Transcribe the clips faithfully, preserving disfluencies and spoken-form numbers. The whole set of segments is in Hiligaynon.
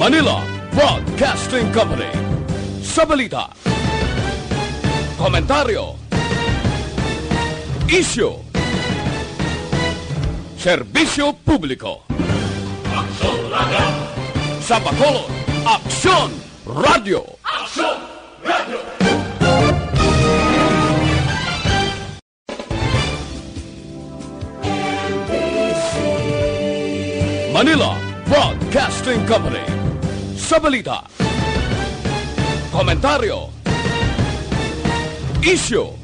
Manila Broadcasting Company. Sa balita, komentaryo, isyu, serbisyo publiko. Aksyon Radio! Sa Bacolod, Aksyon Radio! Aksyon Radio! Manila Broadcasting Company. Sa balita, komentaryo, isyu,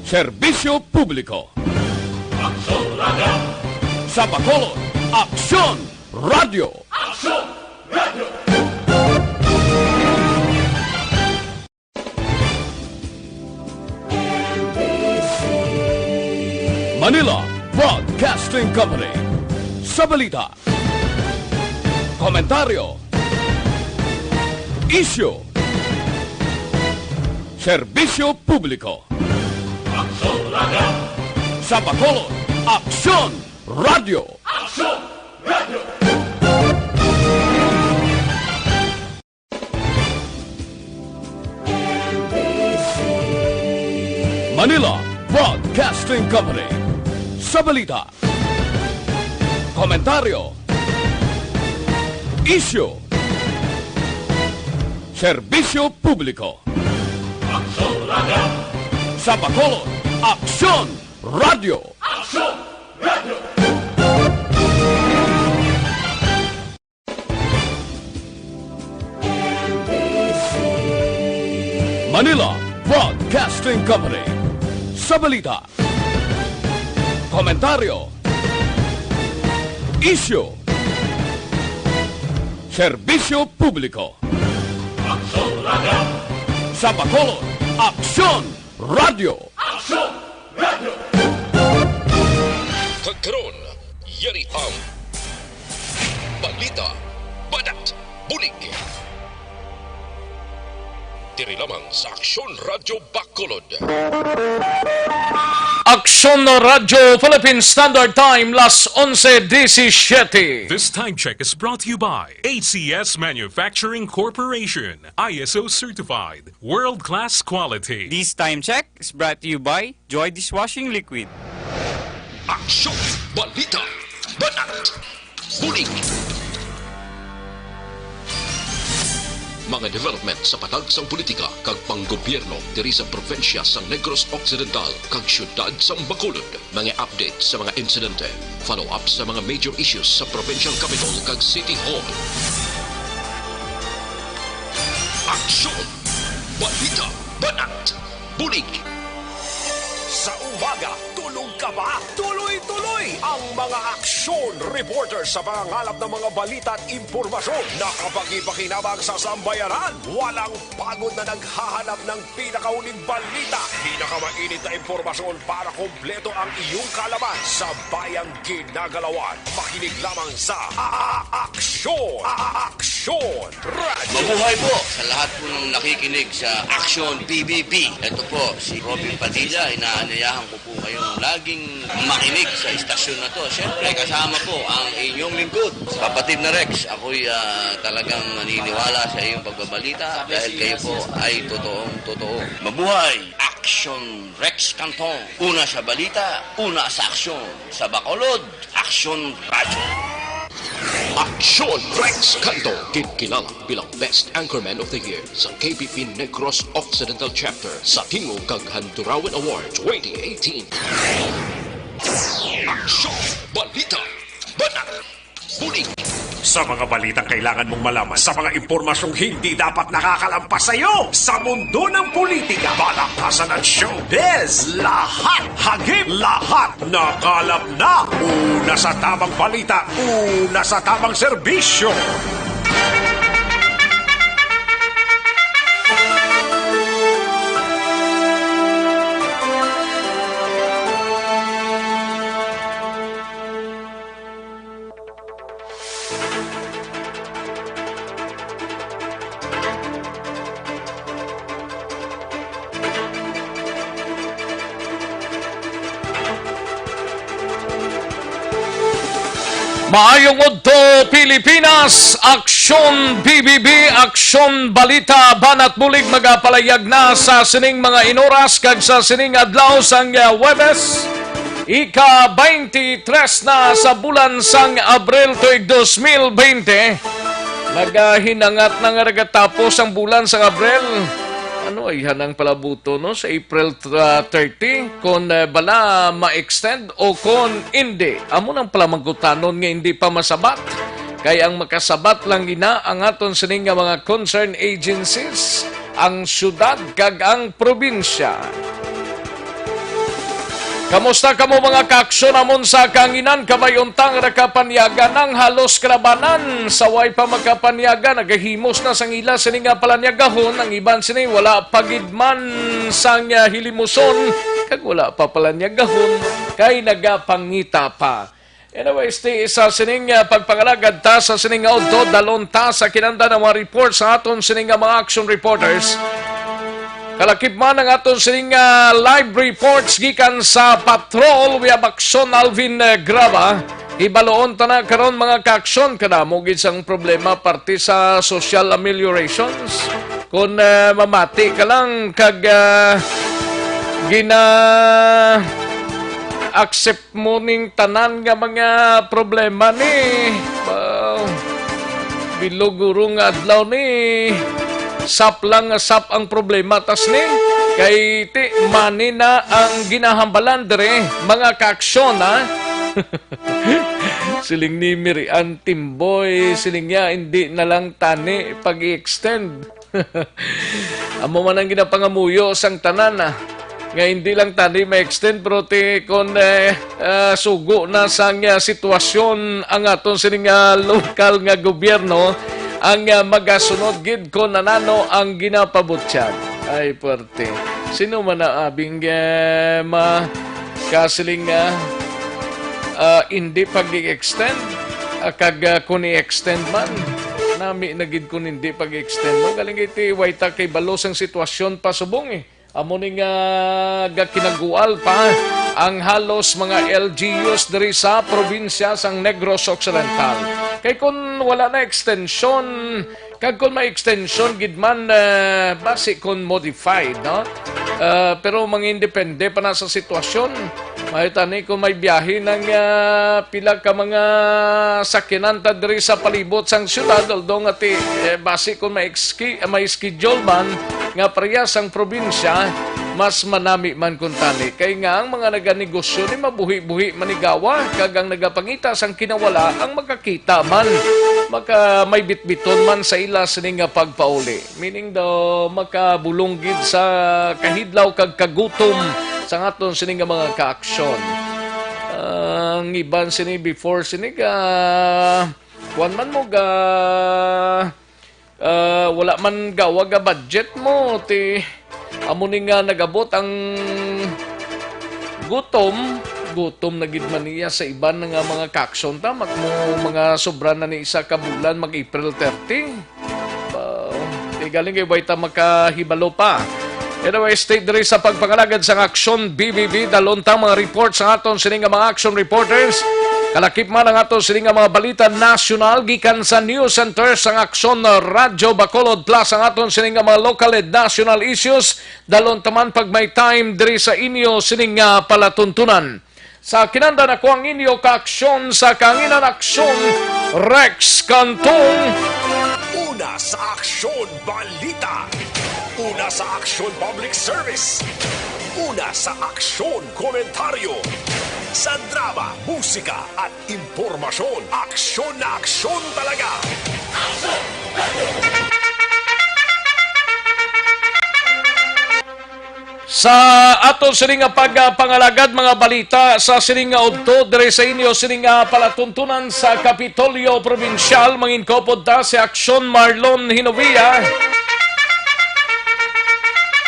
serbisyo publiko. Aksyon Radio! Sa Bacolod, Aksyon Radio! Aksyon Radio! Manila Broadcasting Company. Sa balita, komentaryo, isyu, serbisyo publiko. Aksyon Radio! Sa Bacolod, Aksyon Radio! Aksyon Radio! Manila Broadcasting Company. Sa balita, komentaryo, isyu, serbisyo publiko. Aksyon Radio! Sa Bacolod, Aksyon Radio! Aksyon Radio! Manila Broadcasting Company. Sa balita, komentaryo, isyu, serbisyo publiko. Aksyon Radio! Sa Bacolod, Aksyon Radio! Aksyon Radio! Kag karon, yari ang balita, banat, bulig. Diri lamang sa Aksyon Radyo Bacolod. Aksyon Radyo Philippine Standard Time, las onse disisiete. This time check is brought to you by A C S Manufacturing Corporation, I S O certified, world-class quality. This time check is brought to you by Joy Dishwashing Liquid. Aksyon, balita, banat, bulig. Mga development sa patag sang politika kag panggobyerno diri sa probinsya sang Negros Occidental kag siyudad sang Bacolod. Mga update sa mga insidente, follow-up sa mga major issues sa provincial capital kag city hall. Aksyon, balita, banat, bulig. Sa umaga, tulog ka ba? Tuloy-tuloy ang mga aksyon reporter sa pangangalap ng mga balita at impormasyon na kapakipakinabang sa sambayanan. Walang pagod na naghahanap ng pinakahuling balita, pinakamainit na impormasyon para kompleto ang iyong kaalaman sa bayang ginagalawan. Makinig lamang sa A-, A-, Aksyon, A-, A-, Aksyon Radio. Mabuhay po sa lahat po ng nakikinig sa Aksyon P B B. Ito po si Robin Padilla. Inaanyayahan ko po kayong laging makinig sa istasyon na to. Siyempre, kasama po ang inyong lingkod, Kapatid na Rex. Ako'y, ah, talagang naniniwala sa iyong pagbabalita dahil kayo po ay totoong totoo. Mabuhay! Aksyon Rex Canton. Una sa balita, una sa aksyon. Sa Bacolod, Aksyon Radyo. Aksyon Rex Canton, ginkilala bilang Best Anchorman of the Year sa K B P Negros Occidental Chapter sa Tingog kag Handurawan Award twenty eighteen. Aksyon, balita, banat, bulig. Sa mga balitang kailangan mong malaman, sa mga impormasyong hindi dapat nakakalampas sa iyo, sa mundo ng politika, palakpasan at showbiz, lahat, hagip, lahat, nakalap na. Una sa tamang balita, una sa tamang serbisyo. Paayong udto, Pilipinas! Aksyon B B B, Aksyon Balita, banat bulig magapalayag na sa sining mga inoras kag sa sining adlaw sang, ah, Huwebes, ika twenty-three na sa bulan sang Abril tuig dos mil bente. Nagahinangat na nga nagatapos ang bulan sang Abril. Ano ay hanang palabuto, no, sa April, ah, thirty, kon, eh, bala ma-extend o kon indi? Amo nang palamangkutanon nga indi pa masabat, kay ang makasabat lang ina ang aton sini nga mga concerned agencies, ang syudad kag ang probinsya. Kamusta kamo, mga kaaksyon namon sa kahanginan? Kamay unta nga nakapanyaga nang halos kalabanan. Sa way pa makapanyaga, nagahimos na sang ila sini nga palanyagahon. Ang iban sini wala pa gid man sang, ah, hilimuson, kag wala pa palanyagahon kay nagapangita pa. Anyways, ti isa sining, ah, pagpangalagad ta sa sining nga udto, dalon ta sa kinanda ng mga report sa aton sining nga mga action reporters. Kalakip man ang aton sining, ah, live reports gikan sa patrol. We have Aksyon Alvin, eh, Graba. Hibaloon ta na karon, mga kaaksyon, kadamo gid sang problema parte sa social ameliorations. Kung, eh, mamati ka lang kag, ah, gina-accept mo ning tanan nga mga problema ni, ah, bilog guro nga adlaw ni. Sap lang nga sap ang problema tas ni. Kay ti mani na ang ginahambalan diri, mga kaaksyon, ha? Siling ni Mirian Timboy, siling niya, hindi na lang tani pag-i-extend. Amo man ang ginapangamuyo sang tanan, ah, nga hindi lang tani ma-extend, pero ti kon, eh, ah, sugo na sang, ah, sitwasyon ang aton sining, ah, lokal nga gobyerno, ang, ah, magasunod gid kon anano ang ginapabutyag. Ay, puwerte. Sino man ang abing, eh, ma-, kasiling, ah, ah, hindi pag-i-extend, ah, kag, ah, kung i-extend man, nami na gid kung hindi pag-i-extend, no? Galing iti way ta kay balo sang sitwasyon pa subong, eh. Amo ni nga gakinagual pa ang halos mga L G Us diri sa probinsya sang Negros Occidental. Kay kun wala na extension, kag kun may extension gid man, eh, basi kun modified, no? Eh, pero mangindepende pa na sa sitwasyon. May tani kung may biyahe ng, ah, pila ka mga sakyanan ta diri sa palibot sang syudad, although nga ti, eh, basi kung may exki-, may schedule man nga parehas sang probinsya, mas manami man kun tani. Kay nga ang mga naganegosyo ni mabuhi-buhi manigawa, kag ang nagapangita sang kinawala ang makakita man, maka may bitbiton man sa ila sini nga pagpauli. Meaning daw, makabulong gid sa kahidlaw kag kagutom sa aton sini nga mga kaaksyon. Ang iban sini before sini ga, kuwan man mo ga, ah, wala man gawa ga budget mo, ti amo ni nga nagabot ang gutom, gutom na gid man niya sa iban nga mga kaaksyon ta, mak-, mo mga sobra na ni isa ka bulan, mag April thirty. Ba, di galing kay way ta makahibalo pa. Anyway, stay diri sa pagpangalagad sang Aksyon B B B. Dalon ta mga report sa aton sini nga mga action reporters. Kalakip man ang aton sini nga mga balita nasyonal gikan sa News Center sang Aksyon Radyo Bacolod, plus ang aton sini nga mga local and national issues. Dalon ta man pag may time diri sa inyo sini nga palatuntunan. Sa kinanda nako ang inyo kaaksyon sa kanginan aksyon, Rex Cantong. Una sa aksyon, balita. Una sa aksyon, public service. Una sa aksyon, komentaryo. Sa drama, musika, at impormasyon, aksyon na aksyon talaga. Sa aton sini nga pagpangalagad, mga balita sa sini nga udto, diri sa inyo sini nga palatuntunan sa Kapitolyo Probinsyal, mangin-upod ta si Aksyon Marlon Hinovia.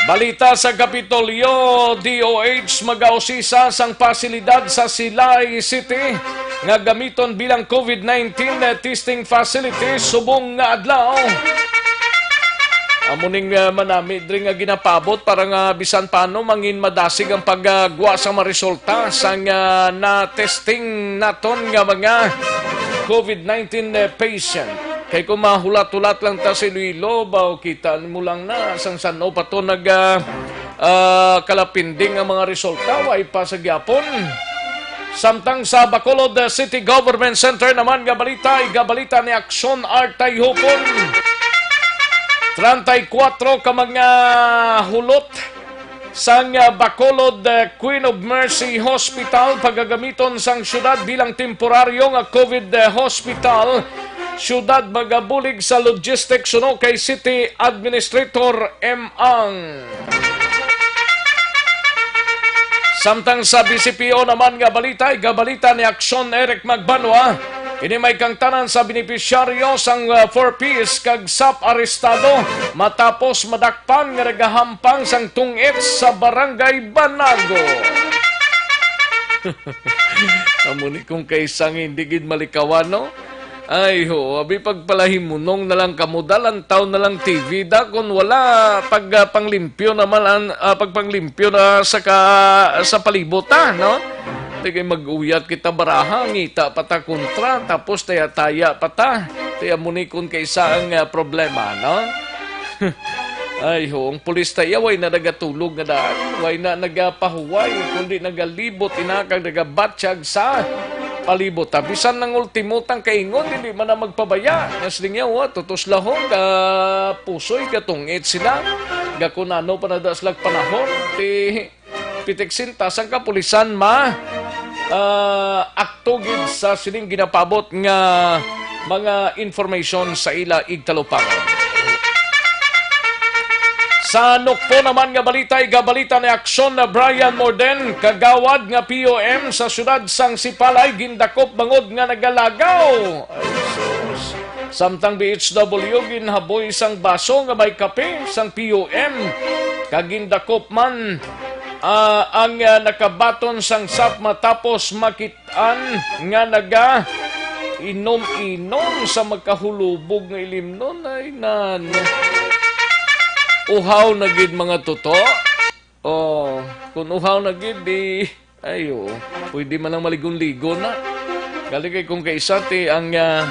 Balita sa Kapitolyo, D O H magausisa sang pasilidad sa Silay City nga gamiton bilang COVID nineteen testing facility subong nga adlaw. Amo ning, ah, manami diri nga ginapaabot para nga bisan paano mangin madasig ang paggwa sa mga resulta sang, ah, na-testing naton nga mga COVID nineteen, eh, patient. Kay kung mahulat-hulat lang ta sa Iloilo, ba, kita mo lang na sang san-o pa to nag, ah, ah, kalapinding ang mga resulta, way pa sa gyapon. Samtang sa Bacolod, ah, City Government Center naman nga balita, igabalita ni Action Art Tayhupon. Treinta y cuatro ka mga hulot sang, ah, Bacolod, ah, Queen of Mercy Hospital pagagamiton sang syudad bilang temporaryo nga COVID, ah, hospital. Syudad magabulig sa logistics suno kay City Administrator M. Ang. Samtang sa B C P O naman nga balita, igabalita ni Action Eric Magbanwa, ini may kangtanan sa benepisyaryo sang, uh, four Ps kag sap arestado matapos madakpan nga nagahampang sang tungit sa Barangay Banago. Amo ni kung kaisang hindi gid malikawan, no? Ay, ho, abi pagpalahimunong na lang kamo, dalantaw na lang T V da, kung wala pag, ah, panglimpyo naman, an-, ah, pagpanglimpyo na sa ka-, sa palibot, ah, no? Di kay mag-uyat kita baraha, ngita pa ta kontra, tapos taya-taya pa ta. Kaya mo ni kung kaisa ang, ah, problema, no? Ay, ho, ang pulis ta iya, way na nagatulog nga daan, way na nagapahuway, kundi nagalibot ina kag nagabatyag sa palibot. Ta, bisan nang ultimo tang kaingon, hindi man na magpabaya. Nga siling niya, wa, tutos lahong, ga pusoy, gatungit sila. Gakunano pa na da sila panahon, ti pitik sinta sang kapulisan ma, ah, akto gid sa sining ginapabot nga mga information sa ila igtalupangon. Sa nukpo naman nga balita, igabalita ni Aksyon na Brian Morden, kagawad nga P O M sa siyudad sang Sipalay, gindakop bangod nga nagalagaw. Ay, sus. Samtang B H W, ginhaboy sang baso nga may kape sang P O M, kag gindakop man, ah, ang, ah, nakabaton sang sap matapos makit-an nga naga inom-inom sa magkahulubog nga ilimnon. Ay, nan. Uhaw na gid, mga tuto. Oh, kung uhaw na gid, di, ay, oo. Pwede man lang maligon-ligon na. Gali kay kung kaisa ti ang, ah,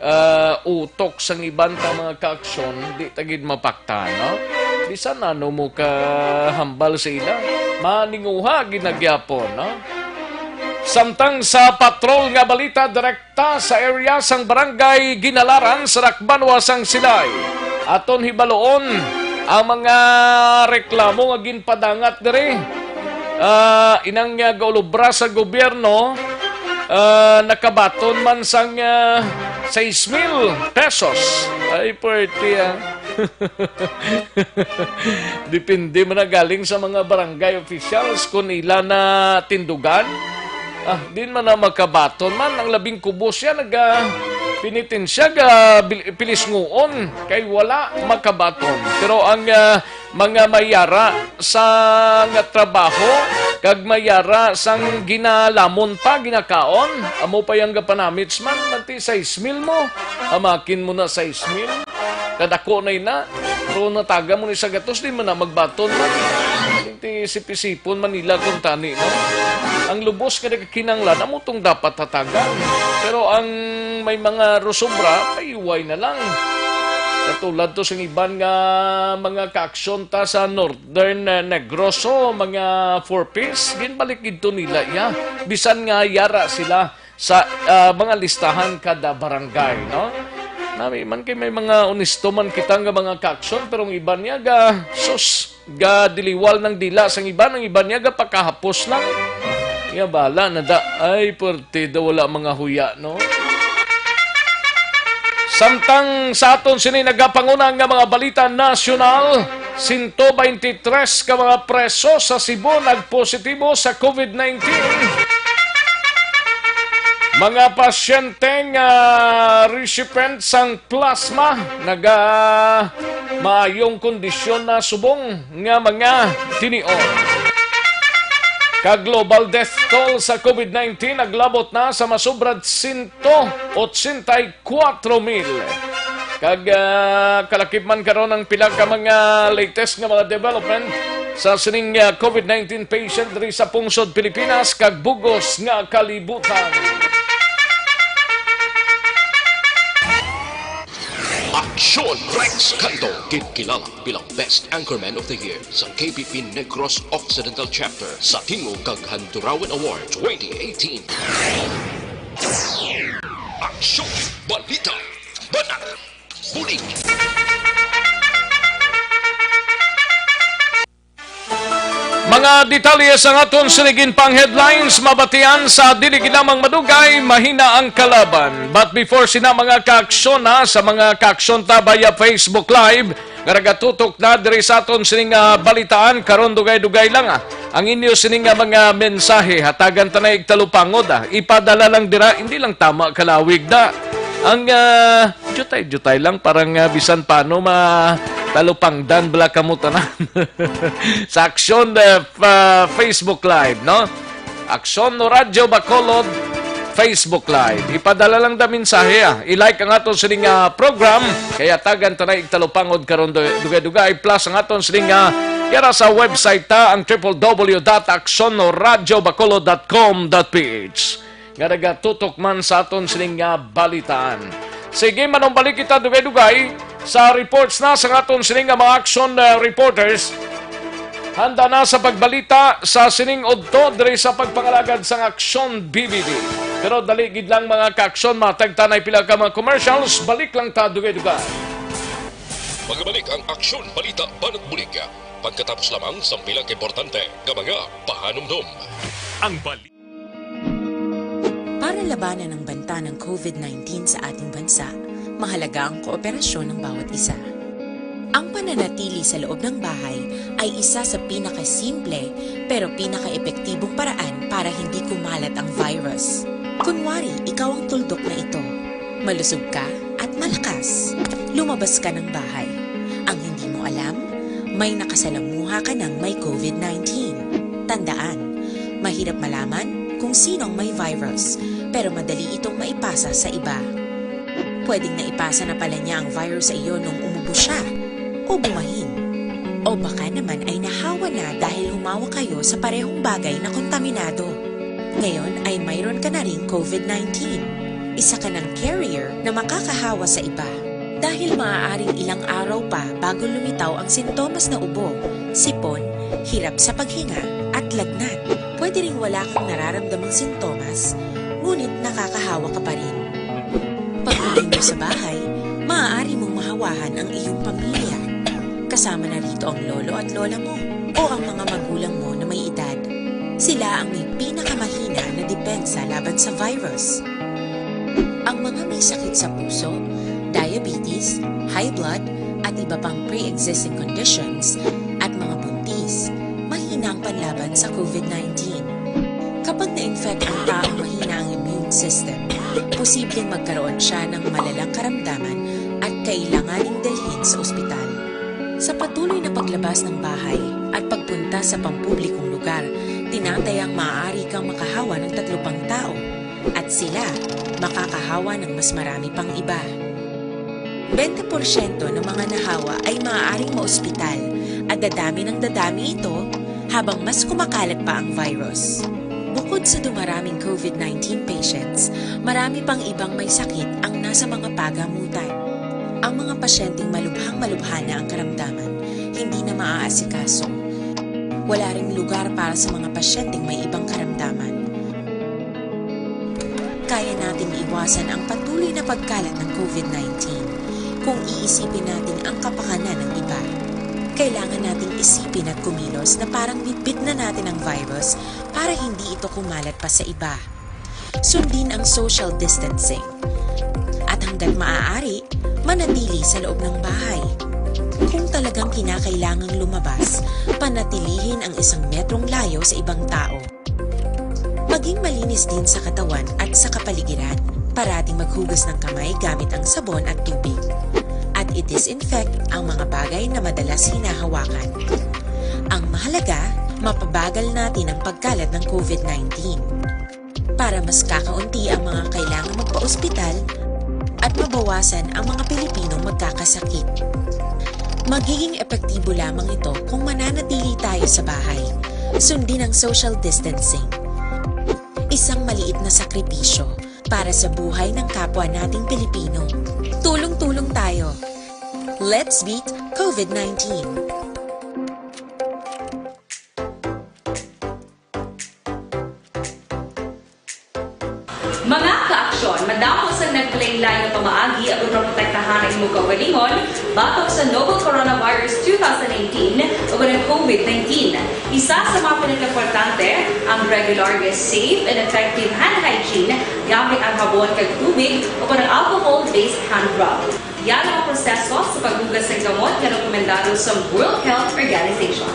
ah, utok sang iban ta mga kaaksyon, di ta gid mapakta, no? Bisan ano mo kahambal sa ila, maninguha gid na gyapon, no? Samtang sa patrol nga balita, direkta sa area sang Barangay Ginalaran sa Dakbanwa sang Silay. Aton hibaloon ang mga reklamo nga ginpadangat diri. Ah, inang nga gaulobra sa gobyerno, ah, nakabaton man sang, ah, sais mil pesos. Ay, pwerte, ah. Depende man na galing sa mga barangay officials kung ila na tindugan. Ah, din man na makabaton man. Ang labing kubos siya, naga pinitensya, ga bil-, pilisnguon, kay wala makabaton. Pero ang, ah, mga mayara sa nga trabaho, kag mayara sang ginalamon pa, ginakaon, amo pa yang gapanamits man, manti sais mil mo, amakin mo na sais mil. Kadako na ina, pero nataga mo ni sa gatos, di man na magbaton man. Ti sipisipon man nila kung tani, no? Ang lubos nga nagkinanglan, amo tong dapat hatagan. Pero ang may mga rusubra, paiway na lang. Katulad to sing iban nga mga kaaksyon ta sa Northern, eh, Negros, mga four Ps, ginbalik gid to nila iya. Bisan nga yara sila sa, ah, mga listahan kada barangay, no? Nami man kay may mga onesto man kita nga mga kaaksyon, pero ang iban niya ga, sus, ga diliwal ng dila sang iban, ang iban niya ga pakahapos lang. Ya, bala na da. Ay, perti daw wala mga huya, no? Samtang sa aton sini nagapanguna nga mga balita nasyonal, sento baynte tres ka mga preso sa Cebu nagpositibo sa COVID nineteen. Mga pasyente nga recipient sang plasma naga maayong kondisyon na subong nga mga tinion. Ka global death toll sa COVID nineteen naglabot na sa masobrad sento otsenta y kuwatro mil. Kag, ah, kalakip man karon ang pila ka mga latest nga mga development sa sining, ah, COVID nineteen patient diri sa pungsod Pilipinas kag bugos nga kalibutan. Sean Rex Canto, ginkilala bilang Best Anchorman of the Year sa K P P Negros Occidental Chapter sa Tingog kag Handurawan Award twenty eighteen. Aksyon, balita, banat, bulig. Mga detalye sa aton sining ginpang headlines, mabatian sa dili gid lamang madugay, mahina ang kalaban. But before sina, mga kaaksyon, ha, sa mga kaaksyon ta via Facebook Live, nga nagatutok na diri sa aton sining, ah, balitaan karon, dugay-dugay lang, ah, ang inyo sining, ah, mga mensahe, hatagan ta na igtalupangod, ah. Ipadala lang dira, hindi lang tama kalawig na. Ang, ah, jutay-jutay lang, parang, ah, bisan paano matalupangdan bala kamo tanan. Sa Aksyon, ah, fa-, Facebook Live, no? Aksyon no Radyo Bacolod Facebook Live. Ipadala lang da mensahe, ah. I-like ang aton sining, ah, program. Kaya tagan ta na igtalupangod karon du-, dugay-dugay. Plus ang aton sining, ah, yara sa website ta, ang triple W dot aksyon no radyo bacolod dot com dot P H. Nga nagatutok man sa aton sining, ah, balitaan. Sige, manumbalik kita dugay-dugay sa reports na sa aton sining, ah, mga action, ah, reporters. Handa na sa pagbalita sa sining udto diri sa pagpangalagad sang Aksyon B B D. Pero dali gid lang, mga kaaksyon, matagtanay pila ka mga commercials, balik lang ta dugay-dugay. Magabalik ang Aksyon Balita Banat Bulig pagkatapos lamang sa pila ka importante nga mga pahanumdom. Ang bali- Para labanan ang banta ng COVID nineteen sa ating bansa, mahalaga ang kooperasyon ng bawat isa. Ang pananatili sa loob ng bahay ay isa sa pinakasimple pero pinakaepektibong paraan para hindi kumalat ang virus. Kunwari, ikaw ang tuldok na ito. Malusog ka at malakas. Lumabas ka ng bahay. Ang hindi mo alam, may nakasalamuha ka ng may COVID nineteen. Tandaan, mahirap malaman kung sino ang may virus, pero madali itong maipasa sa iba. Pwedeng naipasa na pala niya ang virus sa iyo nung umubo siya o bumahin. O baka naman ay nahawa na dahil humawa kayo sa parehong bagay na kontaminado. Ngayon ay mayroon ka na ring COVID nineteen. Isa ka ng carrier na makakahawa sa iba. Dahil maaaring ilang araw pa bago lumitaw ang sintomas na ubo, sipon, hirap sa paghinga, at lagnat. Pwede ring wala kang nararamdamang sintomas, ngunit nakakahawa ka pa rin. Pag-uwi mo sa bahay, maaari mong mahawahan ang iyong pamilya. Kasama na rito ang lolo at lola mo o ang mga magulang mo na may edad. Sila ang may pinakamahina na depensa laban sa virus. Ang mga may sakit sa puso, diabetes, high blood, at iba pang pre-existing conditions, at mga buntis, mahina ang panlaban sa COVID nineteen. Kapag na-infect ang taong mahina ang immune system, posibleng magkaroon siya ng malalang karamdaman at kailanganing dalhin sa ospital. Sa patuloy na paglabas ng bahay at pagpunta sa pampublikong lugar, tinatayang maaari kang makahawa ng tatlo pang tao, at sila makakahawa ng mas marami pang iba. Bente porsyento ng mga nahawa ay maaaring maospital, at dadami ng dadami ito habang mas kumakalat pa ang virus. Bukod sa dumaraming COVID nineteen patients, marami pang ibang may sakit ang nasa mga pagamutan. Ang mga pasyenteng malubhang-malubha na ang karamdaman, hindi na maaasikaso. Wala ring lugar para sa mga pasyenteng may ibang karamdaman. Kaya nating iwasan ang patuloy na pagkalat ng COVID nineteen kung iisipin natin ang kapakanan ng iba. Kailangan nating isipin at kumilos na parang bitbit na natin ang virus para hindi ito kumalat pa sa iba. Sundin ang social distancing. At hanggat maaari, manatili sa loob ng bahay. Kung talagang kinakailangang lumabas, panatilihin ang isang metrong layo sa ibang tao. Maging malinis din sa katawan at sa kapaligiran. Parating maghugas ng kamay gamit ang sabon at tubig. At i-disinfect ang mga bagay na madalas hinahawakan. Ang mahalaga, mapabagal natin ang pagkalat ng COVID nineteen. Para mas kakaunti ang mga kailangang magpa-ospital at mabawasan ang mga Pilipinong magkakasakit. Magiging epektibo lamang ito kung mananatili tayo sa bahay. Sundin ang social distancing. Isang maliit na sakripisyo para sa buhay ng kapwa nating Pilipino. Tulong-tulong tayo. Let's beat COVID nineteen. Mga ka-aksyon, madamo sang naglain-lain nga pamaagi agud maprotektahan ang imong kaugalingon batok sa novel coronavirus two thousand nineteen ug ang COVID nineteen. Isa sa mga pinakaimportante, ang regular nga safe and effective hand hygiene gamit ang habon kag tubig o ang alcohol-based hand rub. Yari ang proseso sa paghugas sang gamot nga rekomendado sa World Health Organization.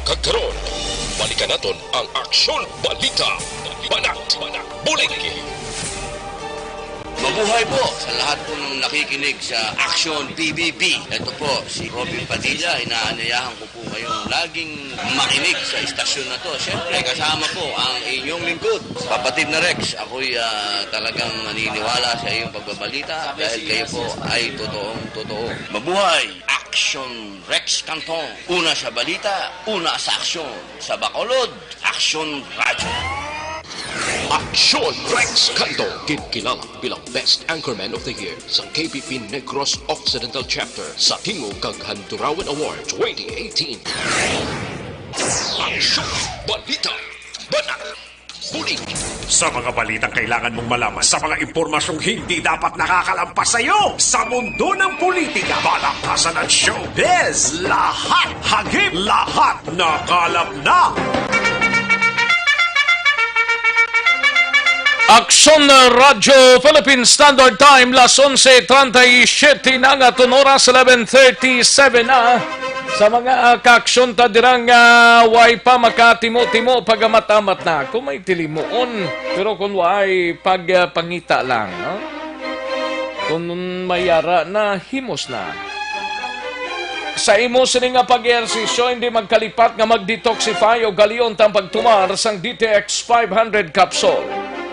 Kag karon, balikan naton ang Aksyon Balita. Banat, bulig. Mabuhay po sa lahat po ng nakikinig sa Aksyon P B B. Ito po si Robin Padilla. Inaanyayahan ko po kayong laging makinig sa istasyon na to. Siyempre, kasama po ang inyong lingkod, Kapatid na Rex. Ako'y, ah, talagang naniniwala sa iyong pagbabalita dahil kayo po ay totoong totoo. Mabuhay! Aksyon Rex Cantong. Una sa balita, una sa aksyon. Sa Bacolod, Aksyon Radyo. Aksyon Rex Cantong, ginkilala bilang Best Anchorman of the Year sa K P P Negros Occidental Chapter sa Tingog kag Handurawan Award twenty eighteen. Aksyon, balita, banat, bulig. Sa mga balitang kailangan mong malaman, sa mga impormasyong hindi dapat nakakalampas sa iyo, sa mundo ng politika, palakpasan at showbiz, lahat hagip, lahat nakalap na. Aksyon Radyo Philippine Standard Time, las onse treinta y siete na nga, tun oras, eleven thirty-seven na. Sa mga, ah, kaaksyon ta dira nga way pa makatimo-timo, pagamat-amat na. Kung may tilimuon, pero kung way pagpangita lang, no? Kung may yara na, himos na. Sa imo sini nga pag-ehersisyo, hindi magkalipat nga mag-detoxify o galion ta ang pagtumar sang D T X five hundred capsule.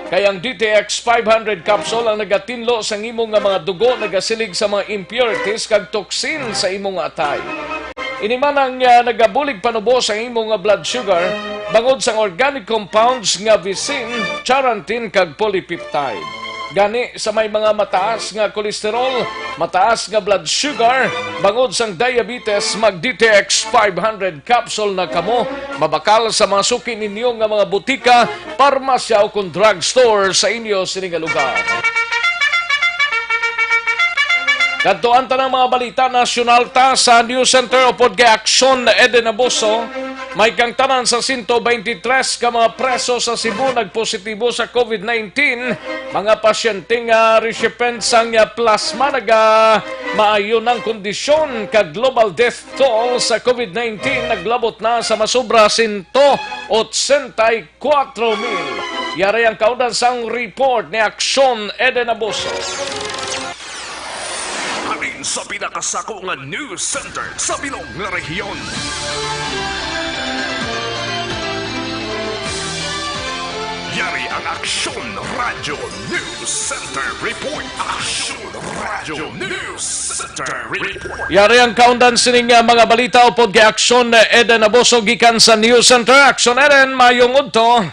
Kay ang D T X five hundred capsule ang nagatinlo sang imo nga mga dugo, nagasilig sa mga impurities kag toxin sa imo nga atay. Ini man ang, ah, nagabulig panubo sa imo nga blood sugar bangod sang organic compounds nga visin, charantin, kag polypeptide. Gani, sa may mga mataas nga kolesterol, mataas nga blood sugar, bangod sang diabetes, mag D T X five hundred capsule na kamo. Mabakal sa mga suki ninyo nga mga butika, parmasya, o kon drugstore sa inyo sini nga lugar. Kadto ang tanang mga balita nasyonal ta sa News Center upod kay Aksyon Eden Abuso. May kang tanan sa sento beintitres ka mga preso sa Cebu nagpositibo sa COVID nineteen, mga pasyente nga recipient sang plasma naga maayo nang kondisyon, kag global death toll sa COVID nineteen naglabot na sa masobra sento otsenta y kuwatro mil. Yari ang kaundan sang report ni Aksyon Eden Abuso. Halin sa pinakasako nga news center sa bilog nga rehiyon. Yari ang Aksyon Radyo News Center Report. Aksyon Radyo News Center Report. Yari ang kaundan sining, ah, mga balita upod kay Aksyon Eden Abuso gikan sa News Center. Aksyon Eden, mayong udto.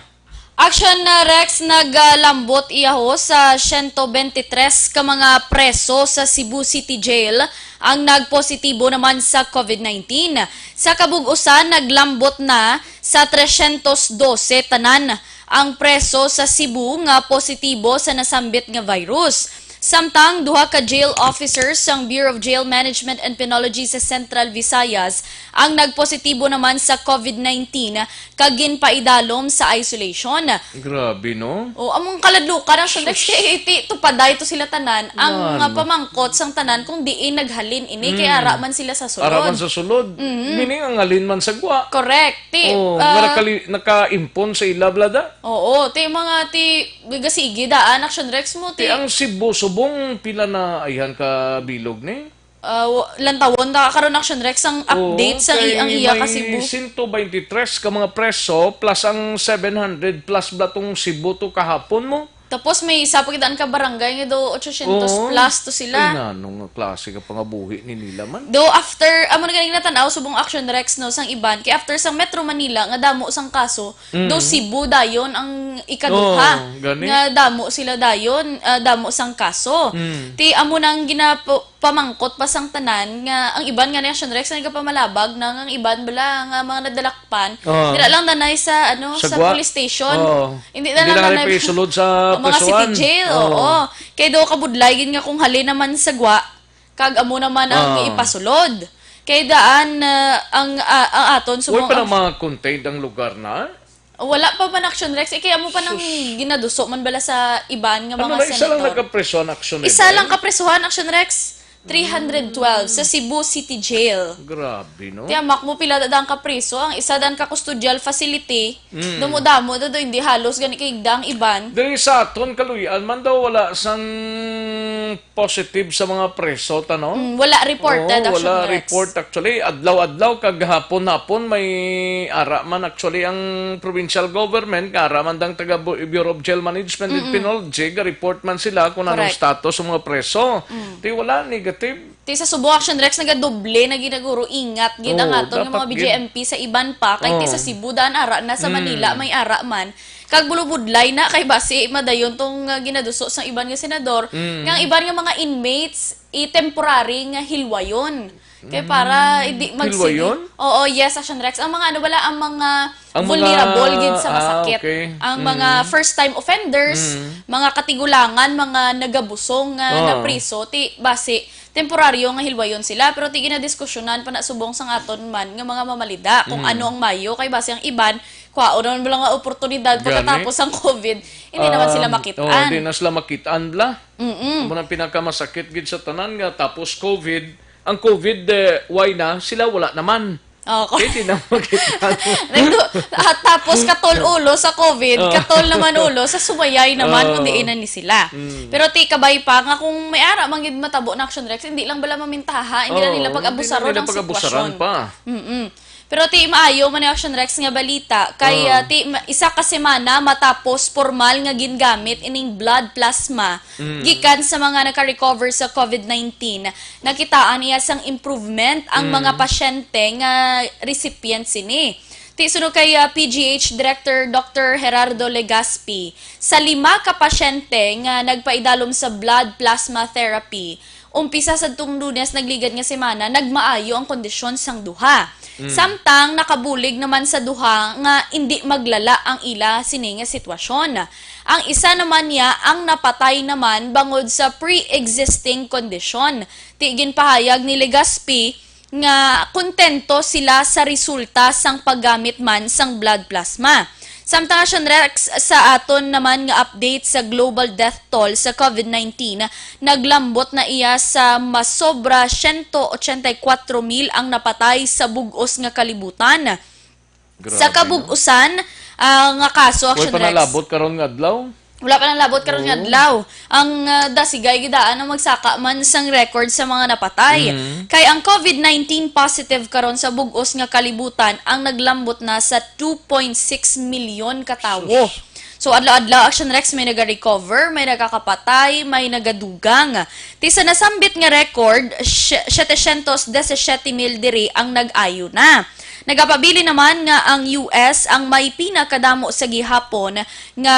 Aksyon, uh, Rex, naglambot iyaho sa siyento bentitres ka mga preso sa Cebu City Jail ang nagpositibo naman sa COVID nineteen. Sa kabug-usan, naglambot na sa tresyentos dose tanan ang preso sa Cebu nga positibo sa nasambit nga virus. Samtang duha ka jail officers sang Bureau of Jail Management and Penology sa Central Visayas ang nagpositibo naman sa COVID nineteen kag ginpaidalom sa isolation. Grabe, no? O, among kaladlukan ang Shucks. Kay iti, tupaday to sila tanan. Ang, ah, pamangkot sang tanan kung diin naghalin ini, kay ara man sila sa sulod. Ara man sa sulod. Mm. Meaning, ang halin man sa gwa. Correct. Ti, oh, ah, nga nakali-, nakaimpon sa ila, blada? Oo, ti mga ti, gasigi daan, Action Rex mo, ti. Ti ang Cebu, Bong, pila na ayhan ka bilog ni? Ah, wa-, lantawon ta karon, Action Rex, ang Oo, update sa kay i-, ang iya may ka Cebu. Sento baynte tres ka mga preso plus ang seven hundred plus bala tong Cebu to kahapon mo. Tapos may isa pa gid ang ka barangay nga do, ochocientos Oo. plus to sila. Ay, nano nga klase ka pangabuhi ni nila man? Do after, amo na ganing natan-aw subong, Action Rex, no, sang iban. Kay after sang Metro Manila nga damo sang kaso, Mm. do Cebu dayon ang ikaduha Oo, gani. nga damo sila dayon, ah, damo sang kaso. Mm. Ti amo nang ginapo-, pamangkot pa sang tanan nga ang iban nga ni Action Rex nagapamalabag na nga ang iban bala nga mga nadalakpan, Ah. dira lang danay sa, ano, Sa sa gwa? police station. Oo. Hindi na Hindi lang na danay kayo isulod sa ang mga city presuhan. jail, Oo. oo. Kay do kabudlay gid nga kung halin naman sa gwa, kag amo naman ang Ah. ipasulod. Kay daan, ah, ang, ah, ang aton Uy, subong pa na ang mga contained ang lugar na? Wala pa man, Action Rex. Eh, kaya mo pa nang Sus. ginaduso man bala sa iban nga Ano mga na, isa lang senator. nagkapreso ang Action Isa Rex? lang kapresuhan, Action Rex. Three hundred twelve sa Cebu City Jail. Grabe, no? Tiyamak mo pila da ang kapreso. Ang isa dan ka custodial facility, Mm. damo-damo da do, hindi halos gani kay da ang iban. Diri sa aton kaluy-an man daw wala sang positive sa mga preso, ta, no? Mm, wala reported, Oo, Action wala Rex. report. Actually, adlaw-adlaw kag hapon-hapon may ara man actually ang provincial government, nga ara man dang taga Bu-, Bureau of Jail Management and Mm-mm. Penology, ga-report man sila kung anong Correct. status sa mga preso. Mm. Ti wala, negative. Ti sa Subo, Action Rex, nagadoble na ginaguro ingat gid ang Oo, aton nga dapat mga gid. B J M P sa iban pa, kay ti Oo. sa Cebu daan ara na, sa Mm. Manila may ara man. Kag bulubudlay na kay basi madayon tong, ah, ginaduso sang iban nga senador, Mm. nga ang iban nga mga inmates i-temporary nga hilwayon. Kay para Mm. hindi magsigi. Hilwayon? Oo, yes, Action Rex. Ang mga ano bala, ang mga Ang mga vulnerable gid sa ah, masakit. okay. Ang mga Mm. first-time offenders, Mm. mga katigulangan, mga nagabusong nga Oh. napriso, ti basi temporaryo nga hilwayon sila. Pero ti ginadiskusyonan pa na subong sang aton man nga mga mamalida kung Mm. ano ang mayo, kay basi ang iban, kwaon naman bala nga oportunidad Gani. pagkatapos ang covid, hindi naman sila Um, makit-an. oh, di na sila makit-an, bla. Mm-mm. Amo nang pinakamasakit gid sa tanan nga tapos covid, ang covid, eh, why na, sila wala naman. Okay. Pwede na makita. Nagdu-, ah, tapos katol ulo sa covid, Oh. katol naman ulo sa subayay naman Oh. kung diin na ni sila. Mm. Pero ti kabay pa nga kung may ara man gid matabo na, Action Rex, hindi lang bala mamintaha, hindi lang Oo, nila hindi pag-abusaron lang nila ang pag-abusaran sitwasyon. pa. Mm-mm. Pero ti maayo man ni, Action Rex, nga balita kay, Oh. ah, ti ma-, isa ka semana matapos pormal nga gingamit ining blood plasma Mm. gikan sa mga naka-recover sa covid nineteen, nakitaan niya sang improvement ang Mm. mga pasyente nga recipient sini. Ti suno kay, ah, P G H Director Doctor Gerardo Legaspi, sa lima ka pasyente nga nagpaidalom sa blood plasma therapy, umpisa sadtong Lunes nagligad nga semana, nagmaayo ang kondisyon sang duha. Mm. Samtang nakabulig naman sa duha nga indi maglala ang ila sini nga sitwasyon. Ang isa naman niya ang napatay naman bangod sa pre-existing kondisyon. Ti ginpahayag ni Legaspi nga kontento sila sa resulta sang paggamit man sang blood plasma. Samtang, Action Rex, sa aton naman nga update sa global death toll sa covid nineteen, naglambot na iya sa masobra siyento ochenta y kuwatro mil ang napatay sa bug-os nga kalibutan. Grabe, Sa no? kabug-usan, ah, nga kaso, Way Action pa Rex. nalabot karon nga adlaw? Wala pa nalabot karon nga Oo. adlaw. Ang, ah, dasigay gidaan ang magsaka man sang record sa mga napatay. Mhm. Kay ang covid nineteen positive karon sa bug-os nga kalibutan ang naglambot na sa two point six milyon ka tawo. Sus. So, adlaw-adlaw, Action Rex, may naga-recover, may nagakapatay, may nagadugang. Ti sa nasambit nga record, sy-, setecientos disisiete mil diri ang nag-ayo na. Nagapabilin naman nga ang U S ang may pinakadamo sa gihapon nga,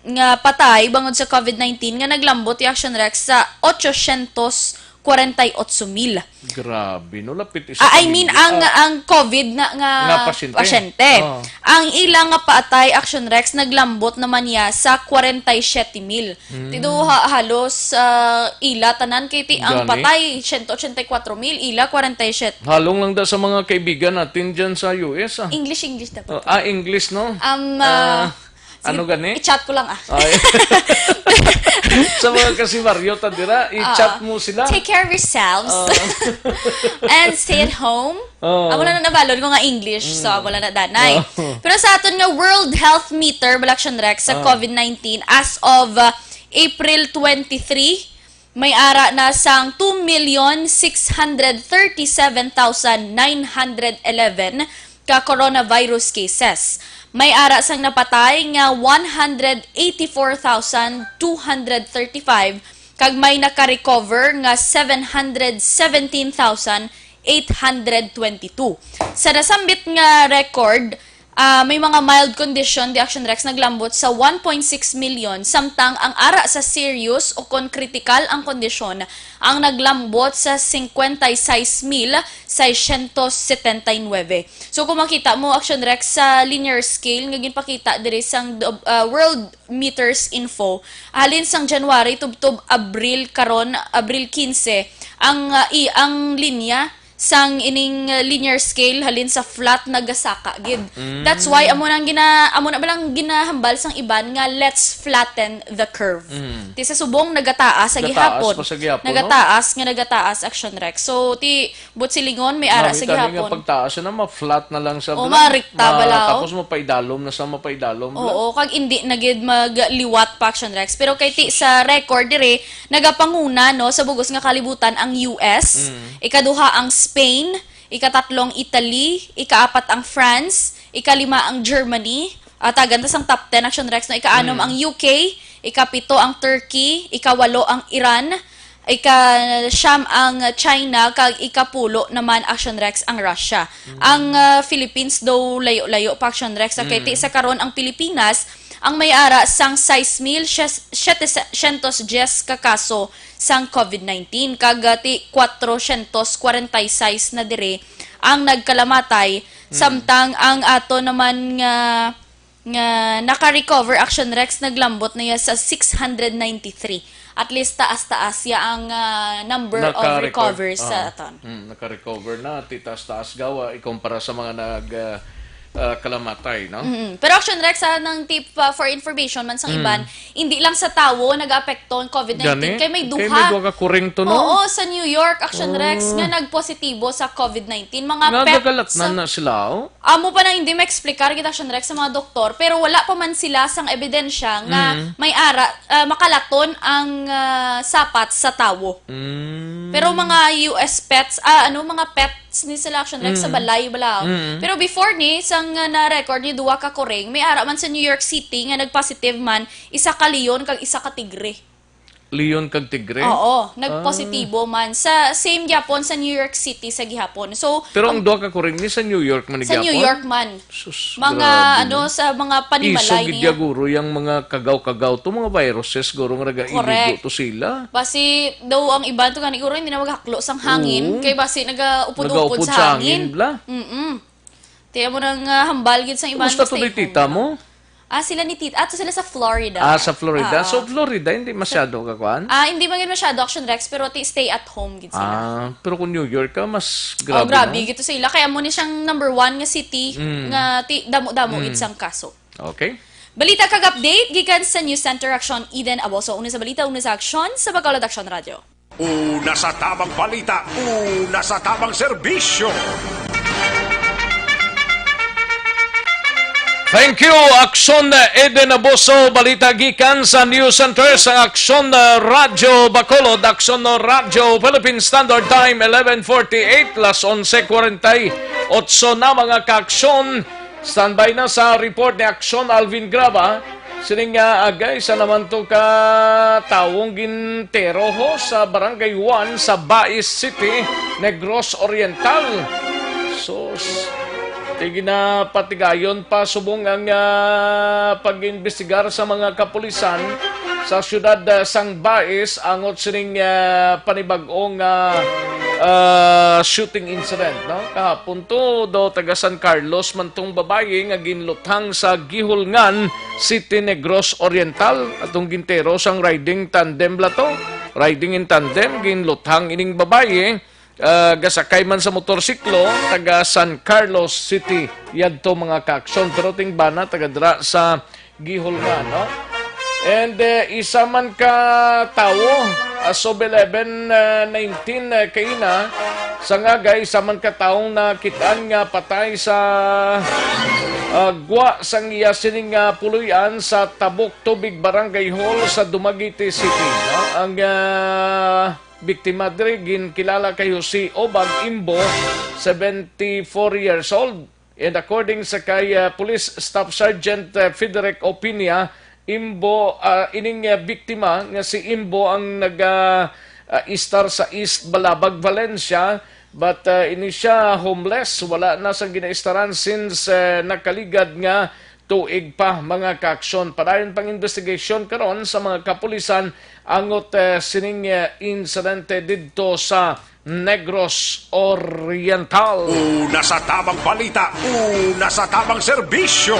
nga patay bangod sa covid nineteen nga naglambot, Action Rex, sa ochocientos kwarenta y ocho mil. Grabe, no? Lapit isa Ah, ka I mean, milyon. ang, Ah. ang covid na nga Nga pasyente. pasyente. Oh. Ang ila nga patay, Action Rex, naglambot naman niya sa kwarenta y siyete mil. Mm. Ti do ha-, halos, ah, ila tanan kay ti ang Gani. patay, siyento ochenta y kuwatro mil, ila kwarenta y siyete. Halong lang da sa mga kaibigan natin dyan sa U S, ah. English, English dapat. Oh, ah, English, no? Um, Ah, ah, ano gani? I-chat ko lang, ah. Ay. Sa mga kasibaryo ta dira, i-chat Ah, mo sila. take care of yourselves. Ah. And stay at home. Oh. Amo na nabalon ko nga English, so Mm. amo na na danay. Oh. Pero sa aton nga World Health Meter, bala, Action Rex, sa Oh. covid nineteen, as of, uh, April twenty-three, May ara na sang two million six hundred thirty-seven thousand nine hundred eleven ka coronavirus cases. May ara sang napatay nga one hundred eighty-four thousand two hundred thirty-five, kag may naka-recover nga seven hundred seventeen thousand eight hundred twenty-two. Sa nasambit nga record, ah, may mga mild condition di Action Rex naglambot sa one point six million, samtang ang ara sa serious o kon kritikal ang kondisyon ang naglambot sa cincuenta y seis mil seiscientos setenta y nueve. So, kung makita mo, Action Rex, sa linear scale nga ginpakita diri sang do-, ah, World Meters Info, halin sang January tubtob Abril karon, Abril quince, ang, ah, i-, ang linya sang ining, uh, linear scale halin sa flat nagasaka gid. Mm. That's why amo nang gina-, amo na ba lang ginahambal sang iban nga, "Let's flatten the curve." Mm. Ti sa subong nagataas sa gihapon. Nagataas pa sa gihapon, no? Nagataas nga nagataas, Action Rex. So, ti, but silingon, may ara sa gihapon. Nami tani nga pagtaas na, ma-flat na lang sa, o, ma-, marekta bala, o. Tapos mapaidalom na sa mapaidalom bala. Oo, kag indi na gid magliwat pa, Action Rex. Pero kay ti sa record diri, nagapanguna, no, sa bugos nga kalibutan ang U S, mm, ikaduha ang Spain, ikatatlong Italy, ikaapat ang France, ikalima ang Germany, atagan ta sang top ten, Action Rex, no, ikaanom, mm, ang U K, ikapito ang Turkey, ikawalo ang Iran, ikasyam ang China, kag ikapulo naman, Action Rex, ang Russia. Mm. Ang, ah, Philippines daw layo-layo pa, Action Rex, kay, mm, ti sa karon ang Pilipinas ang may ara sang sais mil setecientos diez ka kaso sang COVID nineteen, kag, ah, ti cuatrocientos cuarenta y seis na diri ang nagkalamatay, mm, samtang ang ato naman nga, nga naka-recover, Action Rex, naglambot na ya sa six hundred ninety-three. At least taas-taas ya ang, ah, number of, naka-record, recovers sa, ah, aton. Mm, naka-recover na, ti taas-taas gawa ikumpara sa mga nag, ah, ah, kalamatay, no? Mm. Pero Action Rex, ah, nang tip, ah, for information man sang, mm, iban, hindi lang sa tawo nag-apekto ang COVID nineteen. Gani? Kay may duha. Kay may duha ka kuring to, no? Oo, sa New York, Action Rex, oh, nga nagpositibo sa COVID nineteen. Mga pets. Nga nagalatnan na sila, oh? Amo pa nang hindi ma-explicar gid, Action Rex, sa mga doktor, pero wala pa man sila sang ebidensya nga, mm, may ara, ah, makalaton ang, ah, sapat sa tawo. Mm. Pero mga U S pets, ah, ano, mga pets ni sila, Action Rex, sa, mm, balay bala. Mm. Pero before ni, sang, ah, na-record ni duha ka kuring, may ara man sa New York City nga nagpositive man, isa ka leon kag isa ka tigre. Leon kag tigre? Oo, nagpositibo, ah, man. Sa same gyapon sa New York City sa gihapon. So, pero ang, ang duha ka kuring ni sa New York man sa New gyapon? York man. Sus, mga, grabe, ano, no? Sa mga panimalay niya. Isog gid ya guro yang mga kagaw-kagaw to, mga viruses, guro nga nagaigo, correct, to sila. Basi daw ang iban to gani, guro, hindi na maghaklo sang hangin, oo, kay basi nagaupod-upod, nagaupod sa hangin, sa hangin bala. Mm-mm. Ti amo nang, ah, hambal gid sang iban. Kumusta to, stay home, tita mo? Ah, sila ni tita. Ato sila sa Florida. Ah, sa Florida. Ah, so, ah. Florida, hindi masyado ka kuan? Ah, hindi man gid masyado, Action Rex, pero ti stay at home gid sila. Ah, pero kung New York ka, mas, oh, grabe, grabe, no? Gid to sila. Kaya amo ni siyang number one nga city, mm, nga ti damo-damo, mm, gid sang kaso. Okay. Balita kag update gikan sa News Center, Action, Eden Aboso. Una sa balita, una sa aksyon, sa Bacolod Action Radio. Una sa tamang balita, una sa tamang serbisyo. Thank you, Aksyon Eden Abuso. Balita gikan sa News Center sa Aksyon, uh, Radyo Bacolod, Aksyon Radyo Philippine Standard Time, eleven forty-eight, las onse cuarenta y ocho na, mga kaaksyon. Standby na sa report ni Aksyon Alvin Graba. Sining nga aga, isa naman to ka tawong gintero ho sa Barangay one sa Bais City, Negros Oriental. Sus, ti ginapatigayon pa subong ang, ah, pag-imbestigar sa mga kapulisan sa siyudad, ah, sang Bais angot sining, ah, panibag-o nga, ah, shooting incident, no? Kahapon to, do taga San Carlos man tong babayi nga ginluthang sa Guihulngan City, Negros Oriental, atong gintero sang riding tandem bala to. Riding in tandem, ginluthang ining babayi, ah, gasakay man sa motorsiklo, taga San Carlos City yadto, mga kaaksyon. Pero ting bana, taga dira sa Guihulngan, no? And, eh, isa man ka tawo, as of eleven nineteen, eh, kaina, sa ngagay, isa man ka tawong nakit-an nga patay sa ah, gwa sang iya sining, ah, puloy-an sa Tabok Tubig Barangay Hall sa Dumaguete City, no? Ang, ah, biktima diri ginkilala kay Jose Obag Imbo, seventy-four years old. And according sa kay, ah, Police Staff Sergeant, ah, Frederick Opinia, Imbo, ah, ining, ah, biktima nga si Imbo ang nag, ah, ah, istar sa East Balabag, Valencia. But, ah, ini siya homeless, wala na sang ginaistaran since, ah, nakaligad nga tuig pa, mga kaaksyon. Padayon pang investigasyon karon sa mga kapulisan angot, ah, sining, ah, insidente didto sa Negros Oriental. Una sa tamang balita, una sa tamang serbisyo.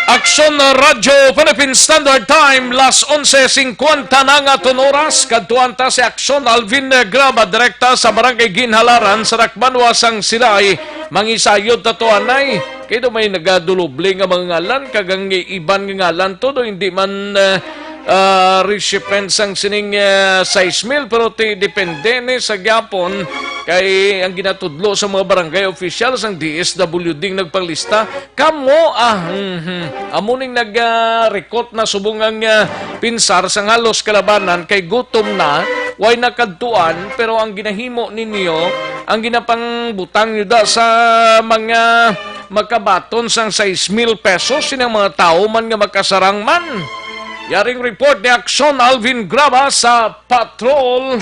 Aksyon Radyo Philippine Standard Time, las onse singkwenta na nga aton oras. Kadtuan ta si Aksyon Alvin Graba, direkta sa Barangay Ginhalaran sa Dakbanwa sang Silay. Mangisayod ta to, anay. Kay do may nagaduloble nga mga ngalan, kag ang iban nga ngalan to, do hindi man, eh, ah, recipient sang sining, eh, sais mil, pero ti depende ni sa gyapon kay ang ginatudlo sa mga barangay official sang D S W D nga nagpanglista. Kamo, ah, mhm. Amo ning nag, ah, recruit na subong ang, ah, pinsar sang halos kalabanan kay gutom na, way nakadtuan, pero ang ginahimo ninyo, ang ginapangbutang nyo da sa mga makabaton sang sais mil pesos, sining mga tawo man nga makasarang man. Yaring report ni Aksyon Alvin Graba sa Patrol.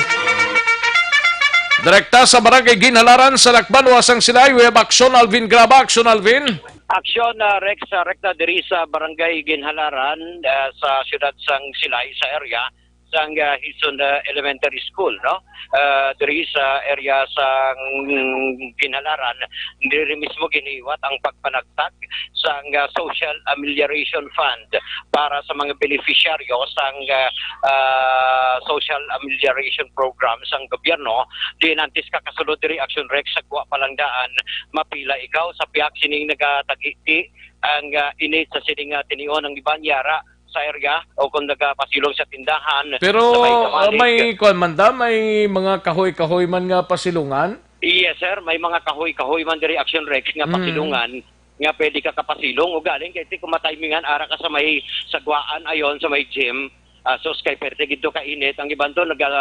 Direkta sa Barangay Ginhalaran sa Dakbanwa sang Silay, we have Aksyon Alvin Graba. Aksyon Alvin. Aksyon, ah, Rex, ah, rekta diri sa Barangay Ginhalaran, ah, sa siyudad sang Silay, sa area sang, ah, Hison, ah, Elementary School, no? Ah, diri sa area sang Ginhalaran, diri mismo ginhiwat ang pagpanagtag sang, ah, Social Amelioration Fund para sa mga beneficiaryo sang, ah, ah, Social Amelioration Program sang gobyerno. Diin antes ka kasulod diri, Aksyon Rex, sa gwa pa lang daan, mapila ikaw sa pihak sining nagatagiti ang, ah, init sa sining, ah, tinion. Ang iban yara sa area o kung nagapasilong sa tindahan. Pero, sa may ah, kamalig. May kwan man da, may mga kahoy-kahoy man nga pasilungan? Yes, sir. May mga kahoy-kahoy man diri, Action Rex, nga Mm. pasilungan nga pwede ka kapasilong. O galing kay ti kung matimingan, ara ka sa may sagwaan ayon, sa may gym. Ah, sus, kay perte gid to kainit. Ang iban to, naga,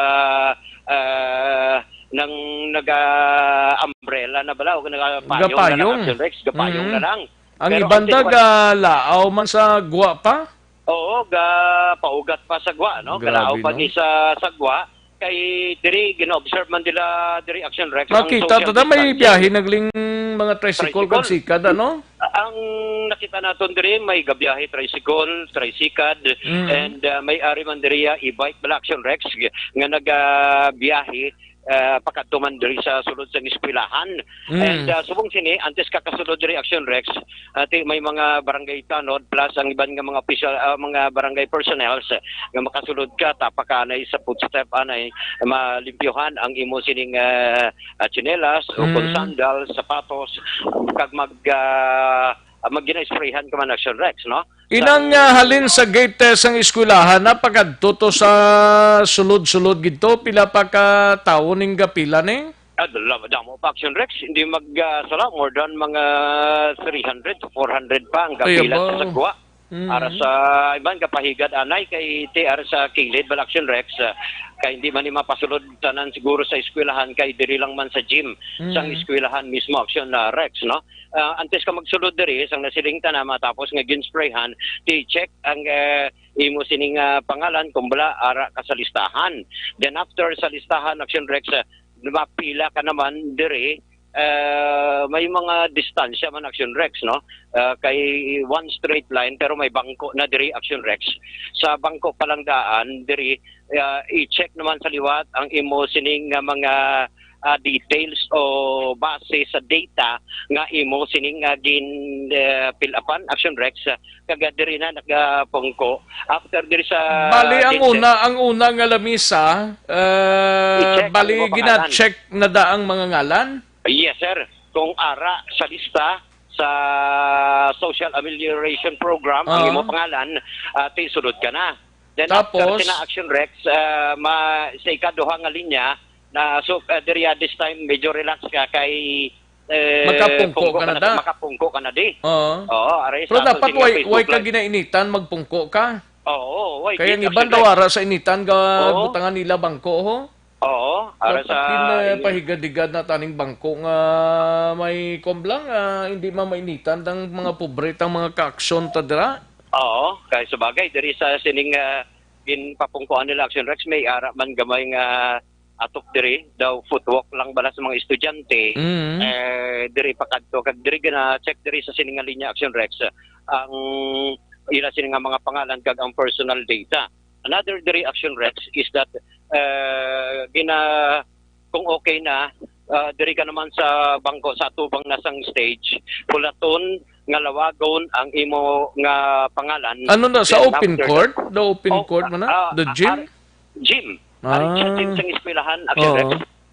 ah, nang naga-umbrella na bala o nagapayong na lang, Gapayong. Action Rex, gapayong Mm. na lang. Ang Pero iban ang da tinwan- ga laaw man sa gwa pa? Oo, ga paugat pa sa gwa, no? Grabe, Galaaw pa no? ni sa, sa gwa. Kay diri, gina-observe man nila diri, Action Rex, ang Makita social to da, may distancing. biyahe nagling mga tricycle Tricycle. kag sikad, ano? Ang nakita naton diri, may gabiyahe tricycle, tricycad, Mm. and, ah, may ari man diri, ah, e-bike, bala, Action Rex, nga nagabiyahe, ah, pakadto man diri sa sulod sang eskwelahan. Mm. And, ah, subong sini, antes ka kasulod diri, Action Rex, ati may mga barangay tanod plus ang iban nga mga opisyal, ah, mga barangay personnels nga makasulod ka, tapa ka anay sa footstep, anay malimpyuhan ang imo sining, ah, ah, tsinelas o kung Mm. sandals, sapatos, kag mag, ah, ah, mag gina-sprayhan ka man, Action Rex, no? Inang, Sang ah, halin sa gate, eh, sang eskwelahan, na pakadto to sa sulod-sulod gito, pila pa ka tawo ning gapila ni? Ah, dala-, damo pa, Action Rex, hindi mag, ah, sala, more than mga three hundred to four hundred pa ang Ay, gapila aba. sa sagwa. Mm. Ara sa iban, gapahigad anay kay ti ara sa kilid, bala, Action Rex, ah, kay hindi man ni mapasulod tanan siguro sa eskwelahan, kay diri lang man sa gym sang Mm. eskwelahan mismo, Action, ah, Rex, no? Ah, antes ka magsulod diri, sang nasiling ta na, matapos nga ginsprayhan, ti check ang, eh, imo sining, ah, pangalan kung bala ara ka sa listahan. Then after sa listahan, Action Rex, ah, mapila ka naman diri, ah, may mga distansya man, Action Rex, no? Ah, kay one straight line, pero may bangko na diri, Action Rex. Sa bangko pa lang daan diri, ah, i-check naman sa liwat ang imo sining nga mga, ah, details o base sa data nga imo sining, ah, gin, eh, fill upan, Action Rex, ah, kag diri na nagapungko. After diri sa Bali, ang detail una, ang una nga lamisa, eh, I-check ang bali, imo pangalan. gina-check na da ang mga ngalan? Yes, sir. Kung ara sa lista sa Social Amelioration Program ang Ah. imo pangalan, ah, ti sulod ka na. Then after Tapos? sina Action Rex, ah, ma-, sa ikaduha nga linya, na, so, ah, diri, ah, this time, medyo relax ka kay eh, Makapungko pungko ka ka na na, da. makapungko ka na di. Oo. Oo, aray Pero sa aton dapat sining way, way ka Facebook Live. ginainitan, magpungko ka. Oo, way Kaya ang kita iban siya, daw guys. ara sa initan ga Oo. butangan nila bangko, ho. Oo, ara Dapat sa gina-, inyo. pahigadigad na taning bangko nga may kuwan lang, ah, hindi man mainitan ang mga pobre tang mga kaaksyon ta dira. Oo, kay sa bagay, diri sa sining, ah, ginpapungkuan nila Action Rex, may ara man gamay nga atok diri, daw footwalk lang bala sa mga estudyante. Mm. Eh, diri pa kadto, kag diri gina-check diri sa sining nga linya Action Rex, ang ila sini nga mga pangalan kag ang personal data. Another diri Action Rex is that, eh, gina-, kung okay na, ah, diri ka naman sa bangko, sa atubang na sang stage, hulaton nga lawagon ang imo nga pangalan. Ano na, sa Then open after court? that, The open oh, court man na? ah, The ah, gym? ah, gym. Ari sa gym Ah. sang eskwelahan, Action Oo. Rex.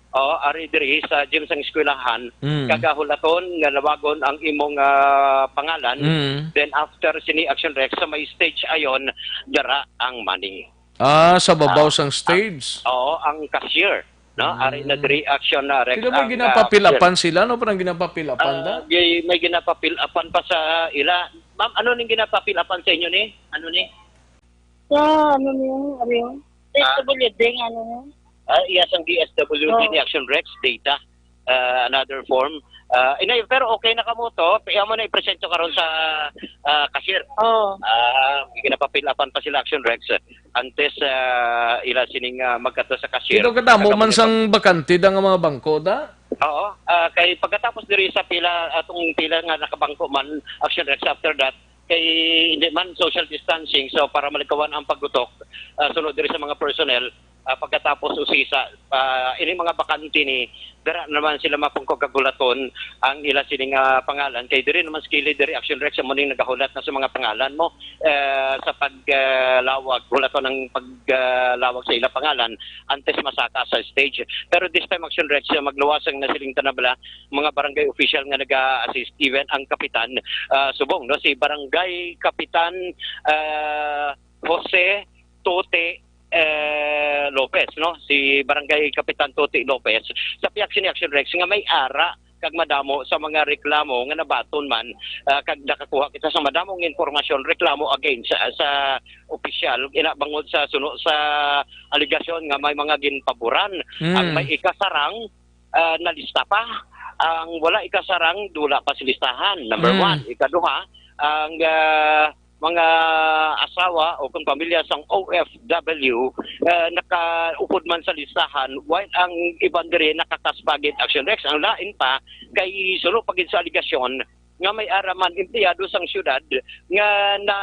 Oo, ari diri sa gym sang eskwelahan. Mm. Kagahulaton nga lawagon ang imong, ah, pangalan. Mm. Then after sini Action Rex, sa may stage ayon, dara ang money. Ah, sa babaw Ah, sang ah, stage? oo, ang cashier, no? Ari na Mm. diri Action na Rex Sila may ang, ah, ginapapilapan sila, no? Parang ginapapilapan Ah, da? gi-, may ginapapilapan pa sa ila. Ma'am, ano ning ginapapilapan sa inyo ni? Ano ni? Sa ano niyo, ano yun? Ah. S W D, ano yun? Ah, iya sang D S W D Oh. ni Action Rex, data. Ah, another form. Ah, inay, pero okay na kamo to. Iya mo na ipresento karon sa, ah, cashier. Oh. Ah, ginapapilapan pa sila Action Rex. Antes, ah, ila sining, ah, magkadto sa cashier. Sino kadamo Taga man mga sang bakante da nga mga bangko da? Oo. Ah, kay pagkatapos diri sa pila, atong pila nga nakabangko man, Action Rex, after that, kay hindi man social distancing, so para malikawan ang paggutok, ah, sunod diri sa mga personnel, ah, pagkatapos usisa, ah, ini mga bakante ni, dara naman sila mapungkog kag hulaton ang ila sini nga pangalan, kay diri naman sa kilid diri Action Rex, amo ning nagahulat na sa mga pangalan mo, eh, sa pag, ah, lawag, hulaton ang pag, ah, lawag sa ila pangalan antes masaka sa stage. Pero this time, Action Rex, ah, magluwas ang nasiling tanabla, mga barangay official nga naga-assist, even ang kapitan, ah, subong, no, si Barangay Kapitan, ah, Jose Tote, eh, Lopez, no, si Barangay Kapitan Tote Lopez, sa pihak sini Action Rex nga may ara kag madamo sa mga reklamo nga nabaton man, ah, kag nakakuha kita sa madamong impormasyon, reklamo against sa, sa opisyal, ina bangod sa suno sa alegasyon nga may mga ginpaboran. Mm. Ang may ikasarang, ah, nalista pa. Ang wala ikasarang, wala pa sa listahan. Number Mm. one. Ikaduha, ang, ah, mga asawa o kung pamilya sang O F W, ah, nakaupod man sa listahan, while ang iban diri nakakaspagit Action Rex. Ang lain pa, kay suno pa gid sa alegasyon nga may ara man empleyado sang syudad nga na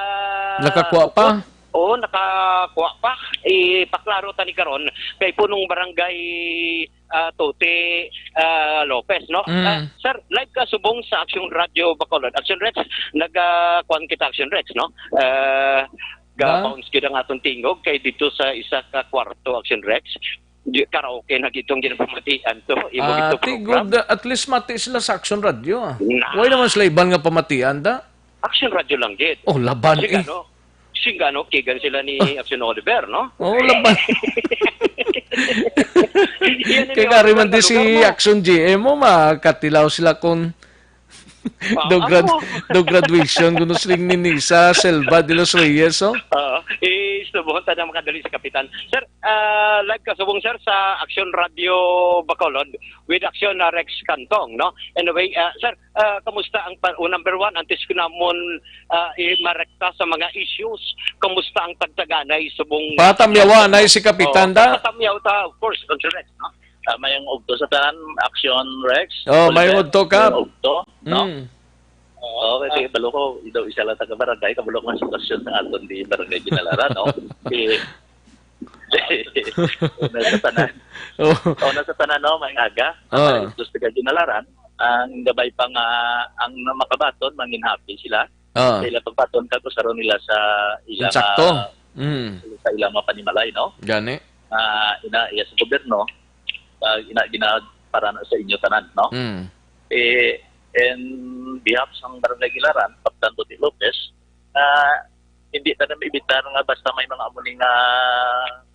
Nakakuha pa? Oo, nakakuha pa. Ipaklaro ta ni karon kay punong barangay, ah, Tote, ah, Lopez, no? Mm. Ah, sir, live ka subong sa Action Radio Bacolod. Action Rex, nag, ah, kuwan kita, Action Rex, no? Ah, Ba? ga-bounce gyud ang aton tingog kay dito sa isa ka kwarto, Action Rex, di, karaoke na gitong ginapamatian to. Imo Ah, gitong ti program. good, at least mati sila sa Action Radio, ah. Na. Why naman sila iban nga pamatian, da? Action Radio lang gid. Oh, laban, Sige, eh. ano? Singano, kigan sila ni Ah. Action Oliver, no? Oh, laban. Yan ang Kay yung gari man di si lugar mo. Action G M mo, makatilaw sila kung Ah, do grad-, ano? do graduation, kung siling ni Nisa Selva de los Reyes, oh. Oo. Istubuhon ta na makadali si Kapitan. Sir, ah, live ka subong, sir, sa Action Radio Bacolod with Action na Rex Cantong, no? Anyway, ah, sir, ah, kamusta ang pa-, oh, number one, antes ko namon, ah, i-, marekta sa mga issues, kamusta ang tagtaganay subong Patamyawan ay si Kapitan Oo, da? patamyaw ta, of course, Action Rex, no? Ah, mayong udto sa tanan, Action Rex. Oh, Oliver, mayong udto, Kap. mayong udto, no? Mm. Oo, kasi balo ko, daw isa lang taga barangay, kabalo ko ang sitwasyon sa aton di barangay Ginalaran, no? Si, una sa tanan. Oh. Una sa tanan, no, may aga. Ang Oh. mga istos taga Ginalaran, ang gabay pa nga, ang makabaton, mangin happy sila. Oh. Sa ila pagbaton, kag usaron nila sa ila Insakto. nga, Mm. sa ila mga panimalay, no? Gani. Ah, ina, iya sa gobyerno, ah, ina, gina, para na sa inyo tanan, no? Mm. Eh, in behalf sang Barangay Gilaran, Kapitan Dodi Lopez, ah, hindi ta na maibitar nga basta may mga amo ni nga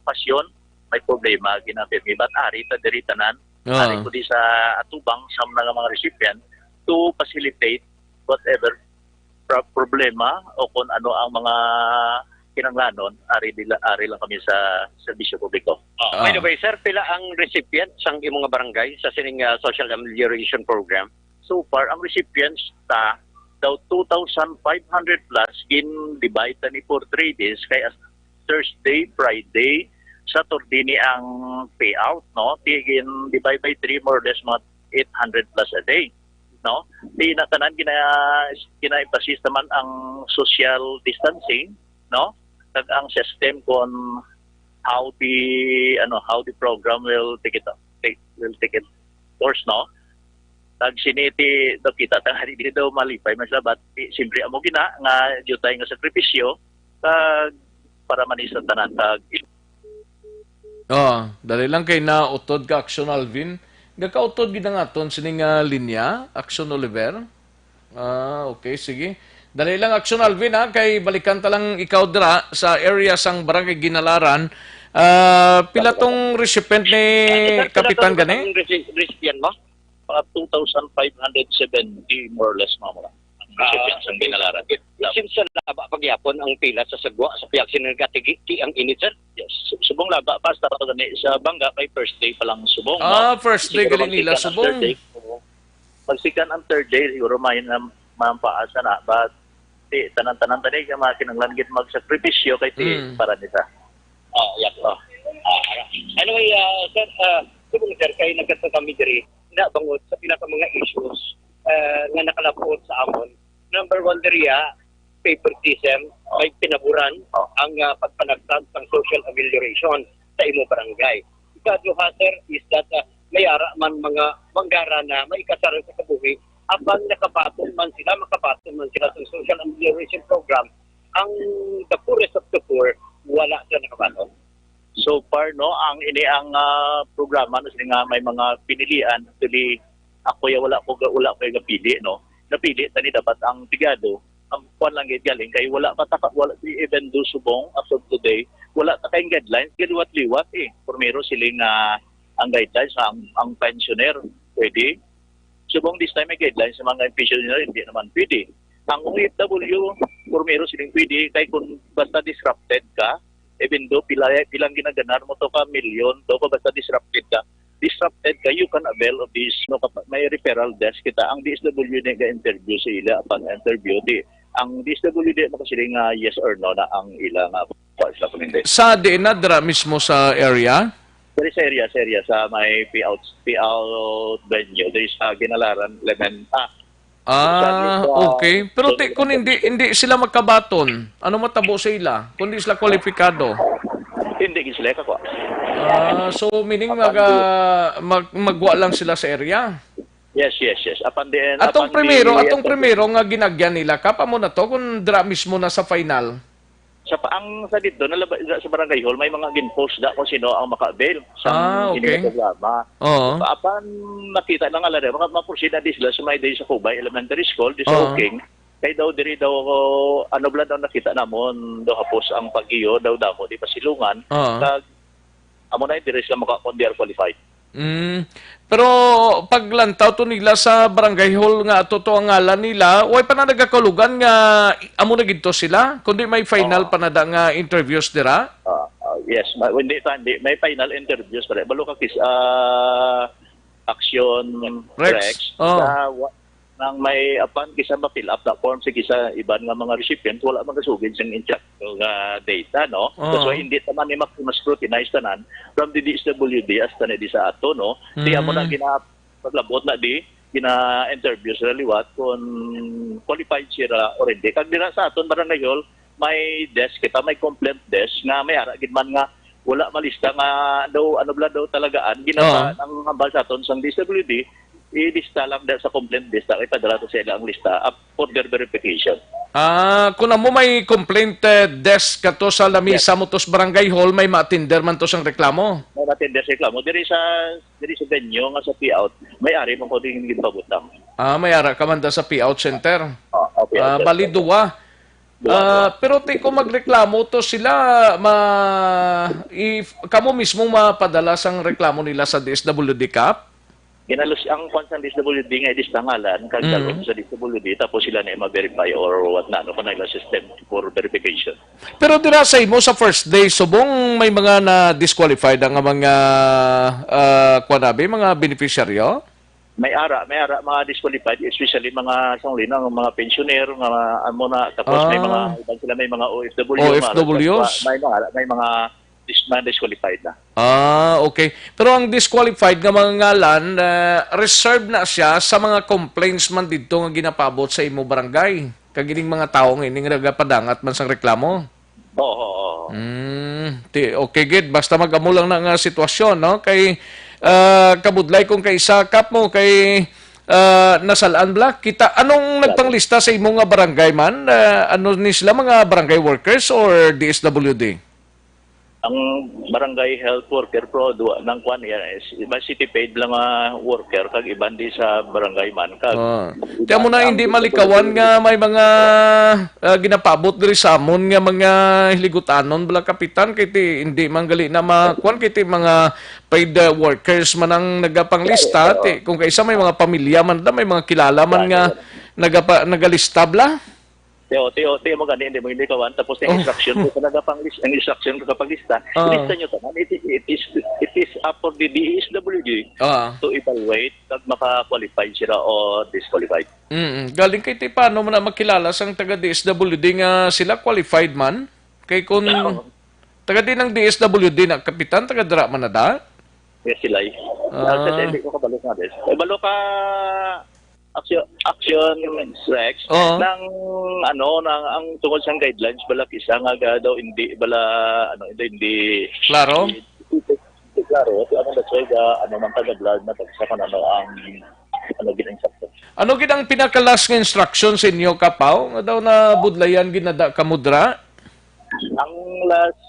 okasyon, may problema, ginapirmi. But ari ta diri tanan, Ah. ari ko di sa atubang sa mga, mga recipient, to facilitate whatever pro- problema o kung ano ang mga kinanglanon, ari, dila, ari lang kami sa serbisyo publiko. Oh, by the Ah. way, sir, pila ang recipient sang imong barangay sa sining, ah, social amelioration program? So far, ang recipients ta daw two thousand five hundred plus, gin-divide ta ni for three days, kay as Thursday, Friday, Saturday ni ang payout, no? Di gin-divide by three, more or less mga eight hundred plus a day, no? Di na tanan gina gina-emphasize naman ang social distancing, no? Kag ang system kon how the, ano, how the program will take it take, will take it course, no? Kag sini ti daw kita ta nga di daw malipay man sila, but di, siyempre amo gina nga diutay nga sakripisyo kag para man sa tanan kag Oh, dali lang kay nautod ka, Action Alvin. Gakautod gid ang aton sini nga linya, Action Oliver. Ah, okay, sige. Dali lang, Action Alvin, ha, kay balikan ta lang ikaw dira sa area sang Barangay Ginalaran. Ah, pila tong recipient ni Ah, sir, pila Kapitan tong gani? Ang reci-, recipient mo? Mga two thousand five hundred seventy, more or less, mga mura. Ang Ah, recipient sang Ginalaran. It, it seems na laba pagyapon ang pila sa sagwa sa pihak sini nga tigiti ang init, sir. Yes. Su-, subong laba pa sa gani sa bangga kay first day pa lang subong, Ah, no? First day Siguro gali nila magtikan ang subong. Third day. Oo. Pag second and third day, siguro may na mampaasa na. But, ti, tanan-tanan tani, nga mga kinahanglan gid magsakripisyo kay ti Mm. para nila. Oh, yeah. Oh. Ah, anyway, ah, sir, ah, subong, sir, kay nagkadto kami diri, na bangod sa pila ka mga issues, ah, nga nakalabot sa amon. Number one diri, ah, favoritism, may pinaburan Oh. ang, ah, pagpanagtag sang social amelioration sa imo barangay. Ikaduha, sir, is that, ah, may ara man mga manggara na may kasarang sa kabuhi, apan nakabaton man sila, makabaton man sila sa social amelioration program, ang the poorest of the poor, wala sila nakabaton. So far, no, ang ini ang, ah, programa, no, sila nga may mga pinilian, actually, ako ya wala ko ga-, wala ko gapili, no. Napili tani dapat ang pigado, ang kuan lang gid galing kay wala pa ta ka-, wala, even do subong as of today, wala ta kay guidelines, galiwat-liwat eh. Primero sila nga ang guidelines ang, ang pensioner pwede. Subong this time may guidelines sa mga pensioner, hindi naman pwede. Ang O F W, primero siling pwede kay kung basta disrupted ka, even though pila, pilang ginaganar mo to ka milyon, do pa basta disrupted ka, disrupted ka, you can avail of this, no, kapa-, may referral desk kita. Ang D S W D ga-interview sa ila, pag interview, di, ang D S W D makasiling nga yes or no na ang ila nga pa sila kung hindi. Sa diin na dira mismo sa area? Diri sa area, sa area, sa may payout, payout venue, diri sa Ginalaran, Lementa. Ah, Sa, okay. Pero ti, kung hindi, hindi sila magkabaton, ano matabo sa ila? Kung di sila kwalipikado? Hindi gid sila kakuha. Ah, so meaning Apan mag, di- ah, mag, magwa lang sila sa area? Yes, yes, yes. Apan di, Atong apan primero, di, atong primero nga ginagyan nila, kap, amo na to, kung dira mismo na sa final? Sa pa-, ang sa dito, nalaba-, sa barangay hall, may mga gin-post da kung sino ang maka-avail sa Ah, okay. ining programa. Oo. Apan nakita na nga lang, maka-, ma-proceed na di sila, sumay di sa Cubay Elementary School, di sa Oo. Uking. Kay daw diri daw, ano bala daw nakita namon, daw hapos ang pag-iyo, daw damo di pasilungan. Oo. Kag, amo na, diri sila maka-, kung they are qualified. Mm. Pero paglantaw to nila sa barangay hall nga ato to ang ngalan nila, way pa na nagakaulogan nga amo na gid to sila, kundi may final Oo. pa na da nga interviews dira? Ah, ah, yes, ma-, hindi pa, hindi. May final interviews pa rin. Balo ka kis-, ah, Action Rex. Rex. Oo. Sa wa-, nang may apan kisa ma-fill up na form sa kisa iban nga mga recipient, wala magasugid sing insakto nga data, no? Oo. That's why hindi ta man ni ma-, ma-scrutinize tanan from the D S W D hasta na di sa ato, no? Di amo na Mm. gina-, paglabot na di, gina-interview sila liwat kung qualified sila or hindi. Kag dira sa aton barangay hall, may desk kita, may complaint desk nga may ara gid man nga wala malista nga daw, ano bala daw talagaan, ginapa Oo. ang hambal sa aton sang D S W D, ilista lang da sa complaint desk, ipadala to sa ila ang lista, ah, for their verification. Ah, kung amo may complaint, eh, desk kato sa lamisa Yes. mo to sa barangay hall, may ma-attender man to sang reklamo? May ma-attender sa reklamo. Diri sa, diri sa venue nga sa payout, may ari man ko din ginpabutang. Ah, may ara ka man da sa payout center? Ah, ah, payout Ah, center. Bali duwa. Duwa, Ah, duwa. Pero ti kung magreklamo to sila, ma-, if, kamo mismo mapadala sang reklamo nila sa D S W D kap? Ginalos ang kwan sa D S W D nga ilista ngalan kag Mm. dalhon sa D S W D, tapos sila na i-verify or what na, ano, kung nila system for verification. Pero dira sa imo sa first day, subong may mga na-disqualified ang mga, ah, kuwan abi, mga beneficiaryo? May ara, may ara mga disqualified, especially mga, sang linaw, mga pensioner, nga amo na, tapos may Ah. mga, iban sila may mga O F W, O F mga, Ws. may mga, may mga dis-, mga disqualified na. Ah, okay. Pero ang disqualified nga mga ngalan, ah, reserve na siya sa mga complaints man didto nga ginapaabot sa imo barangay. Kag ining mga tawo nga ining nagapadangat man sang reklamo. Oo, oo, oo. Mm, ti okay gid, basta mag-amo lang na nga sitwasyon, no? Kay ah, kabudlay kung kaisa kap mo kay ah, nasalaan bala kita. Anong nagpanglista sa imo nga barangay man? Ah, ano ni sila, mga barangay workers or D S W D? Ang barangay health worker, pero duwa nang kwan yan is, may city paid lang nga worker, kag iban di sa barangay man, kag Ah. iban Kaya mo na ang hindi malikawan nga may mga ah, ginapaabot diri sa amon nga mga hiligutanon bala, kapitan, kay ti hindi man gali na ma kuan, kay ti mga paid ah, workers man ang nagapanglista, ti kung kaisa may mga pamilya man da, may mga kilala man nga nagapa, nagalista bala. Teo, teo, teo mo gani, hindi mo hindi kawan. Tapos yung Oh. instruction ko talaga pang list, ang instruction ko sa paglista, Ah. lista nyo tanan. It, it is, it is up for the D S W D Ah. to evaluate kag maka-qualified sila o disqualified. Mm. Galing kay ti paano mo na makilala sang taga D S W D nga sila qualified man? Kay kun Oo. taga di ng D S W D na kapitan, taga dira man na da? Yes, sila eh. Ah. Actually, hindi ko kabalo nga, Des. Eh, balo ka action, action, Rex, Oo. ng ano, ng ang tungod sa guidelines, bala kisa nga ga daw hindi, bala, ano, hindi, hindi, Klaro? Hindi, hindi klaro. So, ano, that's why ga, ano, man taga blood na tagsa kung ano ang, ano, ginainstruction. Ano gid ang pinaka-last nga instruction sa inyo, Kapaw? Nga daw na budlayan ginada ka mudra? Ang last,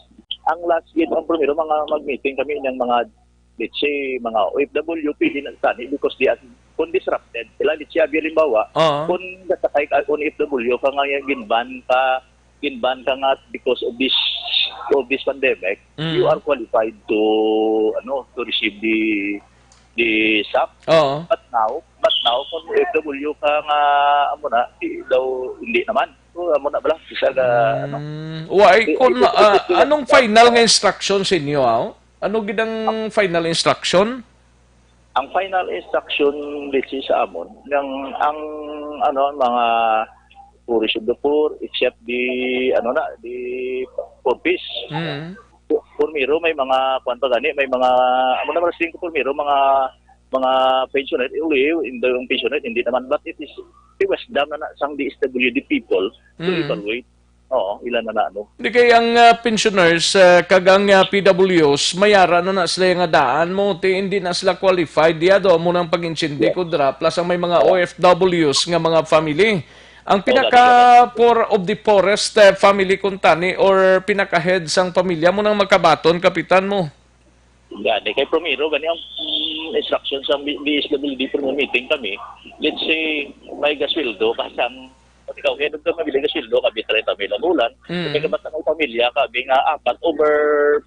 ang last gid, ang primero, mga mag-meeting kami ng mga, let's say, mga O F W, pwede na tani because di, kung disrupted sila, let's say, abi, halimbawa, Oo. kung gatakay ka, kung O F W ka nga ginban ka, ginban ka nga because of this, of this pandemic, Mm. you are qualified to, ano, to receive the, the sap. Oo. But now, but now, kung O F W ka nga, amo na, di, daw, hindi naman. So, amo na bala, isa ka, ano. Mm, why? Kung, ah, anong final nga instruction sa inyo, aw? Ano gid ang final instruction? Ang final instruction, let's say, sa amon, ng, ang, ano, mga poorest of the poor, except the, ano na, the poor peace. Mm. Primero, may mga, kwan pa gani, may mga, amo na, mga singko primero, mga, mga pensioner, uli, hindi yung pensioner, hindi naman, but it is, it was done na, na sang D S W D people to Mm. evaluate. Oo, ilan na na, ano. Di kay ang ah, pensioners ah, kag ang ah, P W Os, mayara na na sila nga daan mo, ti hindi na sila qualified diya do mo nang pag-intindi ko dra, plus ang may mga O F Ws nga mga family. Ang pinaka poor of the poorest ah, family kuntani or pinaka head sang pamilya mo nang makabaton, kapitan mo. Gani, kay primero, gani ang mm, instruction sa B- D S W D, primero meeting kami, let's say, may gasweldo ka sang, pag ikaw, head of the family, gasweldo ka, bi treinta mil ang bulan, Mm. kay kabat ang pamilya ka, bi nga apat over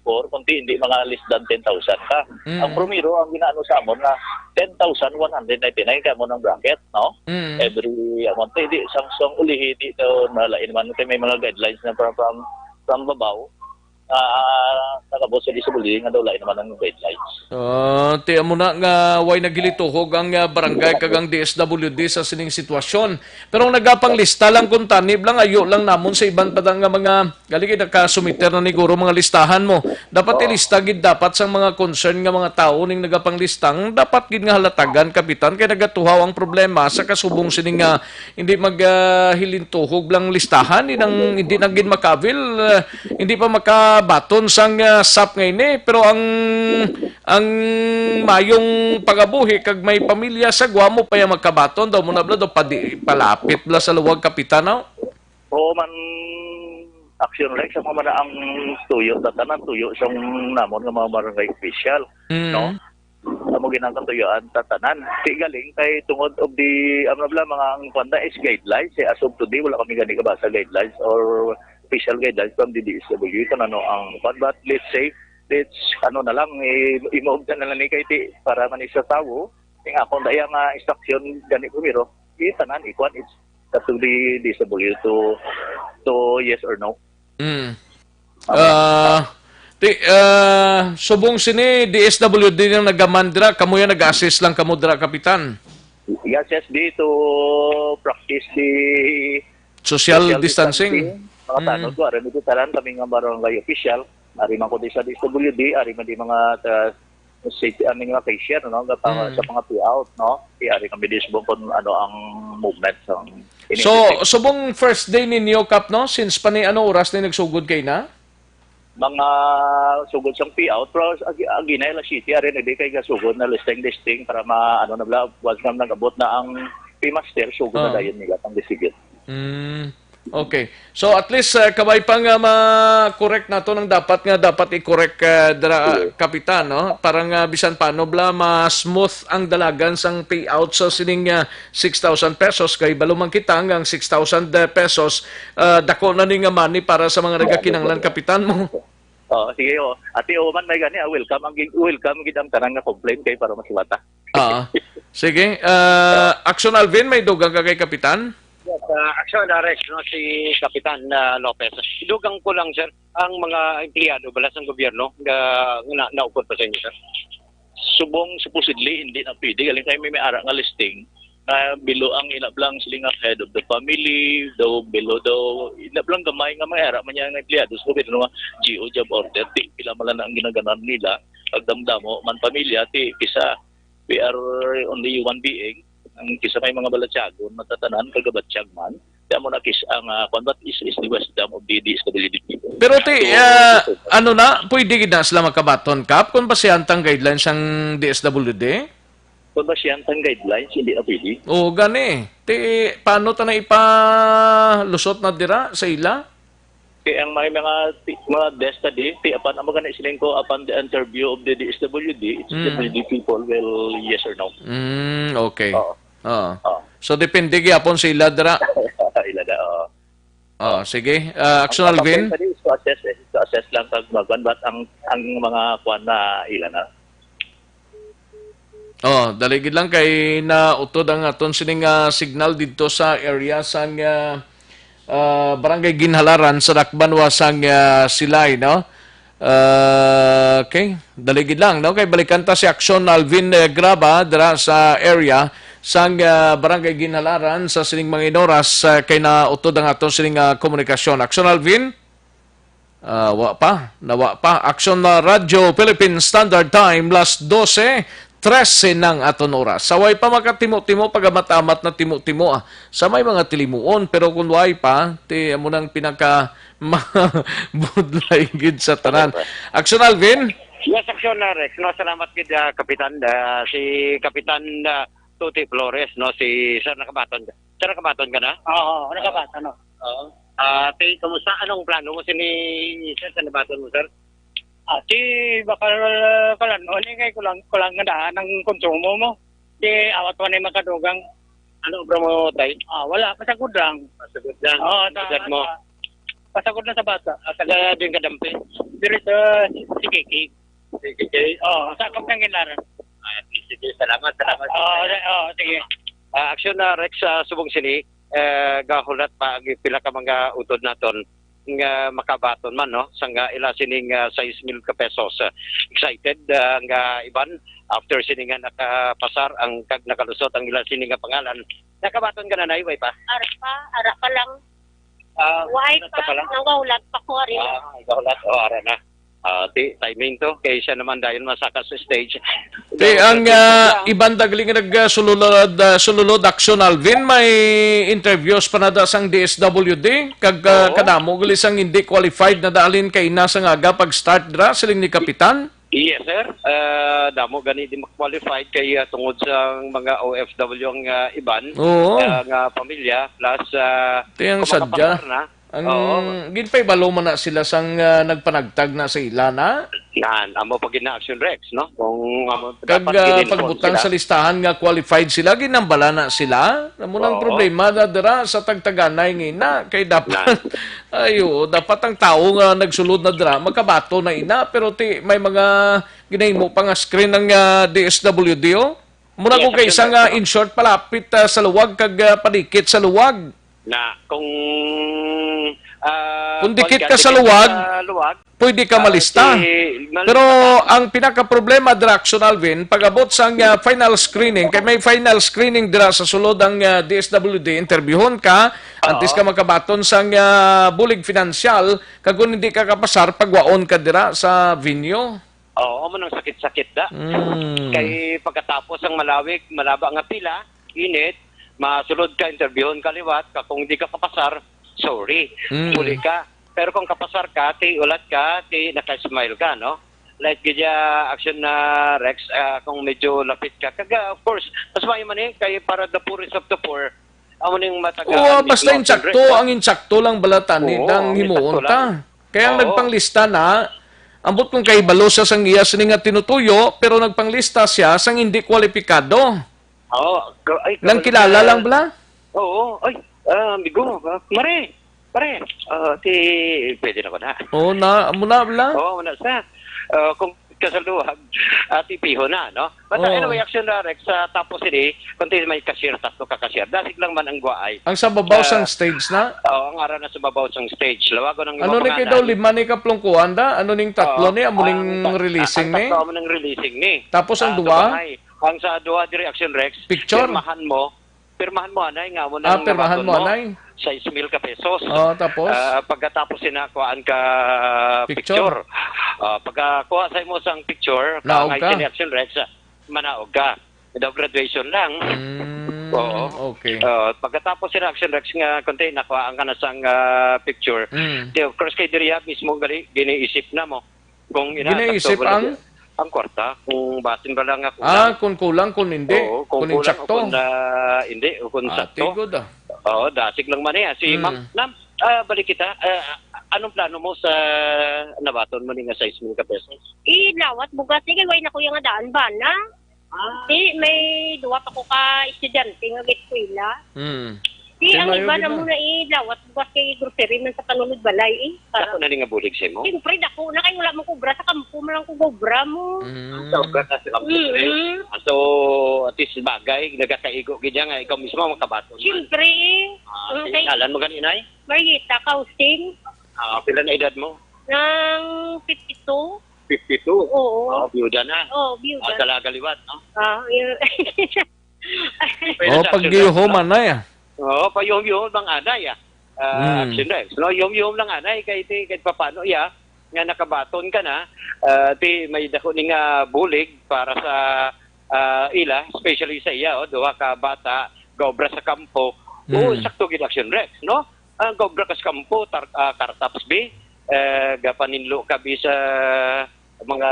four, kung di, hindi mga less than ten thousand ka. Mm. Ang primero, ang ginaano sa amon nga ten thousand one hundred ninety-nine kamo ng bracket, no? Mm. Every amount, hindi, sang, sang ulihi, di daw, nalain man, kay may mga guidelines na from, from, from babaw, ah, nagabot sa disability nga daw lain naman ang guidelines. Ah, ti amo na nga way nagilituhog ang ah, barangay kag ang D S W D sa sining sitwasyon. Pero ang nagapanglista lang kung tanib lang, ayo lang namon sa iban pa nga mga, gali gid nakasumiter na niguro mga listahan mo. Dapat ilista gid dapat sang mga concern nga mga tawo ning nagapanglista. Ang dapat gid nga halatagan, kapitan, kay nagatuhaw ang problema sa kasubong sining nga hindi mag ah, hilintuhog lang listahan, hindi nang hindi na gid makabil, ah, hindi pa makabaton sang ah, sap nga ini, pero ang ang mayong pagabuhi kag may pamilya sa Guam pa ya makabaton daw mo na bala daw padi, palapit bala sa luwag, kapitan, no? Oo man, action like sa mga ang tuyo, tatanan tuyo sa namon nga mga barangay official, Mm. no? Amo ginang katuyuan tatanan. Ti galing kay tungod of the, ano bala, mga ang kwanda is guidelines. Eh, as of today, wala kami gani kabasa guidelines or official guidelines from the D S W. Ito na, no, ang kwan. But let's say, let's, ano na lang, i- i-move na lang ni kay ti, para man sa tawo, Ang akon daya nga instruction gani primero, itanan ikuan, it's up to the D S W to to yes or no. Mm. Ah, ti, ah, subong sini, D S W D nang nagamandra, kamo yan nag-assist lang kamo dira, Kapitan? Yes, yes, di to practice the Social social distancing. Distancing. Mga Mm. tanod ko, aram ito tanan kami nga barangay official, ari man ko di sa D S W D, ari man di mga, ah, city, I mean, mga cashier, no, nga pa, Mm. sa mga payout, no, di ari kami di subong kung ano ang movement sa ini So, subong first day ninyo, Kap, no? Since pa ni ano oras na nagsugod kay na? Mga sugod sang payout, pero agi, agi na ila city, ari na di kay gasugod na listing, listing para ma, ano na bla, once nga nag-abot na ang paymaster, sugod na Ah. dayon nila ang distribute. Mm. Okay. So at least uh, kabay pa nga ma-correct nato nang dapat nga dapat i-correct uh, dira, uh, Yes. Kapitan, no? Para nga bisan paano bla ma-smooth ang dalagan sang payout sa sining uh, six thousand pesos kay balo man kita nga ang six thousand pesos uh, dako na ni nga money para sa mga nagakinanglan, Kapitan mo. Oh, sige, oh. Ati, oh, man may gani, ah, welcome ang gig-, welcome gid ang tanan nga complaint kay para masiwata. Ah, sige. Ah, Action Alvin, may dugang ka kay Kapitan? Yes, ah, Action, ah, Rex, no, si Kapitan, ah, Lopez. Dugang ko lang, sir, ang mga empleyado bala sang gobyerno nga, nga na, naupod pa sa inyo, sir? Subong supposedly hindi na pwede, galing kay may, may ara nga listing nga below ang ila blang sila nga head of the family, daw below daw ila blang gamay nga may ara man niya nga empleyado sa gobyerno nga G O job order, di pila man lang ang ginaganan nila, pagdamdamo man pamilya, ti kisa we are only one being, ang kisa may mga balatyagon, matatanan, kagabatyag man, kaya mo na kis ang, ah, kwan, what is, is the wisdom of the D S W D people? Pero ti, So, ah, ito, ano na, pwede gid na sila makabaton, Kap, kung basihan tang guidelines sang D S W D? Kung basihan tang guidelines, hindi na pwede. Oo, gani. Ti, paano ta na ipalusot na dira sa ila? Kaya ang may mga, ti-, mga desk study, ti, apan, amo gani siling ko, upon the interview of the D S W D, it's the Mm. W D people will yes or no. Mm, okay. Oo. Oo. Oo. So, depende gyapon sa ila dira. Ila na, oo. Oh, sige. Ah, Action Ang Alvin. Ang to assess, eh. To assess lang kag magwan, but ang, ang mga kwan na ila na. Oh, dali gid lang kay nautod ang aton sining, ah, signal didto sa area sang, ah, ah, Barangay Ginhalaran sa Dakbanwa sang, ah, Silay, no? Ah, okay, dali gid lang, no? Kay balikan ta si Action Alvin, eh, Graba dira sa area sang, ah, Barangay Ginhalaran sa sining mga inoras, ah, kay nautod ang aton sining, ah, komunikasyon. Action Alvin? Ah, wa pa, nawa pa. Action na Radyo Philippine Standard Time, las dose trese ng aton oras. Sa way pa makatimo-timo, pagamat-amat na timo-timo, ah, sa may mga tilimuon, pero kung way pa, ti amo nang pinaka budlay gid sa tanan. Action Alvin? Yes, Action, uh, Rex. No, salamat gid, uh, Kapitan. Uh, si Kapitan, uh, Tuti Flores, no, si Sir Nakabaton. Sir Nakabaton ka na? Oo, Nakabaton, no. Oo. Ah, ti, kumusta? Anong plano mo sini, sir, sa nabaton mo, sir? Ah, ti, baka, kalan, o, ni kay kulang, kulang nga daan ang konsumo mo. Ti, awat man ay makadugang. Ano obra mo, tay? Ah, wala, pasagod lang. Pasagod lang. Oo, sa Pasagod mo? Bata. Pasagod na sa bata. Ah, taga din kadampi? Diri sa Sikiki. Sikiki? Oo, sa Kapitang Ginlaran. Ah, sige, salamat, salamat. Oo, sige. Ah, action na, Rex, ah, subong sini, eh, gahulat pa ang pila ka mga utod naton nga makabaton man, no? Sangga ila sining, ah, sais mil ka pesos. Ah, excited, ah, nga iban after sini nga nakapasar ang kag nakalusot ang ila sini nga pangalan. Nakabaton ka na, Nay, way pa? Ara pa, ara pa lang. Ah, Way ano pa, pa lang? Nanggahulat pa ko, ari. Ah, nanggahulat. Oh, ara na. Ah, ti, timing to. Kay siya naman dayon masaka sa stage. Ti, ang, ah, iban dagli nga nag, ah, sululod, ah, sululod action, Alvin, may interviews pa na da sang D S W D. Kag, ah, Oo. Kadamo gali sang hindi qualified na dalin kay na sa ngaga pag-start dra, siling ni Kapitan. Yes, sir. Ah, damo gani di ma-qualified kay, ah, tungod sa mga O F W ang, ah, iban, Oo. ah, nga pamilya, plus, ah, Ti ang kung sadya. Makapasar na, Ang Oo. ginpaibalo man na sila sang, ah, nagpanagtag na sa ila na? Yan, amo pa gid na action, Rex, no? Kung amo, Kag, dapat ah, gid-inform pagbutang sila. Sa listahan nga qualified sila, ginambala na sila. Amo nang Oo. Problema na dira sa tagtaganay nga ina. Kay dapat, Yan. Ay, oo, dapat ang tawo nga nagsulod na dira, makabato na ina. Pero ti, may mga ginahimo pa nga screen ang, ah, D S W D, oh. Mura Yes, ko kay Captain isa nga Marcelo. In short, palapit, ah, sa luwag kag, ah, padikit sa luwag. Na, kung, ah, Kung dikit kuwan ka, ka sa dikit luwag, sa luwag, pwede ka ah, malista. Si, malista Pero ka. Ang pinakaproblema dira, Action Alvin, pag-abot sang, ah, final screening, kay may final screening dira sa sulod ang, ah, D S W D, interviewon ka, antes Oo. ka makabaton sang, ah, bulig financial, kag kung hindi ka kapasar, pagwaon ka dira sa venue. Oo, amo nang sakit-sakit da. Mm. Kay pagkatapos ang malawig, malaba nga pila, init, masulod ka, interviewon ka liwat, ka kung di ka kapasar, sorry, Mm. huli ka. Pero kung kapasar ka, ti ulat ka, ti naka-smile ka, no? Like gid ya, Action na Rex, ah, kung medyo lapit ka. Kaga, of course, mas maayo man eh, kay para the poorest of the poor, amo ning matagaan Oo, mismo, basta Action insakto, Rex, ha? Ang insakto lang bala tani, Oo, dang ang himuon insakto ta. Lang. Kaya ang Oo. Nagpanglista na, ambot kung kahibalo siya sang iya sini nga tinutuyo, pero nagpanglista siya sang hindi kwalipikado. Oo, gr-, ay, Nang grabe kilala ka. Lang bala? Oo, ay, ah, amigo, ah, mare, pare, ah, si, pwede na ko na. Oo na, amo na bala? Oo, amo na sa. Ah, kung kasaluhag, ah, tipiho na, no? But, ah, Oo. Anyway, Action na, Rex, sa tapos ini, kung tayo may cashier, tatlo ka cashier. Dasig lang man ang guwaay. Ang sa babaw Ah, sang stage na? Oo, ang ara na sa babaw sang stage. Lawagon ang Ano mga ni kay pangalan. Daw lima ni kaplungkuan da? Ano ning tatlo Oo, ni? Amo ning ang ta-, releasing ang ni? Tatlo amo ning releasing ni. Tapos ang Ah, duwa? Sa bahay. Ang sa duha diri, Action Rex, Picture? Pirmahan mo. Pirmahan mo, anay, nga amo Ah, nang pirmahan nabaton mo, mo, anay? Sais mil ka pesos. Oh, tapos? Ah, pagkatapos sina, kuhaan ka Picture? Picture. Ah, pagkakuha sa imo sang picture, Naog kaangay ka? Sini Action Rex, ah, manaog ka. Daw graduation lang. Mm, Oo. Okay. Ah, pagkatapos sina Action Rex nga, kunti, nakuhaan ka na sang, ah, picture. Mm. Di, of course, kay diri, ah, mismo gali, giniisip na mo. Kung ina, Ginaisip sakto ba ang? Lagi ang kwarta, kung basin ba lang nga kulang. Ah, kung kulang, kung hindi, Oo, kung kung kulang o insakto. Kung, ah, hindi, o kung Ah, sakto. Tigod, ah. Oo, dasig lang man eh. Si Mm. Ma'am, Ma'am, ah, balik kita. Ah, anong plano mo sa nabaton mo ni nga sais mil ka pesos? Ilawat bugas ni kay way na kuya nga daan bana. Ah. Di, may duwa pa ko ka estudyante nga eskwela. Hmm. Di, Kay ang mayo iba gid na na. Mo Na ilawat bugas kay grocery man sa panulod balay eh. Para Dako na ni nga bulig sa imo? Siyempre, dako na kay wala man kobra sa kampo, man lang ko kobra mo. Hmm. Sa ugat na sa kampo, Mm-mm. Ah, so, at least bagay, nagakaigo gid niya nga ikaw mismo makabaton man. Siyempre eh. Ah, Mm, sige, kay ngalan mo gani, Nay? Marieta Caustin. Ah, pila na edad mo? Nang fifty-two. Fifty-two? Oo. Oh, biyuda na. Oo, biyuda. Ah, dalaga liwat, no? Ah, yun. Pwede Oh, sa pag action gihom, na. Anay, ah. Oo, payuhom-yuhom bang anay, ah. Ah, Hmm. Action Rex. No, yuhom-yuhom lang anay kay ti, kay papano iya nga nakabaton ka na, ah, ti may dako ni nga bulig para sa, ah, ila, especially sa iya, oh, duha ka bata, gaobra sa kampo. Oo, Hmm. Sakto gid Action Rex, no? Ang gaobra ka sa kampo, tar-, ah, kartaps bi, eh, gapaninlo ka bi sa mga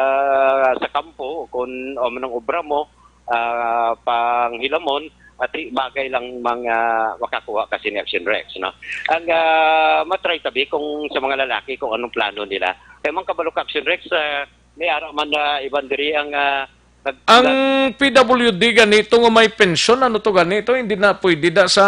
sa kampo, kung o man ang obra mo, ah, panghilamon, ati bagay lang mga makakuha ka sini Action Rex, no? Ang, ah, matry tabi kung sa mga lalaki kung anong plano nila. Kaya man kabalo ka Action Rex, ah, may ara man na iban diri ang, ah, nag-, Ang nag- P W D ganito nga may pensyon, ano to ganito? Hindi na pwede da sa,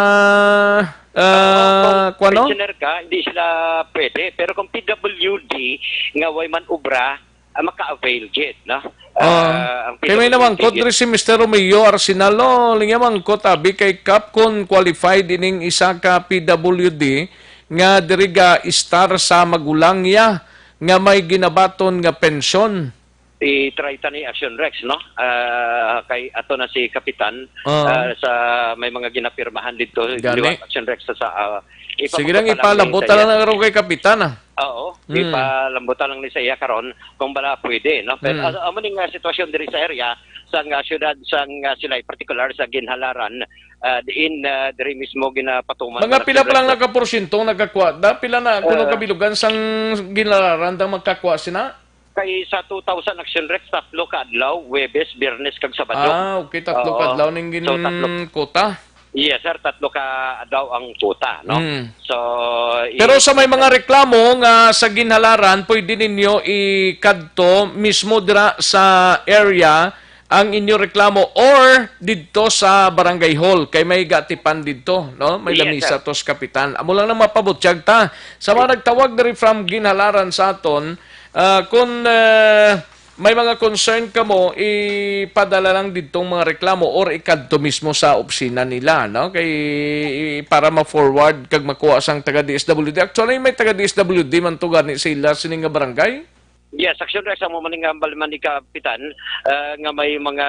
ah, Oo, kung kuwano? Pensioner ka, hindi sila pwede. Pero kung P W D nga way man obra, ah, maka-avail gid, no? Ah, ang Kay may P W D namangkot gid. Diri si Mister Romeo Arsenal, no? Linya mangkot, abi kay Kap, kung qualified ining isa ka P W D nga diri ga istar sa magulang niya nga may ginabaton nga pensyon. I-try ta ni Action Rex, no? Ah, kay ato na si Kapitan, Ah. ah, sa may mga ginapirmahan dito, Gani. Liwat Action Rex sa, sa, ah, Sige lang, ipamagpapalangin ipalabot sa na iya. Lang ron kay Kapitan, ah. Oo, Hmm. Ipalambutan lang ni sa iya karon kung bala pwede, no? Pero Hmm. Amo ni nga sitwasyon diri sa area, sa nga syudad, sa nga Silay, partikular sa Ginhalaran, ah, diin, ah, diri mismo ginapatuman Mga sa pila pa lang nagka-porsyento nagkakuha? Da, pila na, kuno Ah. Kabilugan sang Ginhalaran dang magkakuha sina? Kay sa two thousand Action Rex, tatlo ka adlaw, Huwebes, Biyernes, kag Sabado. Ah, okay, tatlo ka Oo. Adlaw ning So, tatlo. Gin-, quota. Yes, sir, tatlo ka adlaw ang quota, no? Mm. So, i- Pero sa may mga reklamo nga sa Ginhalaran, pwede ninyo ikadto mismo dira sa area ang inyo reklamo or didto sa barangay hall kay may gatipan didto, no? May Yes, lamisa sir. To sa kapitan. Amo lang na mapabutyag ta. Sa mga Yes. Nagtawag diri from Ginhalaran sa aton, ah, kung, ah, may mga concern kamo, ipadala lang didtong mga reklamo or ikadto mismo sa opisina nila, no? Kay, para ma-forward kag makuha sang taga D S W D. Actually, may taga D S W D man to gani sila sini nga barangay. Yes, Action Rex, amo man nga balman ni Kapitan, ah, nga may mga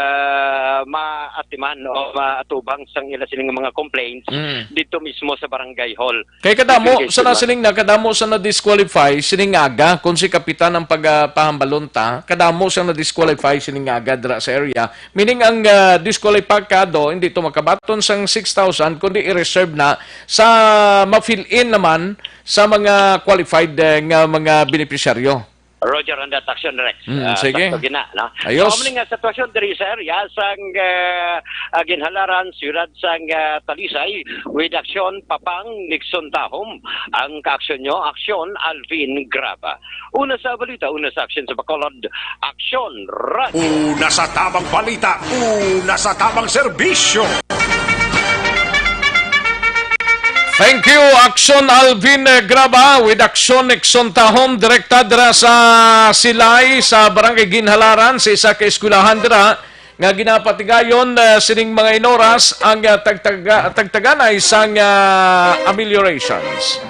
maatiman o maatubang sang ila sining mga complaints Mm. dito mismo sa barangay hall. Kay kadamo Segregation sa na man. Sining na, kadamo sa na-disqualify sining aga, kung si Kapitan ang pagapahambalon ta, kadamo sa na-disqualify sining aga dira sa area. Meaning ang, ah, disqualifikado, hindi to makabaton sang six thousand, kundi i-reserve na sa ma-fill in naman sa mga qualified, eh, nga mga benepisyaryo. Roger on that, Action Rex. Mm, Ah, sige. Sakto gina, no? Ayos. So, amo ni nga sitwasyon diri sa area sang, ah, ah, Ginhalaran, siyudad sang, ah, Talisay, with Action Papang Nixon Tahom. Ang kaaksyon nyo, Action Alvin Graba. Una sa balita, una sa aksyon sa Bacolod, Action Radyo. Una sa tabang balita, una sa tabang serbisyo. Thank you, Action Alvin, eh, Graba, with Action Nixon Tahom, direkta dira sa Silay, sa Barangay Ginhalaran, sa isa ka eskwelahan dira, nga ginapatigayon, eh, sining mga inoras ang, eh, tagtaga-, tagtaganay sang, eh, ameliorations.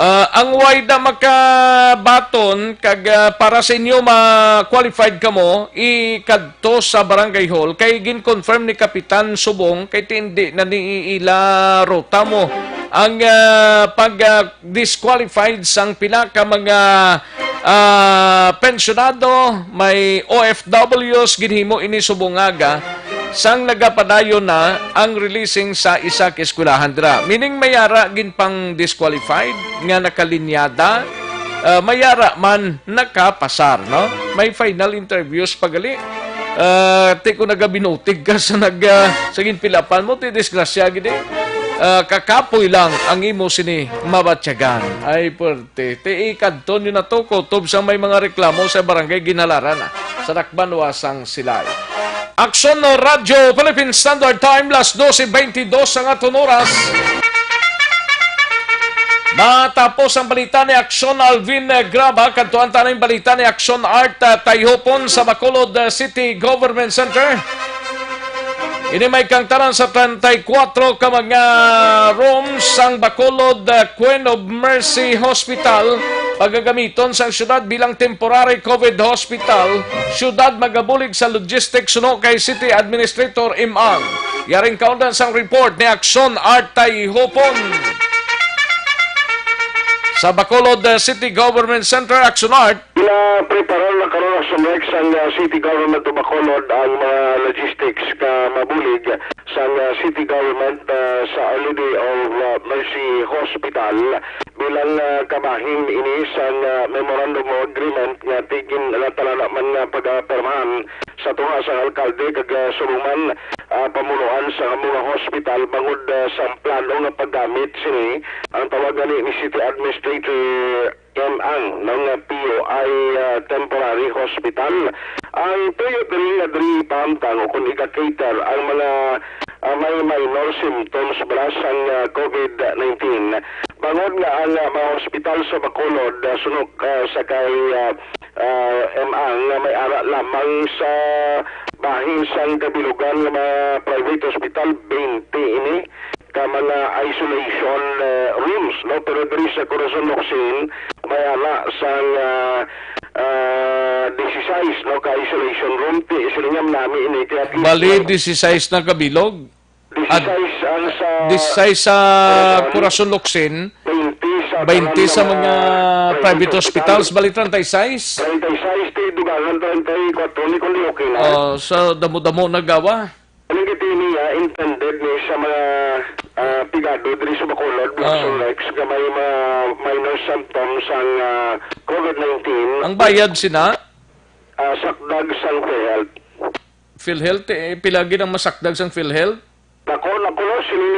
Ah, ang way da makabaton kag, ah, para sa inyo ma-qualified kamo, ikadto sa barangay hall kay gin-confirm ni Kapitan Subong kay tindi na ni ila ruta mo ang, ah, pag, ah, disqualified sang pila ka mga, ah, pensyonado, may O F Ws, ginhimo ini subong aga sang nagapadayon na ang releasing sa isa ka eskwelahan dira. Meaning, may ara gin pang disqualified nga nakalinyada, ah, may ara man nakapasar, no? May final interviews pa gali. Ah, ti ko nagabinutig ka sa nag, ah, sa ginpilapan mo, ti disgrasya gid eh. Ah, kakapoy lang ang imo sini mabatyagan. Ay, puwerte. Ti ikadto nyo na to, kutob sa may mga reklamo sa Barangay Ginhalaran, ah, sa Dakbanuasang Silay. Aksyon Radyo Philippine Standard Time, las doce veintidós ang aton oras. Matapos ang balita ni Aksyon Alvin, eh, Graba, kadtuan ta na yung balita ni Aksyon Art, ah, Tayhopon sa Bacolod, ah, City Government Center. Ini may kangtaran sa treinta y cuatro ka mga rooms sang Bacolod, ah, Queen of Mercy Hospital, pagagamiton sang syudad bilang temporary COVID hospital. Syudad magabulig sa logistics suno kay City Administrator Im Ang. Yaring kaundan sang report ni Aksyon Art Tayhopon. Sa Bacolod, uh, City Government Center, Aksyon Art. Ginapreparar na karon, Aksyon Rex, sang, uh, City Government of Bacolod ang mga logistics ka mabulig sang, uh, City Government, uh, sa Our Lady of, uh, Mercy Hospital bilang, uh, kabahin ini sang, uh, Memorandum of Agreement nga tigin natalana man nga pagapirmahan sa tunga sang alkalde kag, ah, subong man, ah, pamunuan sa mga hospital bangod, ah, sa plano nga paggamit sini ang tawag gani ni City Administrator M Ang, no, nga P O I, ah, temporary hospital. Ang tuyo diri nga diri ipahamtang o kung iga-cater ang mga, ah, may minor symptoms bala sang, ah, COVID nineteen. Bangod nga ang, ah, mga hospital sa Bacolod, ah, suno, ah, sa kay, ah, ah, M Ang nga may ara lamang sa bahin sang kabilugan nga mga private hospital, twenty ini ka mga isolation, eh, rooms, no? Pero diri sa Corazon Locsin, may ara sang, ah, ah, dieciséis, no, ka isolation room. Ti, sila nga nami ini, kaya at least Bali, may dieciséis na kabilog? Dieciséis ang sa Dieciséis sa Corazon Locsin, twenty sa twenty tanan sa mga mga private private hospitals, hospital. Bali treinta y seis. Treinta y seis, ti dugangan treinta y cuatro ni kundi okay na. Oh, sa damo-damo na gawa. Ang giti niya intended ni sa mga, ah, pigado diri sa Bacolod, Black Ah. Solex, nga may mga minor symptoms ang, ah, COVID nineteen. Ang bayad sina? Ah, sakdag sang PhilHealth. PhilHealth, eh, pila gid ang masakdag sang PhilHealth? Nako, nako, no, sini,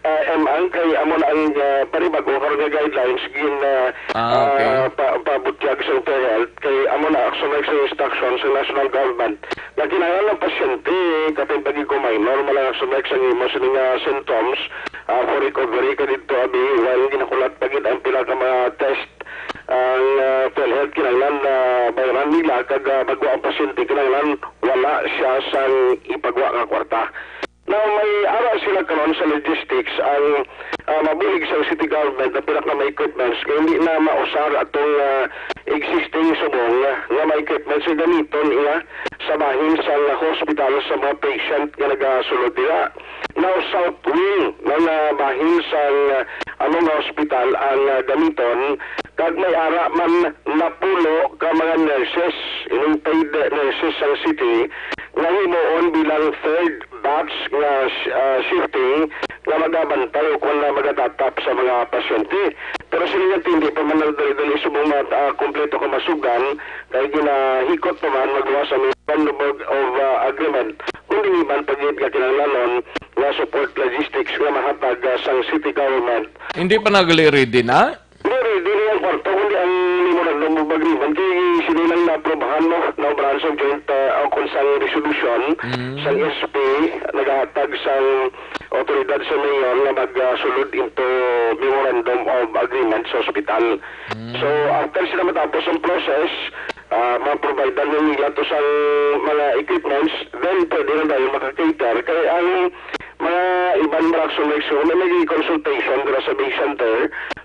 eh, M Ang kay amo na ang, eh, panibago karon nga guidelines gin, eh, Ah, okay. ah, pa-, pabutyag sa PhilHealth kay amo na ang sunod sa instruction sa national government. Nga kinahanglan ang pasyente, kapin pag minor, malang ang sunod sa imo sini nga symptoms, ah, for recovery ka dito, abi, while ginakulat pa gid ang pila ka mga test ang, ah, PhilHealth kinahanglan na bayaran nila kag, ah, magwa ang pasyente, kinahanglan wala siya sang ipagwa nga kwarta. Now, may ara sila karon sa logistics ang, ah, mabulig sa city government na pila ka mga equipments nga hindi na mausar atong, ah, existing subong nga mga equipments nga gamiton iya sa bahin sa hospital sa mga patient nga nagasulod dira. Now, South Wing nga bahin sa, ah, among hospital ang, ah, gamiton, kag may ara man napulo ka mga nurses, ining paid nurses sang city, nga himuon bilang third batch nga, ah, shifting nga magabantay o kung na magatatap sa mga pasyente. Pero sila nga hindi pa man nagdali-dali subong mat-, ah, kompleto ka masugdan, kay ginahikot pa man magluwas sa memorandum of, of, ah, agreement, kung di man pa gid nga kinahanglanon nga support logistics nga mahatag, ah, sang city government. Hindi pa nagali ready na? Hindi, ready na ang kwarto, kundi ang memorandum of agreement kay sila lang naaprubahan, no, na branch of joint, ah, o kung sang resolution Mm. sang S P, nagahatag sang otoridad sa mayor nga magsulod into memorandum of agreement sa ospital. Mm. So, after sila matapos ang process, ah, ma-provide na nila to sang mga equipments, then pwede na tayo maka-cater. Kaya ang mga iban, mga action, like, so, may naging consultation dira sa day center.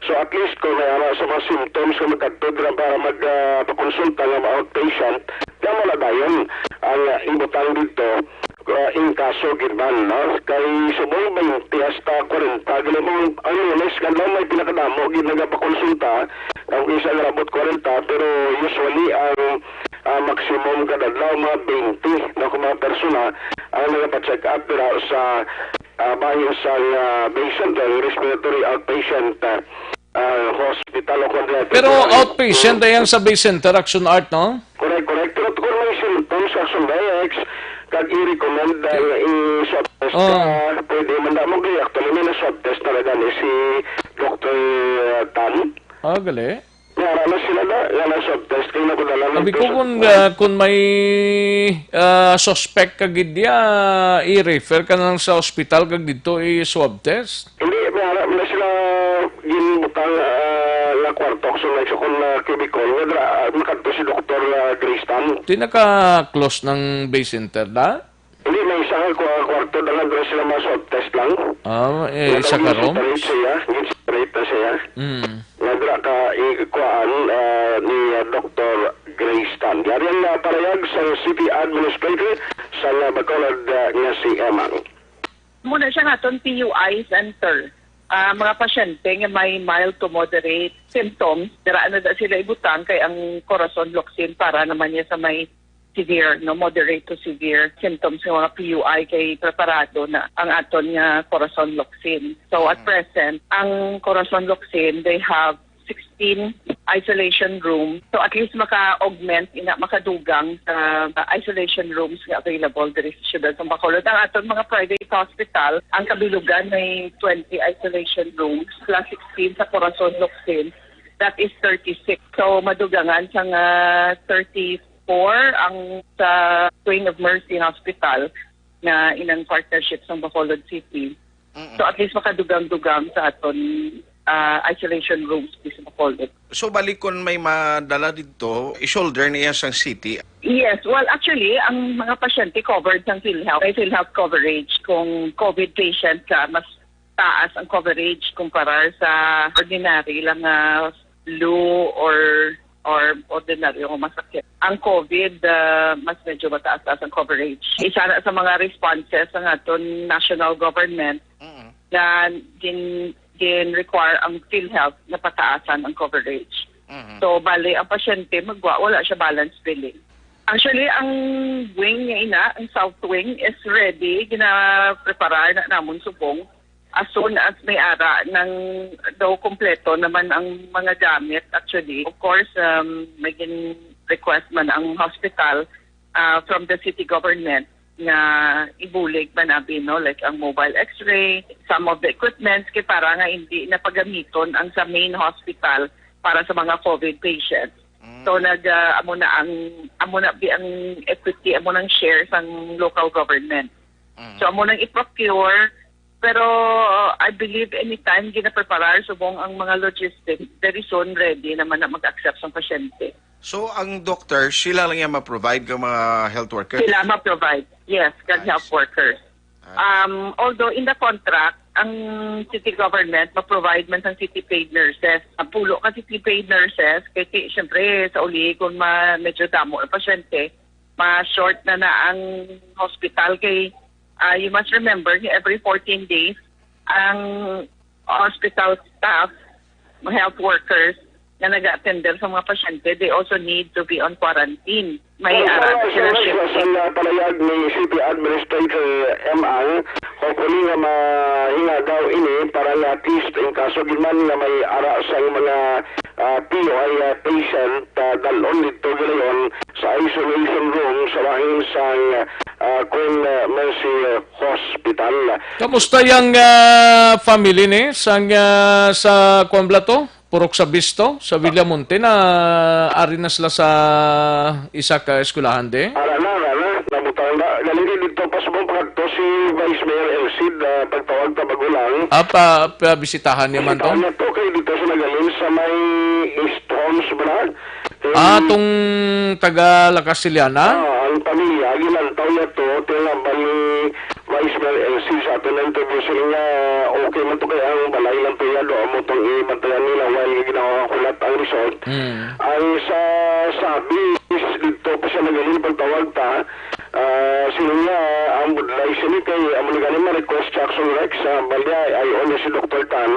So, at least, kung may ara sa mga symptoms nga magkadto dira para mag, ah, pakonsulta nga mga outpatient, kaya wala dayon ang, ah, ibutang dito, ah, in kaso gid man, no? Kay subong twenty hasta forty, gani mo, ang Lunes, nga daw may pinakadamo gid nagapakonsulta, ang isa nga abot forty, pero usually ang, ah, maximum kada adlaw, mga twenty, no, kung mga persona ang nagapacheck up dira sa, ah, bahin sa, ah, Bay Center Respiratory Outpatient, ah, ah, Hospital o kung di Pero outpatient ay ang sa Bay Center, Action Art, no? Correct, correct. Pero kung may symptoms sa Action Art, kag i-recommend, ah, i-swab test Oh. ka, pwede man na mo. Actually, may na-swab test na gani si Doktor Tan. Ah, gali. Yara na sila na, nga na-swab test, kay nakudala ng Sabi ko, patient kung, na. Ah, kung may, ah, suspect ka gid diya, i-refer ka na lang sa ospital kag didto i-swab test. Hindi, may harap na sila ginbutang, ah, nga kwarto, so, like, sa kung, ah, cubicle, nga dra-, ah, makadto si Doktor, ah, Grace Tan. Di naka-close ng Bay Center, da? Hindi, may isa nga kwa-, kwarto, dala dra sila mga swab test lang. Ah, eh, Nga isa daw ka rooms? Separate siya, gin-separate na siya. Mm. Nga dra ka, i-, kuhaan, ah, ni, ah, Doktor Grace Tan. Yari ang, ah, parayag sa City Administrator sa, ah, Bacolod, ah, nga si Emang. Muna siya naton P U I center. Ah, mga pasyente nga may mild to moderate symptoms, dira na da sila ibutang kay ang Corazon Locsin para naman niya sa may severe, no, moderate to severe symptoms ng mga P U I kay preparado na ang aton nga Corazon Locsin. So at Mm. present, ang Corazon Locsin, they have sixteen isolation room. So at least maka-augment, ina, makadugang sa isolation rooms nga available diri sa siyudad sa Bacolod. Ang aton mga private hospital, ang kabilugan may twenty isolation rooms plus sixteen sa Corazon Locsin. That is thirty-six. So madugangan sa nga thirty-four ang sa Queen of Mercy Hospital nga inang partnership sa Bacolod City. Mm-mm. So at least makadugang-dugang sa aton, ah, isolation rooms di sa Bacolod. So, balik kon may madala didto, i-shoulder niya sang city? Yes. Well, actually, ang mga pasyente covered sang PhilHealth. May PhilHealth coverage. Kung COVID patient ka, mas taas ang coverage kumparar sa ordinary lang nga flu or, or ordinaryo nga masakit. Ang COVID, ah, mas medyo mataas-taas ang coverage. Isa na sa mga responses ng aton national government Mm. nga gin-, gin-require ang PhilHealth na pataasan ang coverage. Mm. So, bali, ang pasyente, magwa, wala siya balance billing. Actually, ang wing niya ina, ang South Wing, is ready. Ginapreparar na namon subong. As soon as may ara nang daw kompleto naman ang mga gamit, actually. Of course, um, may gin-request man ang hospital, ah, from the city government nga ibulig man abi, no, like ang mobile X-ray, some of the equipments, kay para nga hindi na pagamiton ang sa main hospital para sa mga COVID patients. Mm. So, nag, ah, amo na ang, amo na bi ang equity, amo nang share sang local government. Mm. So, amo nang i-procure, pero, uh, I believe anytime ginapreparar subong ang mga logistics, very soon ready naman na mag-accept sang pasyente. So, ang doktor, sila lang yan ma-provide kang mga health worker? Sila ma-provide, yes, kag I health see. workers. I see. Um, although in the contract, ang city government ma-provide man sang city paid nurses. Ang pulo ka city paid nurses, kay ti-, siyempre, sa uli, kung ma-, medyo damo ang pasyente, ma-short na na ang hospital. Kay, ah, you must remember, every fourteen days, ang hospital staff, mga health workers, na nag-attender sa mga pasyente, they also need to be on quarantine. May Well, ara sa sila sa, shift. sa, sa palayag ni City Administrator M. Ang, hopefully nga mahinga daw ini para nga at least in kaso gid man nga may ara sang mga, ah, P U I, ah, patient, ah, dalon dito gilayon sa isolation room sa bahin sang, ah, Queen, ah, Mercy Hospital. Kamusta yang, ah, family ni sang, ah, sa kuwan bala to? Purok sa Bisto, sa Villamonte, na ari na sila sa isa ka eskwelahan, di? Ara na, ara na. Nabutang na. Galing din dito pa subong pakadto si Vice Mayor Elcid, ah, pagtawag ta bago lang. Ah, pa, pabisitahan niya man to? Bisitahan niya to, kay dito sa nagalin sa may East Homes, bala. Ah, Eh, tong taga La Castellana? Ah, ang pamilya, gilantaw niya to, tinambal ni Vice Mayor Elcid sa aton na interview, sila nga okay man to kay ang balay lang to niya, doon mo tong ibantayan nila while ginahulat ang result. Mm. Ang sa sabi is dito pa siya nagaling pagtawag ta, ah, sila nga ang budlay sila kay amo ni gani ma-request sa Action Rex, sa balya, ay on si Doktor Tan,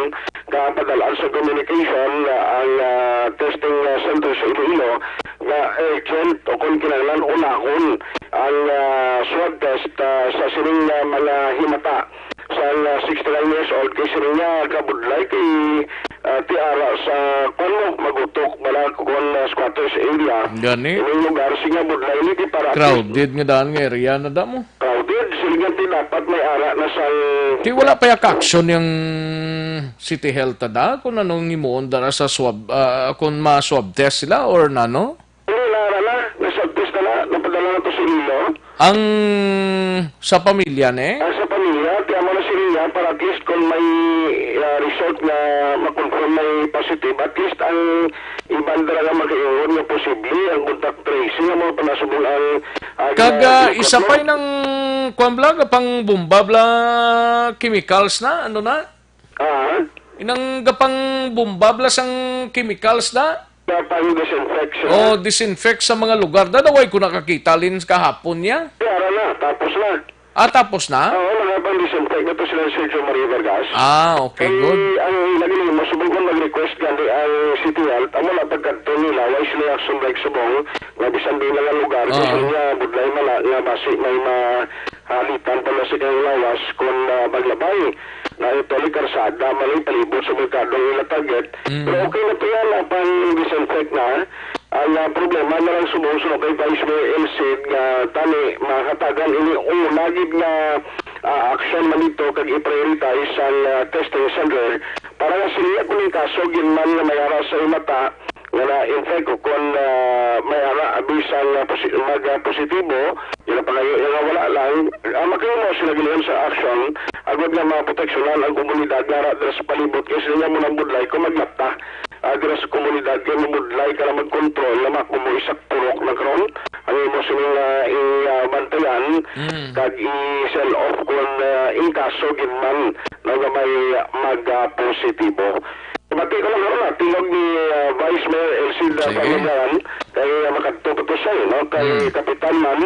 nga padalaan sa communication, ah, ang, ah, testing, ah, center sa Iloilo nga urgent o kung kinahanglan unahon ang, ah, swab test, ah, sa sining, ah, mga himata sa, ah, sixty-nine years old kay sining nga kabudlay kay, ah, tiara sa kuwan mo, Magutok, bala, kuwan, ah, squatters area. Gani. Ining lugar, siya budlay ni kay para at least Crowded nga daan nga area na damo. Crowded, sila nga ti dapat may ara na sang Ti wala pa ya ka-action yang City Health ta da kung anong himuon dara sa swab, ah, kung ma-swab test sila or nano? Hindi, na, na, na, na-swab test na na, napadala na to sa ilo. Ang sa pamilya, ne? Ang sa pamilya, kaya mo na sila para at least kung may, ah, result na ma-confirm may positive, at least ang iban dara nga makaingon nga posible ang contact tracing ang mga panasubong ang, ah, Kag, ah, gina-recruit isa mo. pa nang, kwan bala, gapang bomba bala, chemicals na, ano na? Ah? Inang gapang bomba bala sang chemicals na? Gapang disinfection. Oh, disinfect sa mga lugar. Dadaway ko nakakita lin kahapon niya. Kaya na, tapos na. Ah, tapos na? Oo, nagapang disinfect na to sila Sergio Marie Vargas. Ah, okay, Kay good. ang lagi nila, masubong kung mag-request gani ang City Health, amo na pagkadto nila, why sila action like subong, nga bisan din nga lugar, Oo. kung sila budlay man na, nga basi may mahalitan pa na sa kanilang lawas kung, ah, maglabay. Na ito ni karsada, malay palibot sa merkado ang ilang target. Mm. Pero okay na to yan, ah, pang disinfect na. Ang, ah, problema na lang sumusunod kay Vice Mayor Elcid nga tani mahatagan ini una gid nga, ah, aksyon man dito kag i-prioritize ang, ah, testing center para nga sila kung may kaso gid man nga may ara sa imata nga na-infect o kung, ah, may ara bisan nga posi-, mag, ah, positibo, yun ang pangayo nga wala lang, ah, makahimo sila gid sa aksyon agud nga maproteksyonan ang komunidad nga ara sa palibot kay sila mo nang budlay kung maglapta. Ah, dira sa komunidad kay mabudlay ka na magkontrol na makumo isa turok na karon. Ang imo sining, ah, i, ah, bantayan Mm. kag i-sell off kung, ah, in kaso gid man na nga may mag, ah, positibo. Bati ko lang karon, ah, tingog ni, ah, Vice Mayor Elcid, ah, Sige. Pangilinan, kay, ah, makadto pa to siya, no? Kay Mm. Kapitan man,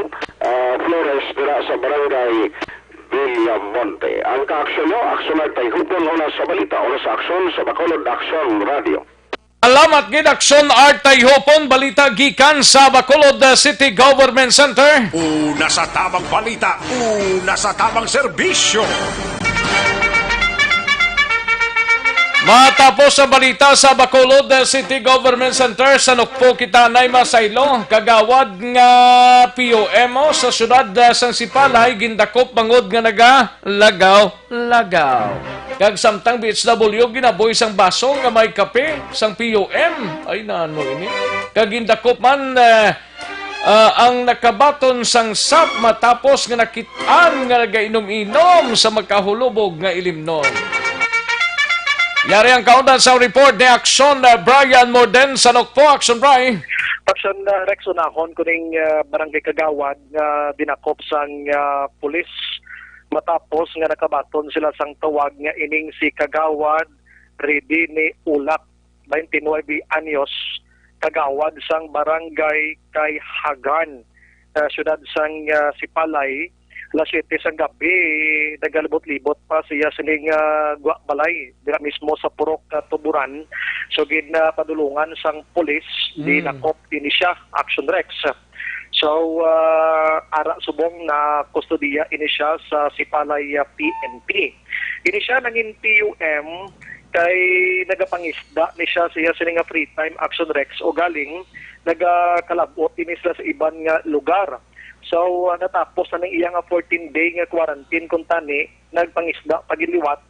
ah, Flores dira sa barangay Villamonte. Ang kaaksyon nyo, aksyon na tayo hupon una sa balita, una sa aksyon sa Bacolod Aksyon Radio. Salamat gid, Aksyon Art Tayhopon, balita gikan sa Bacolod, uh, City Government Center. Una sa tamang balita, una sa tamang serbisyo. Matapos sa balita sa Bacolod, uh, City Government Center, sa Nukpo kita nay masaylo, kagawad nga P O M o sa siyudad, uh, sang Sipalay, gindakop bangod nga nagalagaw-lagaw. Kag samtang B H W ginaboy sang baso nga may kape sang P U M. Ay, nano ini? Kag gindakop man, eh, ah, ang nakabaton sang sap matapos nga nakit-an nga nagainom-inom sa makahulubog nga ilimnon. Yari ang kaundan sa report ni Aksyon, eh, Brian Morden sa Nokpo. Aksyon, Bri. Action, uh, Rex, unahon ko ning uh, barangay kagawad nga dinakop sang uh, pulis matapos nga nakabaton sila sang tawag nga ining si Kagawad Redini Ulak, twenty-nine anyos, kagawad sang barangay Kayhagan, uh, siyudad sang uh, Sipalay, alas siyete sang gabi, nagalibot-libot pa siya sining uh, gwa balay dira mismo sa Purok uh, Tuburan. So gin uh, padulungan sang pulis, mm. Dinakop ini siya, Action Rex. So uh, ara subong na kustodiya ini siya sa Sipalay uh, P N P. Ini siya nangin P U M kay nagapangisda ni siya siya sini nga free time, Action Rex, o galing nagakalabot ini sila sa iban nga lugar. So uh, natapos na ning iya nga fourteen day nga quarantine, kung tani nagpangisda pa gid liwat,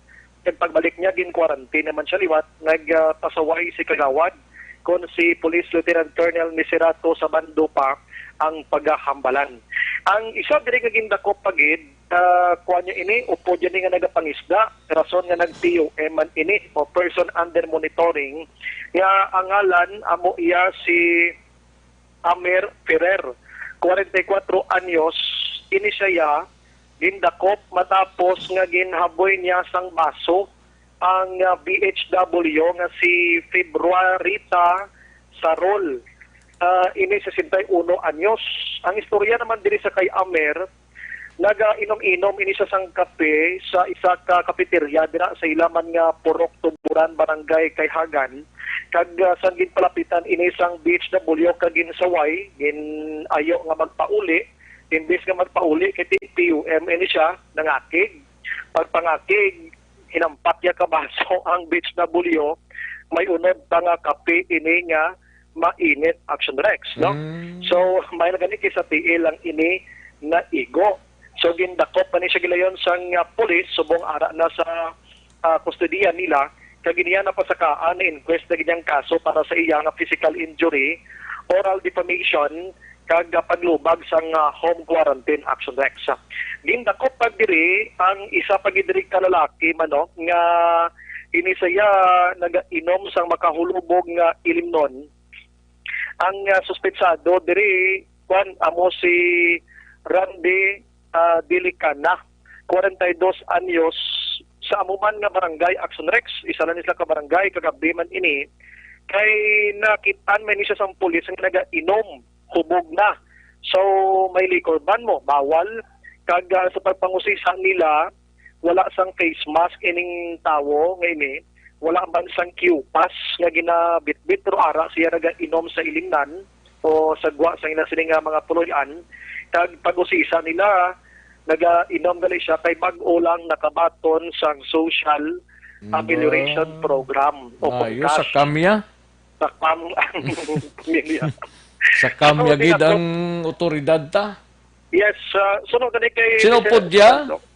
kag pagbalik niya gin quarantine naman siya liwat, nagpasaway si kagawad kon si Police Lieutenant Colonel Miserato Sabando pa ang pagahambalan. Ang isa diri nga gindakop pa gid, uh, kuan niya ini, upod niya ni nga nagapangisda, rason nga nag-P U M man ini o person under monitoring, nga ang ngalan amo iya si Amer Ferrer, forty-four anyos, ini siya gindakop matapos nga ginhaboy niya sang baso ang uh, B H W nga si Februarita Sarol. Uh, ini sesenta y uno anyos. Ang istorya naman diri sa kay Amer, nagainom-inom ini siya sang kape sa isa ka kapeterya dira sa ila man nga Purok Tuburan, Barangay Kayhagan, kag uh, sang ginpalapitan ini sang B H W kag ginsaway, gin-ayo nga magpauli. Imbis nga magpauli kay ti-, P U M ini siya, nangakig. Pagpangakig, hinampak niya ka baso ang B H W, may unod pa nga kape ini nga mainit, Action Rex, no? Mm. So, may na gani kay sa tiil lang ini naigo. So, gindakop pa ni siya gilayon sang uh, pulis subong ara na sa uh, kustodiya nila, kag iniya napasakaan na inquest na gid ang kaso para sa iya nga physical injury, oral defamation, kag uh, paglubag sang uh, home quarantine, Action Rex. Gindakop pa diri ang isa pa gid diri ka lalaki man, no, nga ini siya nagainom sang makahulubog nga ilimnon. Ang uh, suspetsado diri, kwan, amo si Randy uh, Dilicana, forty-two anyos, sa amo man nga barangay, Action Rex. Isa lang ni sila ka barangay, kagabi man ini, kay nakit-an man ni siya sang pulis nga nagainom, hubog na. So, may liquor ban mo, bawal. Kag uh, sa pagpangusisa nila, wala sang face mask ining tawo nga ini, wala man sang Q-pass nga ginabitbit, pero ara siya nagainom sa ilimnan o sa gwa sa ila sini nga mga puloy-an. Kag pag-usisa nila, nagainom gali siya kay bag-o lang nakabaton sang social amelioration program o Maayo, sa pangkas. Kamya? Sa kam ang pamilya. Sa kamya Ano, gid di ang ako otoridad ta? Yes, uh, sunod na kay Sino Mister pod ya? Fernando.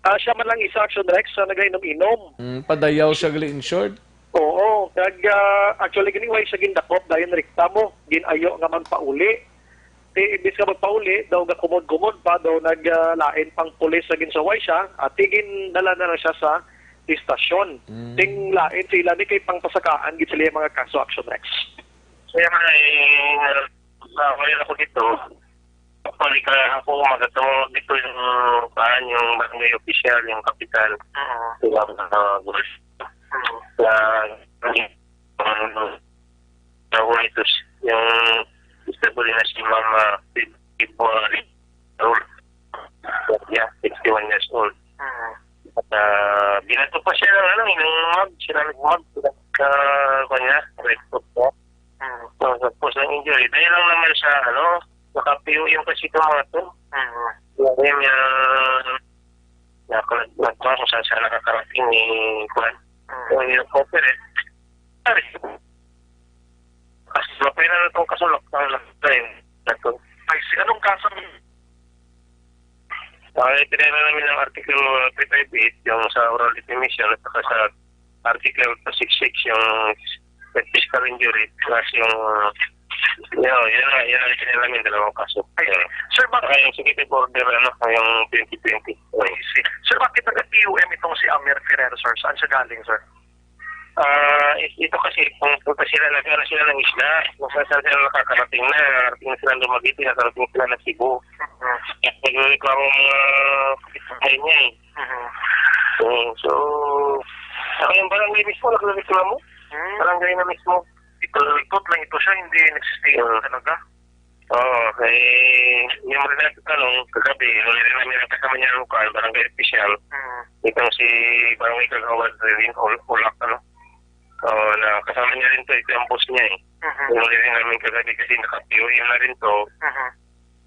Ah, siya man lang isa, Action Rex, sa nagainom-inom. Mm, padayaw siya gali insured? Oo, kag ah, actually gani way siya gindakop dayon rekta mo, ginayo nga magpauli. Ti imbis nga magpauli, daw gakumod-kumod pa, daw naglain pang pulis sa ginsaway siya, at tigin dala na lang siya sa istasyon. Mm. Ting lain sila ni kay pangpasakaan gid sila yung mga kaso, Action Rex. Kaya nga eh, sa wala ako dito, balik na ako, magkatawag dito yung paan, yung barangay official, yung kapitan. Mm. Yung mga guys. Mm. Sa, yung, yung, yung, yung, yung, yung, yung, yung, Yeah, sixty-one years old. Mm. At ah, binato pa siya ng ano, ng mug, ceramic mug, sa kanya, red foot niya. Mm. So, tapos ng injury, dahil lang naman sa ano, naka-P O M kasi itong mga to. Mm. Kaya niya, nakalag-, nagpasok sa, sa nakakarating ni Juan. Mm. Kung yung cooperate, pare, kasi mapera na itong kasulak ng time. Ay, si anong kaso? Ay, pinailan namin ng Article three five eight, yung sa oral defamation, at saka sa Article two six six, yung physical injury, plus yung, yun, yun na, yun na yung pinailan namin, dalawang kaso. Ay, yun. Sir, bak- Saka yung executive order, ano, yung twenty twenty. Ay, si-, sir, bakit nag-P U M itong si Amir Ferrer, sir? Saan siya galing, sir? Ah, is-, ito kasi, kung punta sila, nag-ano sila ng isda, kung saan saan sila nakakarating na, nakarating sila ng Dumaguete, nakarating sila ng Cebu. Mhm. Nagreklamo ang mga kapitbahay niya eh. Mhm. Oo, so, saka yung barangay mismo, nagreklamo. Hmm. Barangay na mismo. Ipot-ipot lang ito siya, hindi nagsistiyan talaga. Oo, eh, yung mga nagtatanong kagabi, huli rin namin ang kasama niya ang kuwan, barangay official. Mm. Itong si Barangay Kagawad Rin Ul-, Ulak, ano? Oo, na kasama niya rin to, ito ang boss niya eh. Mhm. Huli rin namin kagabi kasi naka-P O M na rin to. Mhm.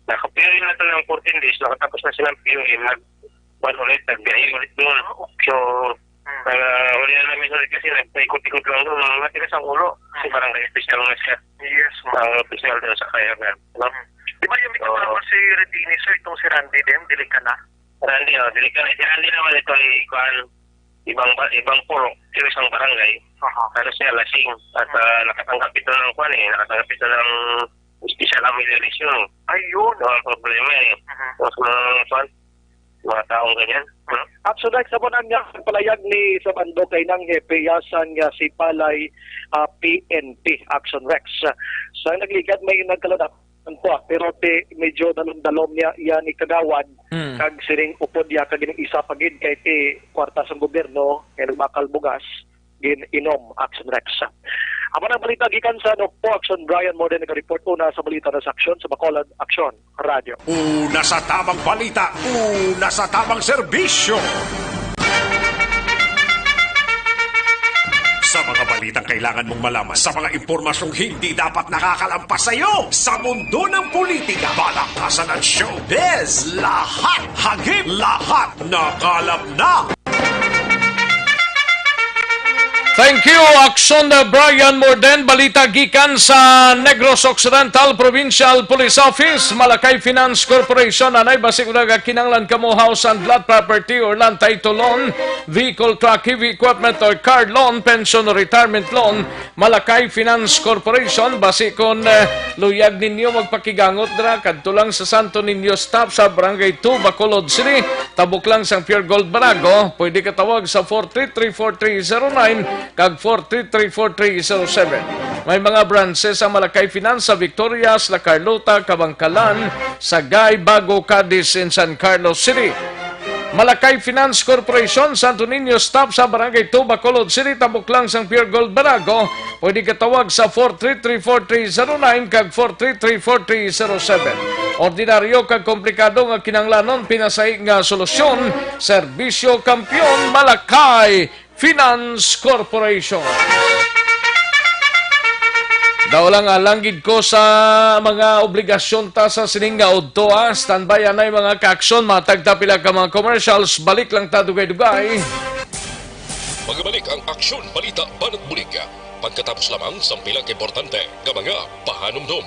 Naka-P O M na to ng fourteen days, nakatapos na silang P O M, nag-, kuwan ulit, nagbiyahe ulit doon. So, Mm. ah, huli na namin ulit kasi nagpaikot-ikot lang doon. Matigas ang ulo. Kasi Mm. barangay official na siya. Yes, ma'am. Ang official doon sa Kayagan, no? Mm. Di ba yung may Oo. kasama si Retini, sir, itong si Randy din? Dili ka na? Randy, oh, dili ka na. Si Randy naman ito ay, kuwan, ibang ba-, ibang purok, pero isang barangay. Aha. Pero siya lasing. At, Mm. ah, nakatanggap ito ng kuwan eh. Nakatanggap ito ng special amelioration. Ayun. Ito ang problema eh. Mhm. Tapos mga kuwan, mga taong ganyan, no? Action Rex, amo na nga ang palayag ni sa bando kay nang hepe ya sang, ah, Sipalay, ah, P N P, Action Rex. Sa nagligad may nagkalunap ang kuha, pero ti medyo dalom-dalom niya, iya ni Kagawad, Mm. kag sining upod ya kag ining isa pa gid kay ti kwarta sang gobyerno kay nagbakal bugas, gin-inom, Action Rex. Amo na ang balita gikan sa Nokpo, Action Brian Morden naga-report. Una sa balita na sa Aksyon sa Bacolod, Aksyon Radio. Una sa tamang balita, una sa tamang serbisyo. Sa mga balitang kailangan mong malaman, sa mga impormasyong hindi dapat nakakalampas sa iyo, sa mundo ng politika, balakasan at showbiz, lahat hagip, lahat nakalap na. Thank you, Action Brian Morden. Balita gikan sa Negros Occidental Provincial Police Office, Malacay Finance Corporation. Anay, basi ko nagakinanglan kamo house and lot property or land title loan, vehicle, truck, heavy equipment or car loan, pension or retirement loan, Malacay Finance Corporation. Basi kon, eh, luyag ninyo magpakigangot dira, kadto lang sa Santo Niño Stop sa Barangay two, Bacolod City, tabok lang sang Pure Gold Barago. Pwede ka tawag sa four three three four three zero nine kag four three three four three zero seven. May mga branches ang Malacay Finance sa Victorias, La Carlota, Kabankalan, Sagay, Bago, Cadiz, and San Carlos City. Malacay Finance Corporation, Santo Niño Stop sa Barangay two, Bacolod City, tabok lang sang Pure Gold Barago. Pwede ka tawag sa four three three four three zero nine kag four three three four three zero seven. Ordinaryo kag komplikado nga kinahanglanon, pinasahi nga solusyon, serbisyo, kampiyon, Malacay Finance Corporation. Daw lang, alang gid ko sa mga obligasyon ta sa sining nga udto, ah. Standby anay, mga ka-aksyon, matag ta pila ka mga commercials, balik lang ta dugay-dugay. Magabalik ang Aksyon Balita Banat Bulig pagkatapos lamang sang pila ka importante nga mga pahanumdom.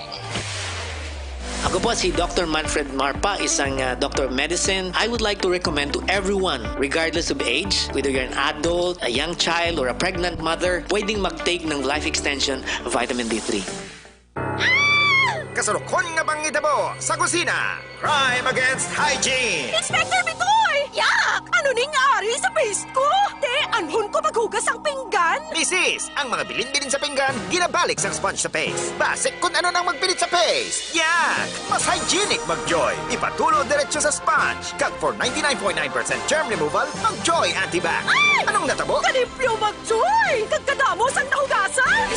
Ako po si Doctor Manfred Marpa, isang, ah, Doctor of Medicine. I would like to recommend to everyone, regardless of age, whether you're an adult, a young child, or a pregnant mother, pwedeng mag-take ng Life Extension Vitamin D three. Kasulukon nga panghitabo sa kusina. Crime against hygiene. Inspector Bitoy! Yak! Ano ning ari sa paste ko? Te, anhon ko maghugas ang pinggan? Misis, ang mga bilin-bilin sa pinggan, ginabalik sang sponge sa paste. Basi kon ano nang magpilit sa paste. Yak! Mas hygienic mag-Joy. Ipatulo diretso sa sponge. Kag for ninety-nine point nine percent germ removal, mag-Joy Antibac. Ay! Anong natabo? Kalimpyo mag-Joy! Kag kadamo sang nahugasan!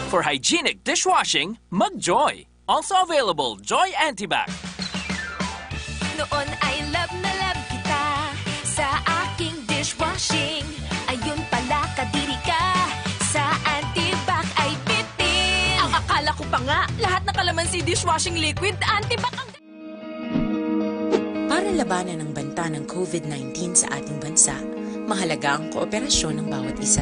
For hygienic dishwashing, mag-Joy. Also available, Joy Antibac. Noon ay love na love kita sa aking dishwashing. Ayun pala, kadiri ka. Sa Antibac ay bitin. Ang akala ko pa nga, lahat ng kalamansi dishwashing liquid, Antibac ang Para labanan ang banta ng COVID nineteen sa ating bansa, mahalaga ang kooperasyon ng bawat isa.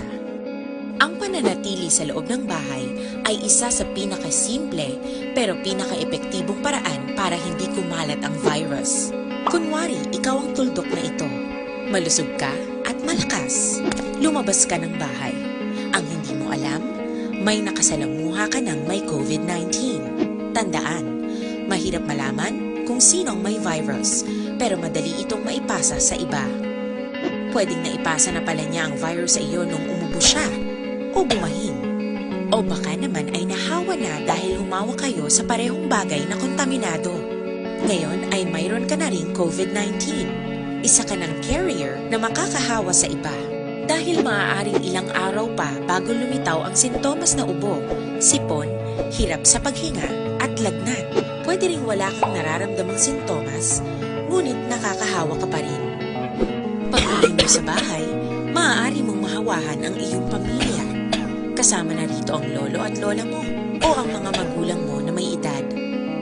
Ang pananatili sa loob ng bahay ay isa sa pinakasimple pero pinakaepektibong paraan para hindi kumalat ang virus. Kunwari, ikaw ang tuldok na ito. Malusog ka at malakas. Lumabas ka ng bahay. Ang hindi mo alam, may nakasalamuha ka ng may COVID nineteen. Tandaan, mahirap malaman kung sino ang may virus, pero madali itong maipasa sa iba. Pwedeng naipasa na pala niya ang virus sa iyo nung umubo siya o bumahin. O baka naman ay nahawa na dahil humawak kayo sa parehong bagay na kontaminado. Ngayon ay mayroon ka na ring COVID nineteen. Isa ka ng carrier na makakahawa sa iba. Dahil maaaring ilang araw pa bago lumitaw ang sintomas na ubo, sipon, hirap sa paghinga, at lagnat. Pwede ring wala kang nararamdamang sintomas, ngunit nakakahawa ka pa rin. Pag-uwi mo sa bahay, maaari mong mahawahan ang iyong pamilya. Kasama na rito ang lolo at lola mo o ang mga magulang mo na may edad.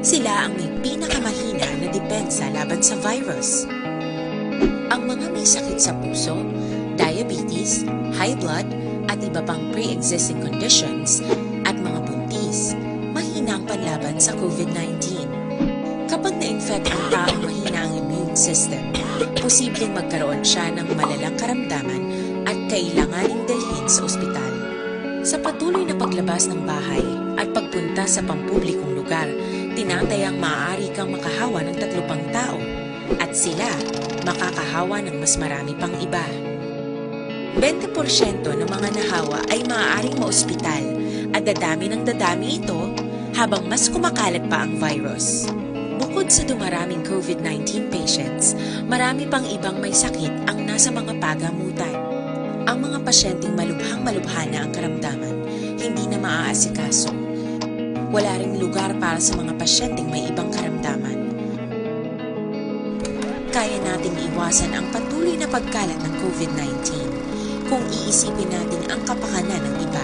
Sila ang may pinakamahina na depensa laban sa virus. Ang mga may sakit sa puso, diabetes, high blood, at iba pang pre-existing conditions, at mga buntis, mahina ang panlaban sa COVID nineteen. Kapag na-infect ang taong mahina ang immune system, posibleng magkaroon siya ng malalang karamdaman at kailanganing dalhin sa ospital. Sa patuloy na paglabas ng bahay at pagpunta sa pampublikong lugar, tinatayang maaari kang makahawa ng tatlo pang tao, at sila makakahawa ng mas marami pang iba. Bente porsyento ng mga nahawa ay maaaring maospital at dadami ng dadami ito habang mas kumakalat pa ang virus. Bukod sa dumaraming COVID nineteen patients, marami pang ibang may sakit ang nasa mga pagamutan. Ang mga pasyenteng malubhang-malubha na ang karamdaman, hindi na maaasikaso. Wala ring lugar para sa mga pasyenteng may ibang karamdaman. Kaya nating iwasan ang patuloy na pagkalat ng COVID nineteen kung iisipin natin ang kapakanan ng iba.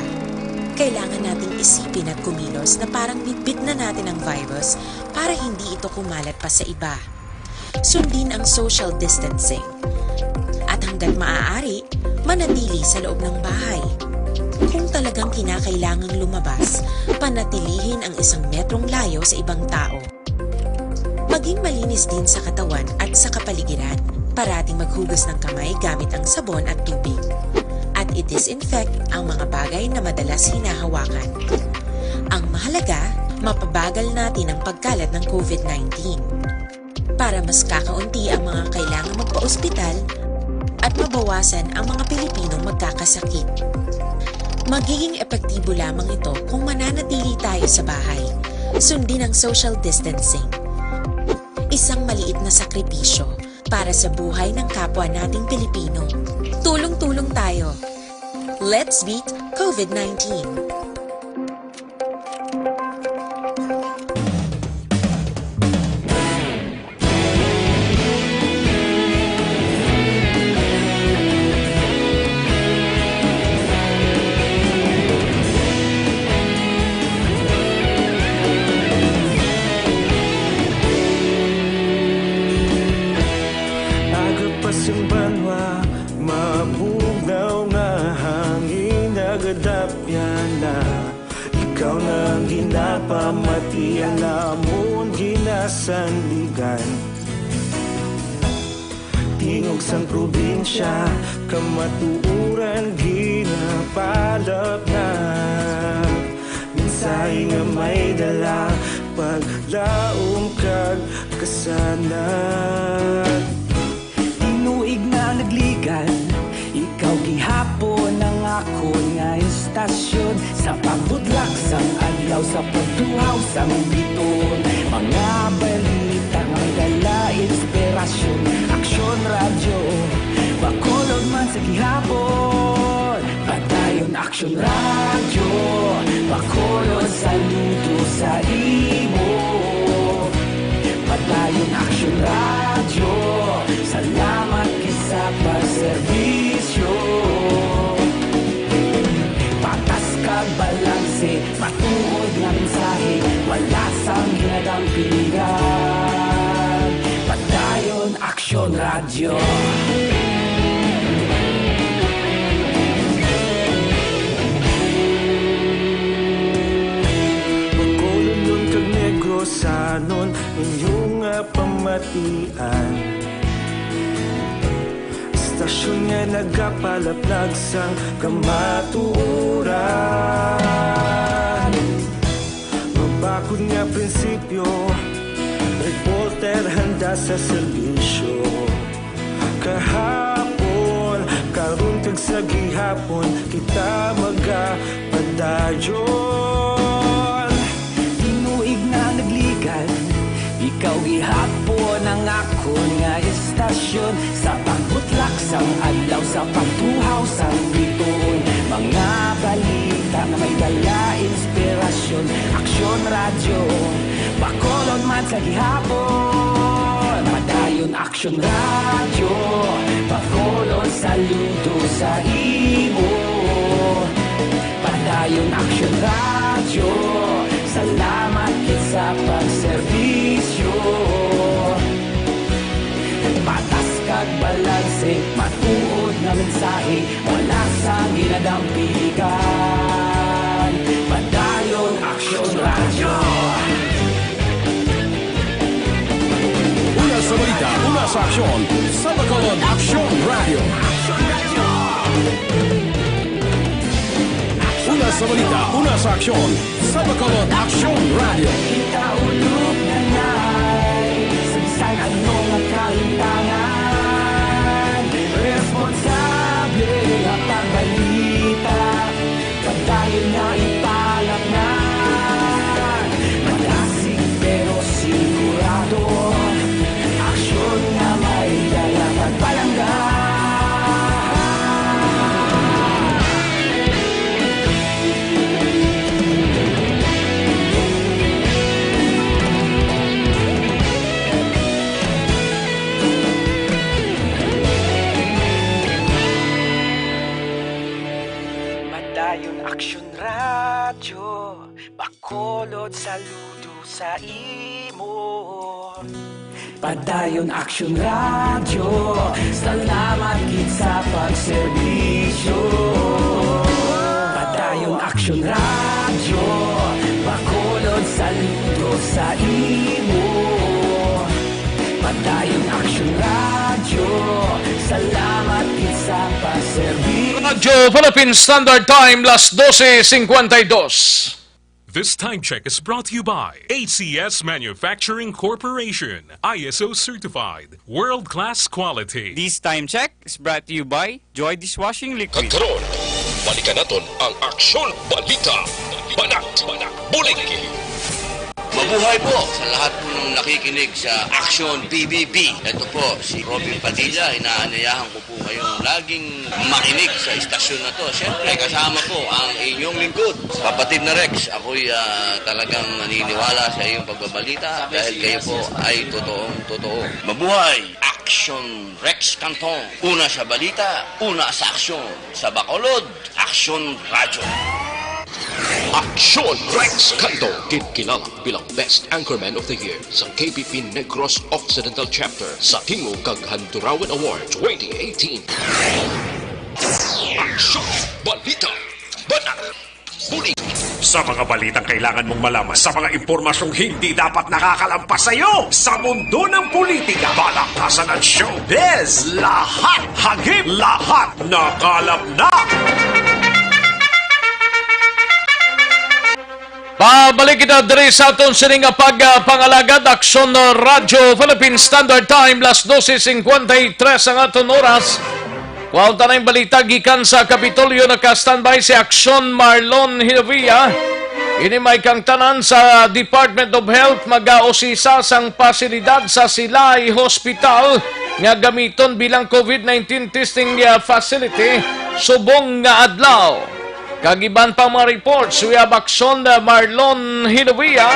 Kailangan nating isipin at kumilos na parang bitbit na natin ang virus para hindi ito kumalat pa sa iba. Sundin ang social distancing. At hanggat maaari, manatili sa loob ng bahay. Kung talagang kinakailangang lumabas, panatilihin ang isang metrong layo sa ibang tao. Maging malinis din sa katawan at sa kapaligiran. Parating maghugas ng kamay gamit ang sabon at tubig. At i-disinfect ang mga bagay na madalas hinahawakan. Ang mahalaga, mapabagal natin ang pagkalat ng COVID nineteen. Para mas kakaunti ang mga kailangang magpa-ospital at mabawasan ang mga Pilipinong magkakasakit. Magiging epektibo lamang ito kung mananatili tayo sa bahay. Sundin ang social distancing. Isang maliit na sakripisyo para sa buhay ng kapwa nating Pilipino. Tulong-tulong tayo. Let's beat COVID nineteen. Aga pa sing banwa, mabugnaw nga hangin, nagadapyan na. Ikaw na ang ginapamati, ang amon ginasandigan. Tingog sang probinsya, kamatuoran ginapalapnag. Mensahe nga may dala, paglaom kag kasanag. Tinuig na nagligan, ikaw gihapon ang akon nga istasyon. Sa pagbutlak sang adlaw, sa pagtuhaw sang biton, mga balita nga may dala inspirasyon. Aksyon Radyo Bacolod man sa gihapon. Padayon Aksyon Radyo Bacolod, saludo sa imo. Padayon Aksyon Radyo, salamat gid sa pagserbisyo. Patas kag balanse, matuod nga mensahe, wala sang ginadampingan. Padayon Aksyon Radyo. Bacolodnon kag Negrosanon, inyo nga pamatian. Istasyon nga nagapalaplag sang kamatuoran. Mabakod nga prinsipyo, reporter handa sa serbisyo. Kahapon, Sa gihapon kita magapadayon. Tinuig na nagligad, ikaw gihapon ang akon nga estasyon. Sa pagbutlak sang adlaw, sa pagtuhaw sang bituon, mga balita nga may dala inspirasyon. Aksyon Radyo, Bacolod man sa gihapon. Padayon Aksyon Radyo, Bacolod, saludo sa imo. Padayon Aksyon Radyo, salamat gid sa pagserbisyo. Patas kag balanse, matuod nga mensahe, wala sang ginadampigan. Padayon Aksyon Radyo. Una sa balita, una sa aksyon, sa Bacolod Aksyon Radyo. Una sa balita, una sa aksyon, sa Bacolod Aksyon Radyo. Kita ulog na ngay, sa bisan ano nga kahintangan, responsable nga pagbalita. Padayon nga ipalaknag, madasig pero sigurado. Aksyon nga may dala pagpalangga. Padayon Aksyon Radyo, Bacolod, saludo sa imo. Padayon Aksyon Radyo, salamat gid sa pagserbisyo. Padayon Aksyon Radyo, Bacolod, saludo sa imo. Padayon Aksyon Radyo, salamat gid sa pagserbisyo. Radyo Philippine Standard Time, las dose cincuenta y dos. This time check is brought to you by A C S Manufacturing Corporation, I S O certified, world-class quality. This time check is brought to you by Joy Dishwashing Liquid. Kag karon, balikan naton ang Aksyon Balita. Banat, banat, bulig. Mabuhay po sa lahat po ng nakikinig sa Aksyon B B B. Ito po si Robin Padilla, inaanyayahan ko po kayong laging makinig sa istasyon na to. Siyempre, kasama po ang inyong lingkod, kapatid na Rex. Ako'y, ah, talagang naniniwala sa iyong pagbabalita dahil kayo po ay totoong totoo. Mabuhay! Action Rex Canton. Una sa balita, una sa aksyon. Sa Bacolod, Aksyon Radyo. Aksyon Rex Canton, ginkilala bilang Best Anchorman of the Year sa K B P Negros Occidental Chapter sa Tingog kag Handurawan Award twenty eighteen. Aksyon, balita, banat, bulig. Sa mga balitang kailangan mong malaman, sa mga impormasyong hindi dapat nakakalampas sa iyo, sa mundo ng politika, palakasan at showbiz, lahat hagip, lahat nakalap na. Pabalik kita diri sa aton sini nga pagpangalagad, Aksyon Radyo Philippine Standard Time, las dose cincuenta y tres ang aton oras. Kuhaon ta na ang balita gikan sa Kapitolyo, naka-standby si Aksyon Marlon Hilavia. Ini may kangtanan sa Department of Health, mag-ausisa sang pasilidad sa Silay Hospital nga gamiton bilang COVID nineteen testing, uh, facility subong nga adlaw. Kag iban pang mga reports, we have Aksyon, uh, Marlon Hinovia.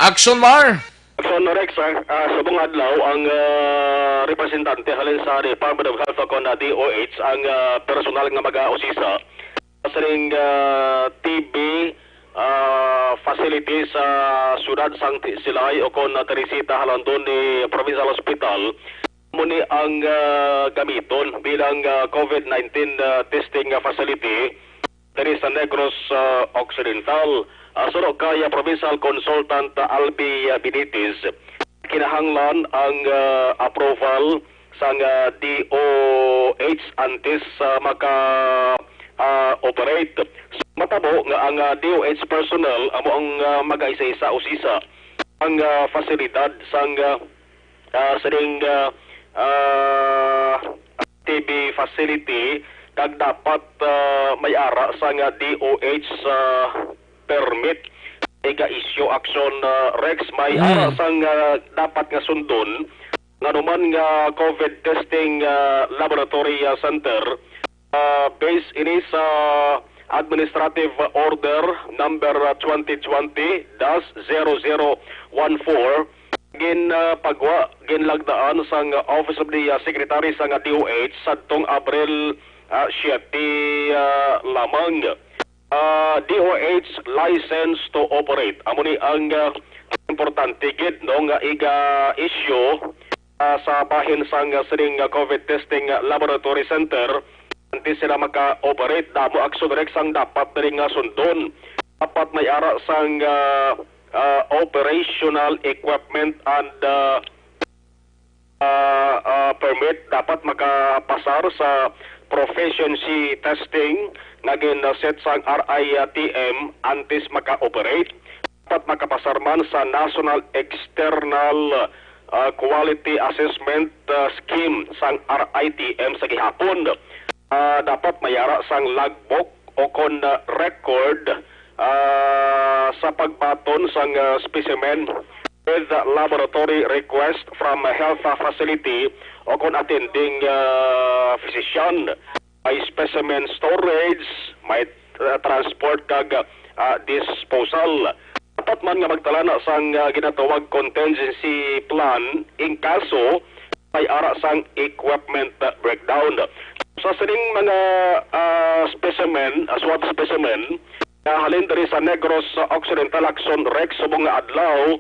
Aksyon, Mar. Aksyon, Rex, ah, ah, subong adlaw ang, ah, representante halin sa Department of Health o kon, ah, D O H ang, ah, personal nga mag-ausisa sa ring, ah, T B, ah, facility sa siyudad sang Ti-, Silay o kon, ah, Teresita, halin diri ni Provincial Hospital. Amo ni ang, ah, gamiton bilang, ah, COVID nineteen, ah, testing, ah, facility diri sa Negros, ah, Occidental. Ah, suno kay, ah, Provincial Consultant, ah, Albi, ah, Benitez, kinahanglan ang, ah, approval sang, ah, D O H antes, ah, maka, ah, operate. Matabo nga ang, ah, D O H personnel amo ang, ah, mag-aisa-isa usisa ang, ah, fasilidad sang, ah, ah, sining, ah, ah, B facility, kag dapat, ah, may ara sang D O H, ah, permit. Iga-issue action, ah, Rex, may Mm. ara sang, ah, dapat nga sundon nga anuman nga COVID testing, ah, laboratory, ah, center, ah, based ini sa Administrative Order number, ah, twenty twenty dash zero zero one four, gin, ah, pagwa, ginlagdaan sang Office of the, ah, Secretary sang D O H sadtong Abril, ah, siyete, ah, lamang. Ah, D O H license to operate. Amo ni ang, ah, importante gid, no, nga iga-issue, ah, sa bahin sang, ah, sining, ah, COVID testing, ah, laboratory center. Antes sila maka-operate, damo aksyon, Rex, ang dapat diri nga sundon. Dapat may ara sang, ah, ah, operational equipment and, ah, ah, ah, permit. Dapat makapasar sa proficiency testing nga gin-set sang R I T M antes maka-operate. Dapat makapasar man sa National External, ah, Quality Assessment, ah, Scheme sang R I T M sa gihapon. Ah, dapat may ara sang logbook o kon, ah, record, ah, sa pagbaton sang, ah, specimen with laboratory request from a health, ah, facility o kon attending, ah, physician. May specimen storage, may, ah, transport kag, ah, disposal. Dapat man nga magtala na sang, ah, ginatawag contingency plan in kaso may ara sang equipment, ah, breakdown. Sa sining mga, ah, specimen, ah, swab specimen, nga halin diri sa Negros, ah, Occidental, Lacson, Rex, subong nga adlaw,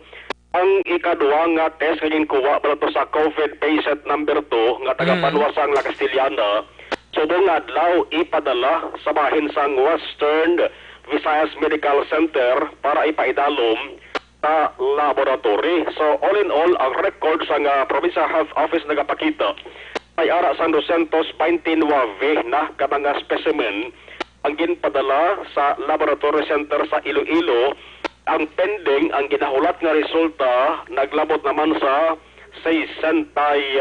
ang ikadua nga test nga ginkuha bala to sa COVID patient number two nga taga Mm. Banwa sang La Castellana, subong nga adlaw ipadala sa bahin sang Western Visayas Medical Center para ipaidalom sa laboratory. So, all in all, ang record sang, ah, Provincial Health Office nagapakita may ara sang dosyentos baynte nuwebe na ka mga specimen ang ginpadala sa laboratory center sa Iloilo. Ang pending, ang ginahulat nga resulta, naglabot naman sa sesenta y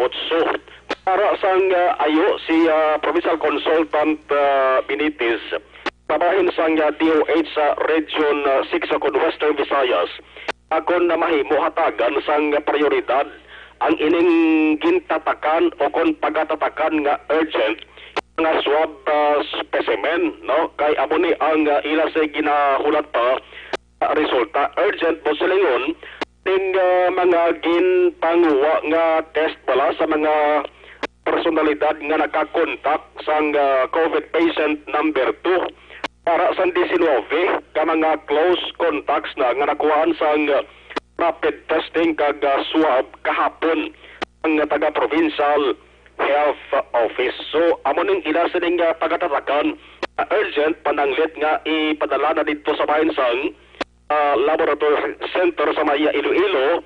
otso. Para sang, ah, ayo si, ah, Provincial Consultant, ah, Benitez, sa bahin sang, ah, D O H sa Region, ah, six o kon Western Visayas, akon na mahimo hatagan sang prioridad ang ining gintatakan o kon pagatatakan nga urgent nga swab, ah, specimen, no? Kay amo ni ang, ah, ila sa ginahulat pa, ah, resulta. Urgent mo silingon ning, ah, mga ginpanguha nga test bala sa mga personalidad nga nakakontak sang, ah, COVID patient number two. Para sang diecinuebe ka mga close contacts na nga nakuhaan sang, ah, rapid testing kag, ah, swab kahapon ang taga-provincial health office. So, amo ning ila sining, ah, pagatatakan, ah, urgent pananglit nga ipadala na didto sa bahin sang, ah, laboratory center sa Maya, Iloilo,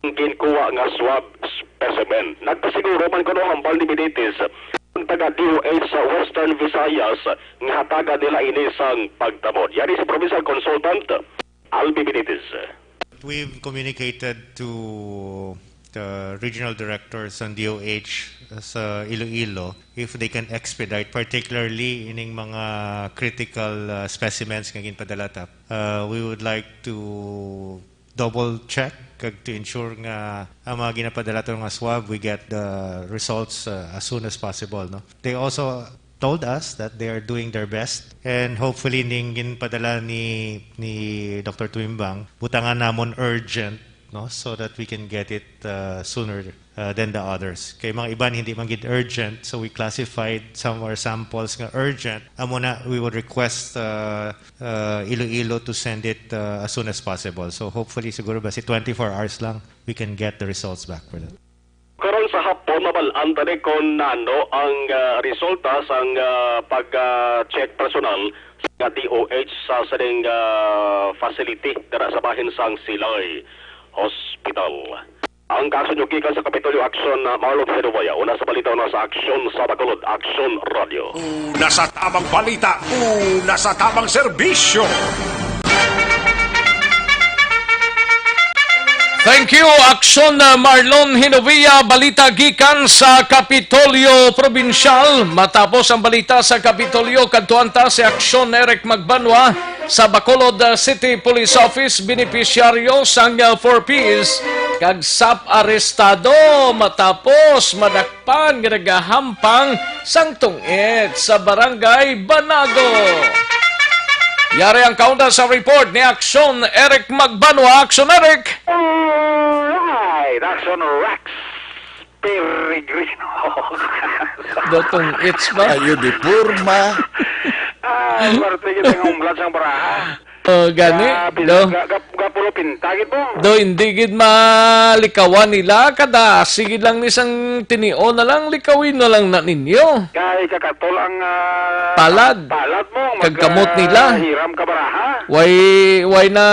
ang ginkuha nga swab specimen. Nagpasiguro man kuno hambal ni Benitez ang taga D O H sa Western Visayas nga hatagan nila ini sang pagtamod. Yari si Provincial Consultant Albi Benitez. We've communicated to the regional director sa D O H sa Iloilo if they can expedite, particularly ining mga critical, uh, specimens nga ginpadala ta. Uh, we would like to double check kag to ensure nga ang mga ginapadala to nga swab, we get the results, uh, as soon as possible, no? They also told us that they are doing their best, and hopefully ning ginpadala ni, ni Doctor Tuimbang, butangan namon urgent, no, so that we can get it, uh, sooner, uh, than the others. Kay mga iban hindi man gid urgent, so we classified some of our samples nga urgent. Amo na, we would request, uh, uh, Iloilo to send it, uh, as soon as possible. So hopefully, siguro ba si twenty-four hours lang, we can get the results back for that. Karon sa hapon, mabal-an ta ni kon nano ang, ah, resulta sang, ah, pag, ah, check personal sa D O H sa sining, ah, facility dira sa bahin sang Silay Hospital. Ang kaso nyo gikan sa Kapitolyo Action, ah, Marlon Sedovoya. Una sa balita, una sa aksyon sa Bacolod, Action Radio. Una sa tamang balita, una sa tamang serbisyo. Thank you, Aksyon, uh, Marlon Hinovia. Balita gikan sa Kapitolyo Probinsyal. Matapos ang balita sa Kapitolyo, kadtuan ta si Aksyon Eric Magbanwa sa Bacolod, uh, City Police Office. Benepisyaryo sang, uh, four Ps kag sap arestado matapos madakpan nga nagahampang sang tungit sa Barangay Banago. Yari ang kaunda sa report ni Aksyon Eric Magbanwa. Aksyon, Eric! Alright, Action Rex Peregrino. Daw tungits ba? Ayo di porma. Ah, parte kita ng umblan sang baraha. Oh, gani, Ga, pin-, do. ga, ga, ga puro pinta, gid mo. Do, hindi gid malikawan nila, kada sige lang ni sang tinio na lang, likawin na lang na ninyo. Kay kakatol ang, ah, Palad. palad mo, Kag mag, kamot ah, nila. hiram ka baraha. Why, why na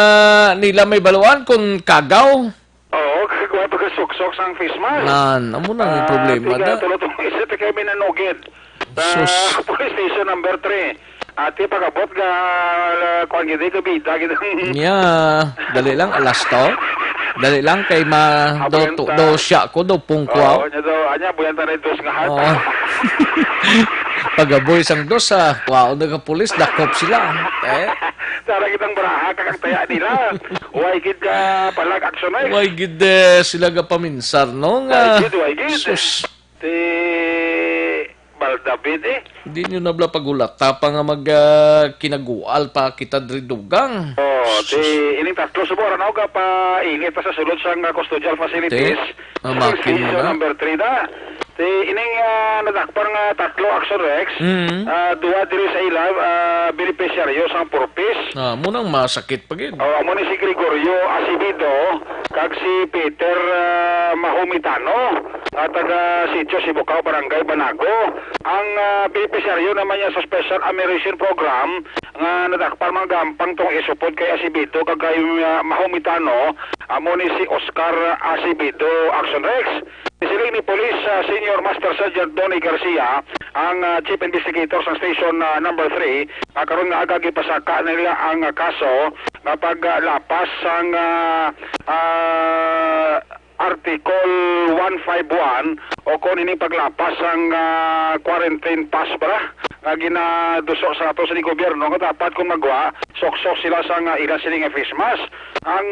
nila may baluan kung kagaw? Oo, kagwa pagkasuksok sang face mask. Nan, amo na ang Ah, problema tiga na. tulo tong isa, tiga minanugid. Sa Sus. Police Station number three. Ati pag-abot ka, ah, kuwan gid, eh, kabida gid ang Nya, dali lang, alas to. Dali lang, kay ma-, Ah, do, buyan to, ta. do siya ko, do pungkwa. Oo, nya do, anya, buyan ta na dos nga hat. Oo. Pag-aboy sang dos, ah, wow, nagka-pulis, dakop sila. Eh? Tara kitang baraha, kakagtaya nila. Why gid ka palag action, eh? Why gid, eh, sila gapaminsar, no? Why Nga, gid, why gid? sus. Ti Baldabid, eh. Di nyo na bala pagulata pa nga mag, ah, kinagual pa kita diri dugang. Oh, ti ining tatlo subong ra na ga pa init pa sa sulod sang, ah, custodial facilities. Ti, ah, Sa makin station na. number three na. Ti ining, ah, nadakpan nga tatlo, Action Rex, Mm. ah, duha diri sa ila, ah, benepisyaryo sang four Ps. Ah, mo nang masakit pa gid. Oh, amo ni si Gregorio Acevedo kag si Peter, ah, Mahumitano, ah, taga Sitio Sibukaw, Barangay Banago. Ang, ah, benepisyaryo naman niya sa Special Amelioration Program nga nadakpan man gampang tong isupod kay Acevedo kag kay, ah, Mahumitano, amo ni si Oscar Acevedo, Action Rex. Siling ni Police, ah, Senior Master Sergeant Donny Garcia, ang, ah, Chief Investigator sa Station, ah, number three, nga karon nga aga gipasaka nila ang, ah, kaso nga paglapas sang, ah, ah, Article one five one o kon ini paglapas sang, ah, quarantine pass ba nga ginaduso sa ato sa gobyerno nga dapat kung magwa, suksok sila sa nga ila sini nga face mask. Ang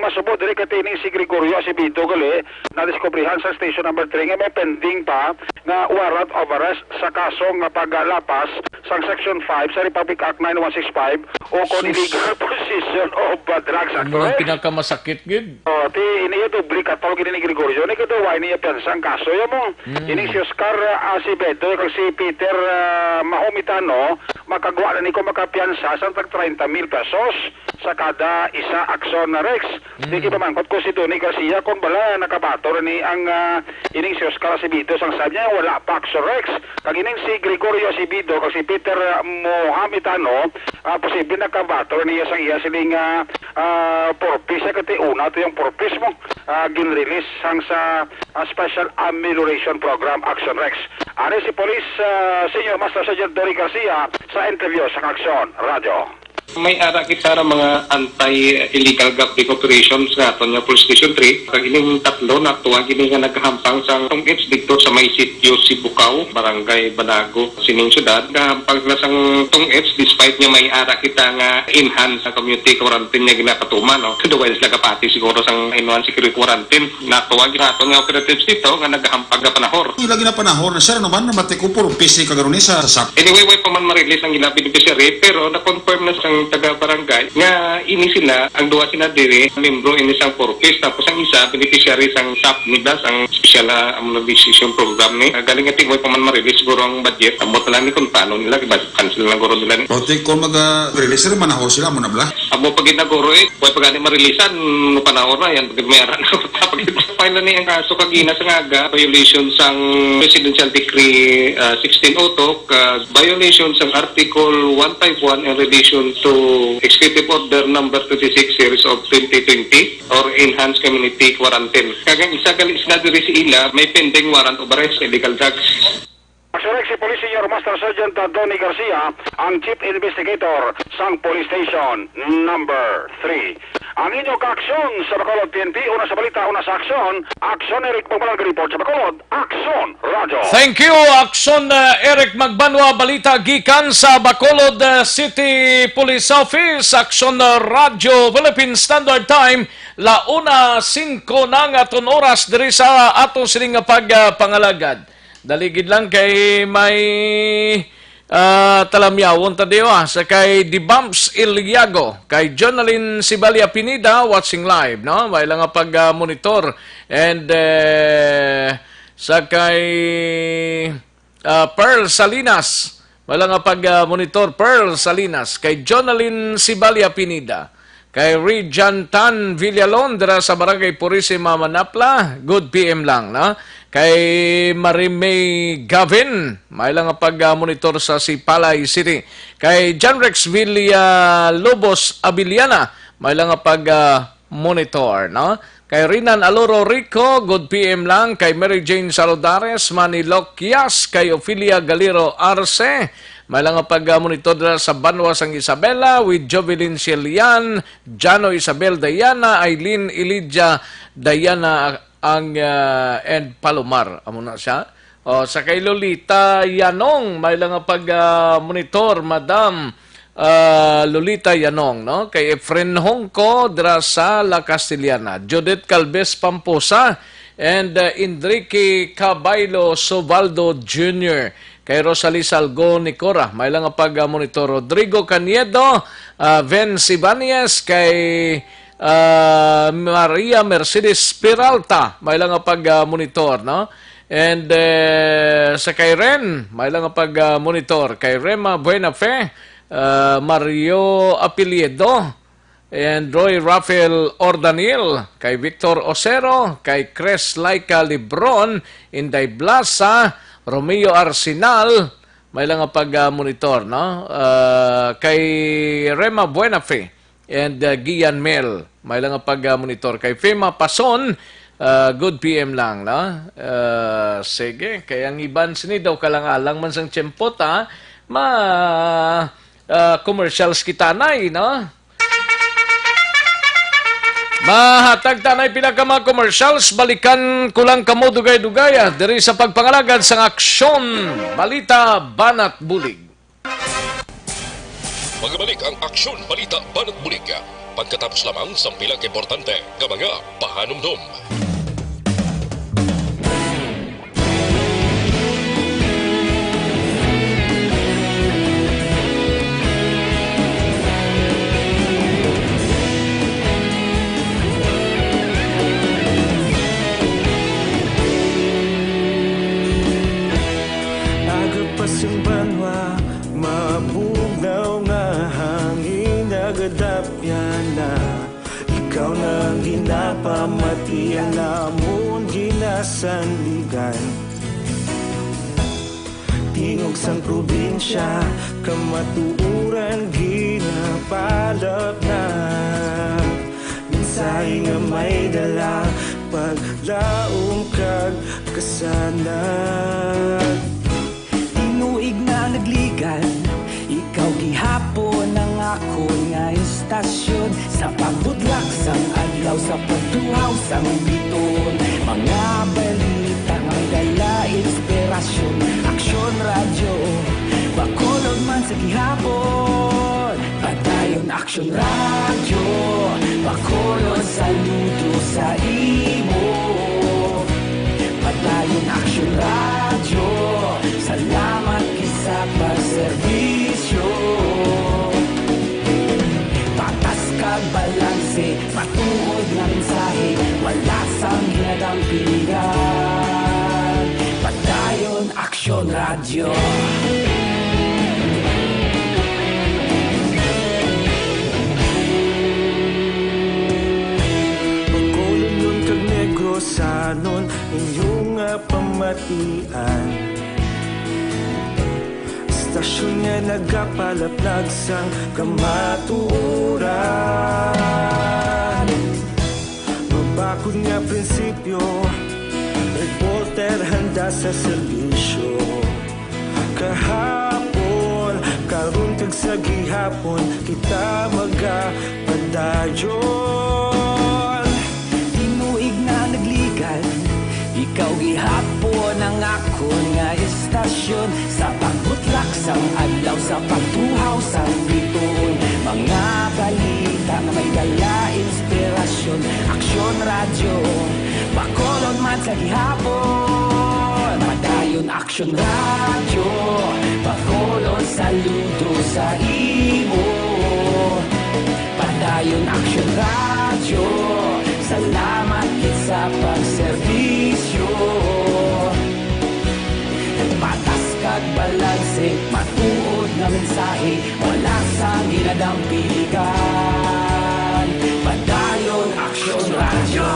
masubo diri kay tining si Gregorio Acevedo gali nadiskubrihan sa station number three nga may pending pa nga warrant of arrest sa kaso nga paglapas sang Section five sa Republic Act nine one six five o kon Sus. illegal possession of, uh, drugs. Ang mga Correct? pinakamasakit gid. Oh, ti ini ya doble katol gid ni Gregorio ni kada wala niya piyansa ang kaso ya mo. Mm. Ini si Oscar, uh, Acevedo kag si Peter, uh, Mahomitano makagwa na ni ko makapiyansa sa tag treinta mil pesos sa kada isa, Action Rex. Mm. Di gipamangkot ko si Tony Garcia kung bala nakabato na ni ang, ah, ining si Oscar Acevedo sang sabi niya wala pa, Action Rex. Kag ining si Gregorio Acevedo kag si Peter, ah, Mohamitano, ah, posible nakabato na niya sang iya siling, ah, ah, purpose, kati una to yung purpose mo, ah, ginrelease sang sa, ah, Special Amelioration Program, Action Rex. Ari si Police, ah, Senior Master Sergeant Dory Garcia sa interview sa Action Radio. May ara kita nga mga anti-illegal gambling operations nga aton nga Police Station three. Kag ining tatlo natuwa gini nga naghampang sang tong-its didto sa may sitio Sibukaw, Barangay Banago, sining syudad. Naghampang sila sang tong-its despite nga may ara kita nga enhanced community quarantine nga ginapatuman, no? Otherwise, nagapati siguro sang inuan security quarantine. Natuwa gid aton nga operatives dito nga nagahampag nga panahor. Ila ginapanahor na, sir, ano man, namati ko, puro busy ka garo ni sa, sa sap. Anyway, way pa man ma-release ang ila beneficiary, pero na-confirm na sang taga-barangay nga ini sila, ang duha sila diri, membro ini sang Four Ps, tapos ang isa, beneficiary sang sap nila, sang special, ah, immunization program ni. Ah, galing nga tingway pa man ma-release siguro ang budget, ambot na lang ni kung paano nila, cancel na guro nila ni. O, ti, kung mag-, ah, release sila, manahor sila, mo na bala? Amo pa gid na guro, eh. Way pa gani marilisan, no panahon na, yan, pag may ara na, pag file na ni ang kaso kagina sa ngaga, violation sang Presidential Decree, ah, sixteen oh two, ah, violation sang Article one five one in relation to Executive Order Number twenty-six Series of twenty twenty or Enhanced Community Quarantine. Kag ang isa gali sila diri sa ila, may pending warrant of arrest, illegal drugs. Nagsurek si Police Senior Master Sergeant Donny Garcia, ang Chief Investigator sang Police Station Number three. Ang inyo kaaksyon sa Bacolod P N P, una sa balita, una sa aksyon. Aksyon, Eric Magbanwa, report sa Bacolod. Aksyon, Radyo. Thank you, Aksyon, uh, Eric Magbanwa. Balita gikan sa Bacolod, uh, City Police Office. Aksyon, uh, Radyo, Philippine Standard Time. La una singko na nga aton oras diri sa ato sini nga pagpangalagad. Dali gid lang kay may, ah, talamyawon ta diyo, ah, sa kay Dibams Iliago, kay Jonalyn Sibalia Pineda, watching live, no? May lang nga pag, ah, monitor. And, eh, sa kay, ah, Pearl Salinas, may lang nga pag, ah, monitor, Pearl Salinas, kay Jonalyn Sibalia Pineda, kay Rijan Tan Villalon dira sa Barangay Purisima, Manapla, good P M lang, no? Kay Marimay Gavin, may lang nga pag, ah, monitor sa Sipalay City. Kay John Rex Villalobos Abiliana, may lang nga pag, ah, monitor, no? Kay Rinan Aloro Rico, good P M lang. Kay Mary Jane Saludares, Manny Loquias, kay Ophelia Galero Arce, may lang nga pag, ah, monitor dira sa Banwa sang Isabela, with Jovelyn Sielian, Jano Isabel Diana, Aileen Elijah Diana, ang, ah, and Palomar. Amo na siya. O, sa kay Lolita Yanong, may lang nga pag, ah, monitor, Madam, ah, Lolita Yanong, no? Kay Efren Hongco, dira sa La Castellana. Judith Calves Pamposa, and, ah, Enrique Cabailo Sobaldo Junior. Kay Rosalie Salgo Nicora, may lang nga pag, ah, monitor. Rodrigo Caniedo, ah, Vince Ibanez, kay, ah, Maria Mercedes Peralta, may lang nga pag, ah, monitor, no? And, eh, sa kay Ren, may lang nga pag, ah, monitor. Kay Rema Buenafe, ah, Mario Apelyido, and Roy Rafael Ordanil, kay Victor Osero, kay Chris Laika Lebron, Inday Blasa, Romeo Arsenal, may lang nga pag, ah, monitor, no? Ah, kay Rema Buenafe and, ah, Gian Mel, may lang nga pag, ah, monitor. Kay Fema Pason, ah, good P M lang, no? Ah, sige, kay ang iban sini daw kalang-alang man sang tiyempo ta, ma, ah, commercials kita, nay, no? Mahatag ta nay pila ka mga commercials, balikan ko lang kamo dugay-dugay, ah, diri sa pagpangalagad sang Aksyon, Balita, Banat, Bulig. Magbalik ang Aksyon, Balita, Banat, Bulig, pagkatapos lamang sang pila ka importante nga mga pahanumdom. Aga pa sang banwa, mabugnaw nga hangin nagadapyan na. Ikaw na ang ginapamati, ang amon ginasandigan. Tingog sang probinsya, kamatuoran ginapalapnag. Mensahe nga may dala, paglaom kag kasanag. Tinuig na nagligan, ikaw gihapon ang akon nga istasyon. Sa pagbudlak sang adlaw, sa pagtuhaw sang biton, mga balita nga dala inspirasyon. Aksyon Radyo, Bacolod man sa gihapon. Padayon Aksyon Radyo, Bacolod, saludo sa imo. Padayon Aksyon Radyo, salamat gid sa pagserbisyo. Patas kag balanse, matuod nga mensahe, wala sang ginadampingan. Padayon Aksyon Radyo. Bacolodnon kag Negrosanon, inyo nga pamatian. Istasyon nga nagapalaplag sang kamatuoran. Mabakod nga prinsipyo, reporter handa sa serbisyo. Kahapon, karon, kag Sa gihapon kita magapadayon. Tinuig na nagligan, ikaw gihapon ang akon nga estasyon. Sa pagbutlak sang adlaw, sa pagtuhaw sang bituon, mga balita nga may dala inspirasyon. Aksyon Radyo, Bacolod man sa gihapon. Padayon Aksyon Radyo, Bacolod, saludo sa imo. Padayon Aksyon Radyo, salamat gid sa pagserbisyo. Patas kag balanse, matuod nga mensahe, wala sang ginadampigan. Padayon Aksyon Radyo.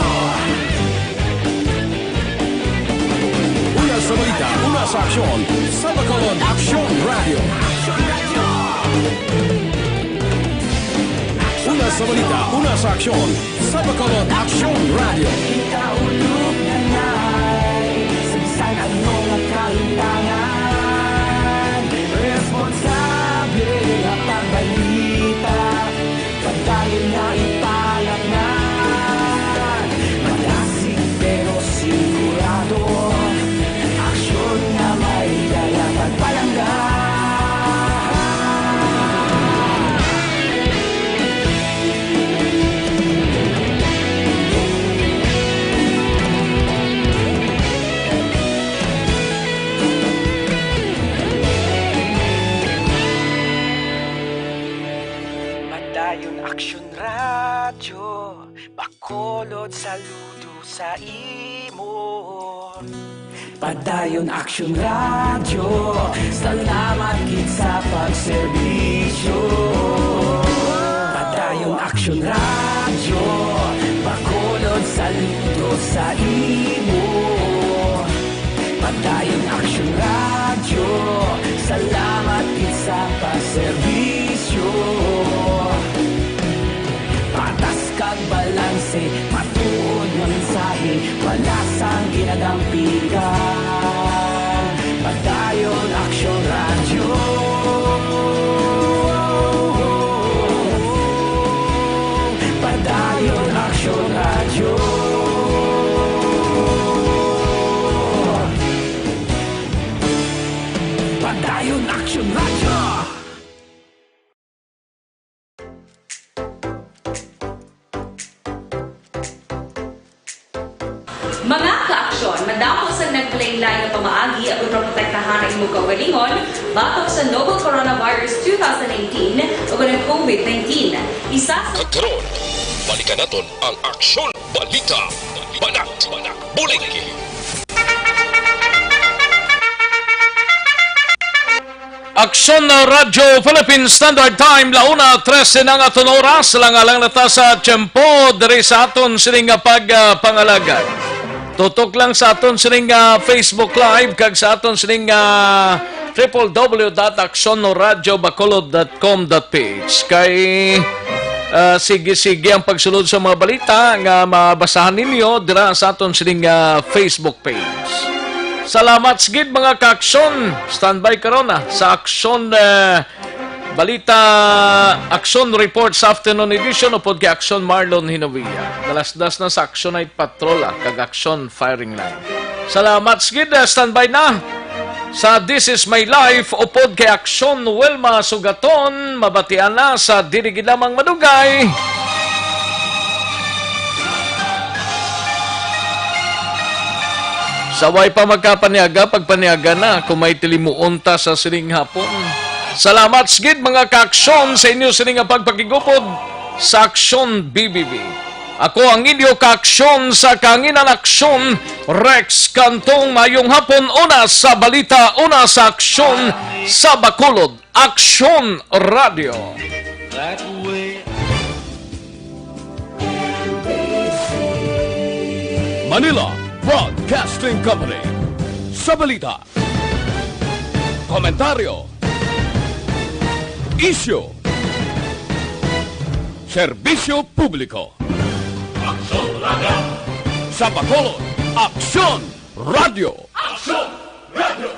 Una sa balita, una sa aksyon, sa Bacolod, Aksyon Radyo. Una sa balita, una sa aksyon, sa Bacolod, Aksyon Radyo. Kita ulog na nay, sa bisan ano nga kahimtangan, responsable nga pagbalita. Padayon na ipalaknad, madasig pero sigurado. Aksyon nga may dala pagpalangga. Padayon Aksyon Radyo, Bacolod, saludo sa imo. Padayon Aksyon Radyo, salamat gid sa pagserbisyo. Padayon Aksyon Radyo, Bacolod, saludo sa imo. Padayon Aksyon Radyo, salamat gid sa pagserbisyo. Patas kag balanse, matuod nga mensahe, wala sang ginadampigan. Padayon Aksyon Radyo. Padayon Aksyon Radyo. Padayon Aksyon Radyo. Mga ka-aksyon, madamo sa naglain-lain nga pamaagi ang pagprotektahan ang imong kaugalingon batok sa novel coronavirus two thousand nineteen o ang COVID nineteen. Isa sa Kag karon, balikan naton ang aksyon, balita, banat, bulig. Aksyon Radyo Philippine Standard Time, la una trese na nga aton oras, lang-alang na ta sa tiyempo diri sa aton sining nga pag, ah, pangalagad. Tutok lang sa aton sining nga Facebook Live kag sa aton sining nga triple W dot aksyon radyo bacolod dot com dot P H. Kay, ah, sige-sige ang pagsulod sa mga balita nga mabasahan ninyo dira sa aton sining nga Facebook page. Salamat sa gid, mga ka-aksyon. Standby karon, ah, sa aksyon, eh, balita, aksyon report sa afternoon edition upod kay Aksyon Marlon Hinovia. Dalasdas na sa Aksyon Night Patrol, ah, kag Aksyon Firing Line. Salamat sa gid, ah, standby na sa This Is My Life upod kay Aksyon Wilma Sugaton. Mabatian na sa dili gid lamang madugay. Sa way pa magkapaniaga, pagpaniaga na kung may tilimuon ta sa sining hapon. Salamat sa gid, mga ka-aksyon, sa inyo sining nga pagpakigupod sa Aksyon B B B. Ako ang inyo ka-aksyon sa Kahanginan Aksyon, Rex Cantong. Mayong hapon, una sa balita, una sa aksyon sa Bacolod. Aksyon Radio. Manila Broadcasting Company. Sa balita, komentaryo, isyu, serbisyo publiko. Aksyon Radio. Sa Bacolod, Aksyon Radio. Aksyon Radio.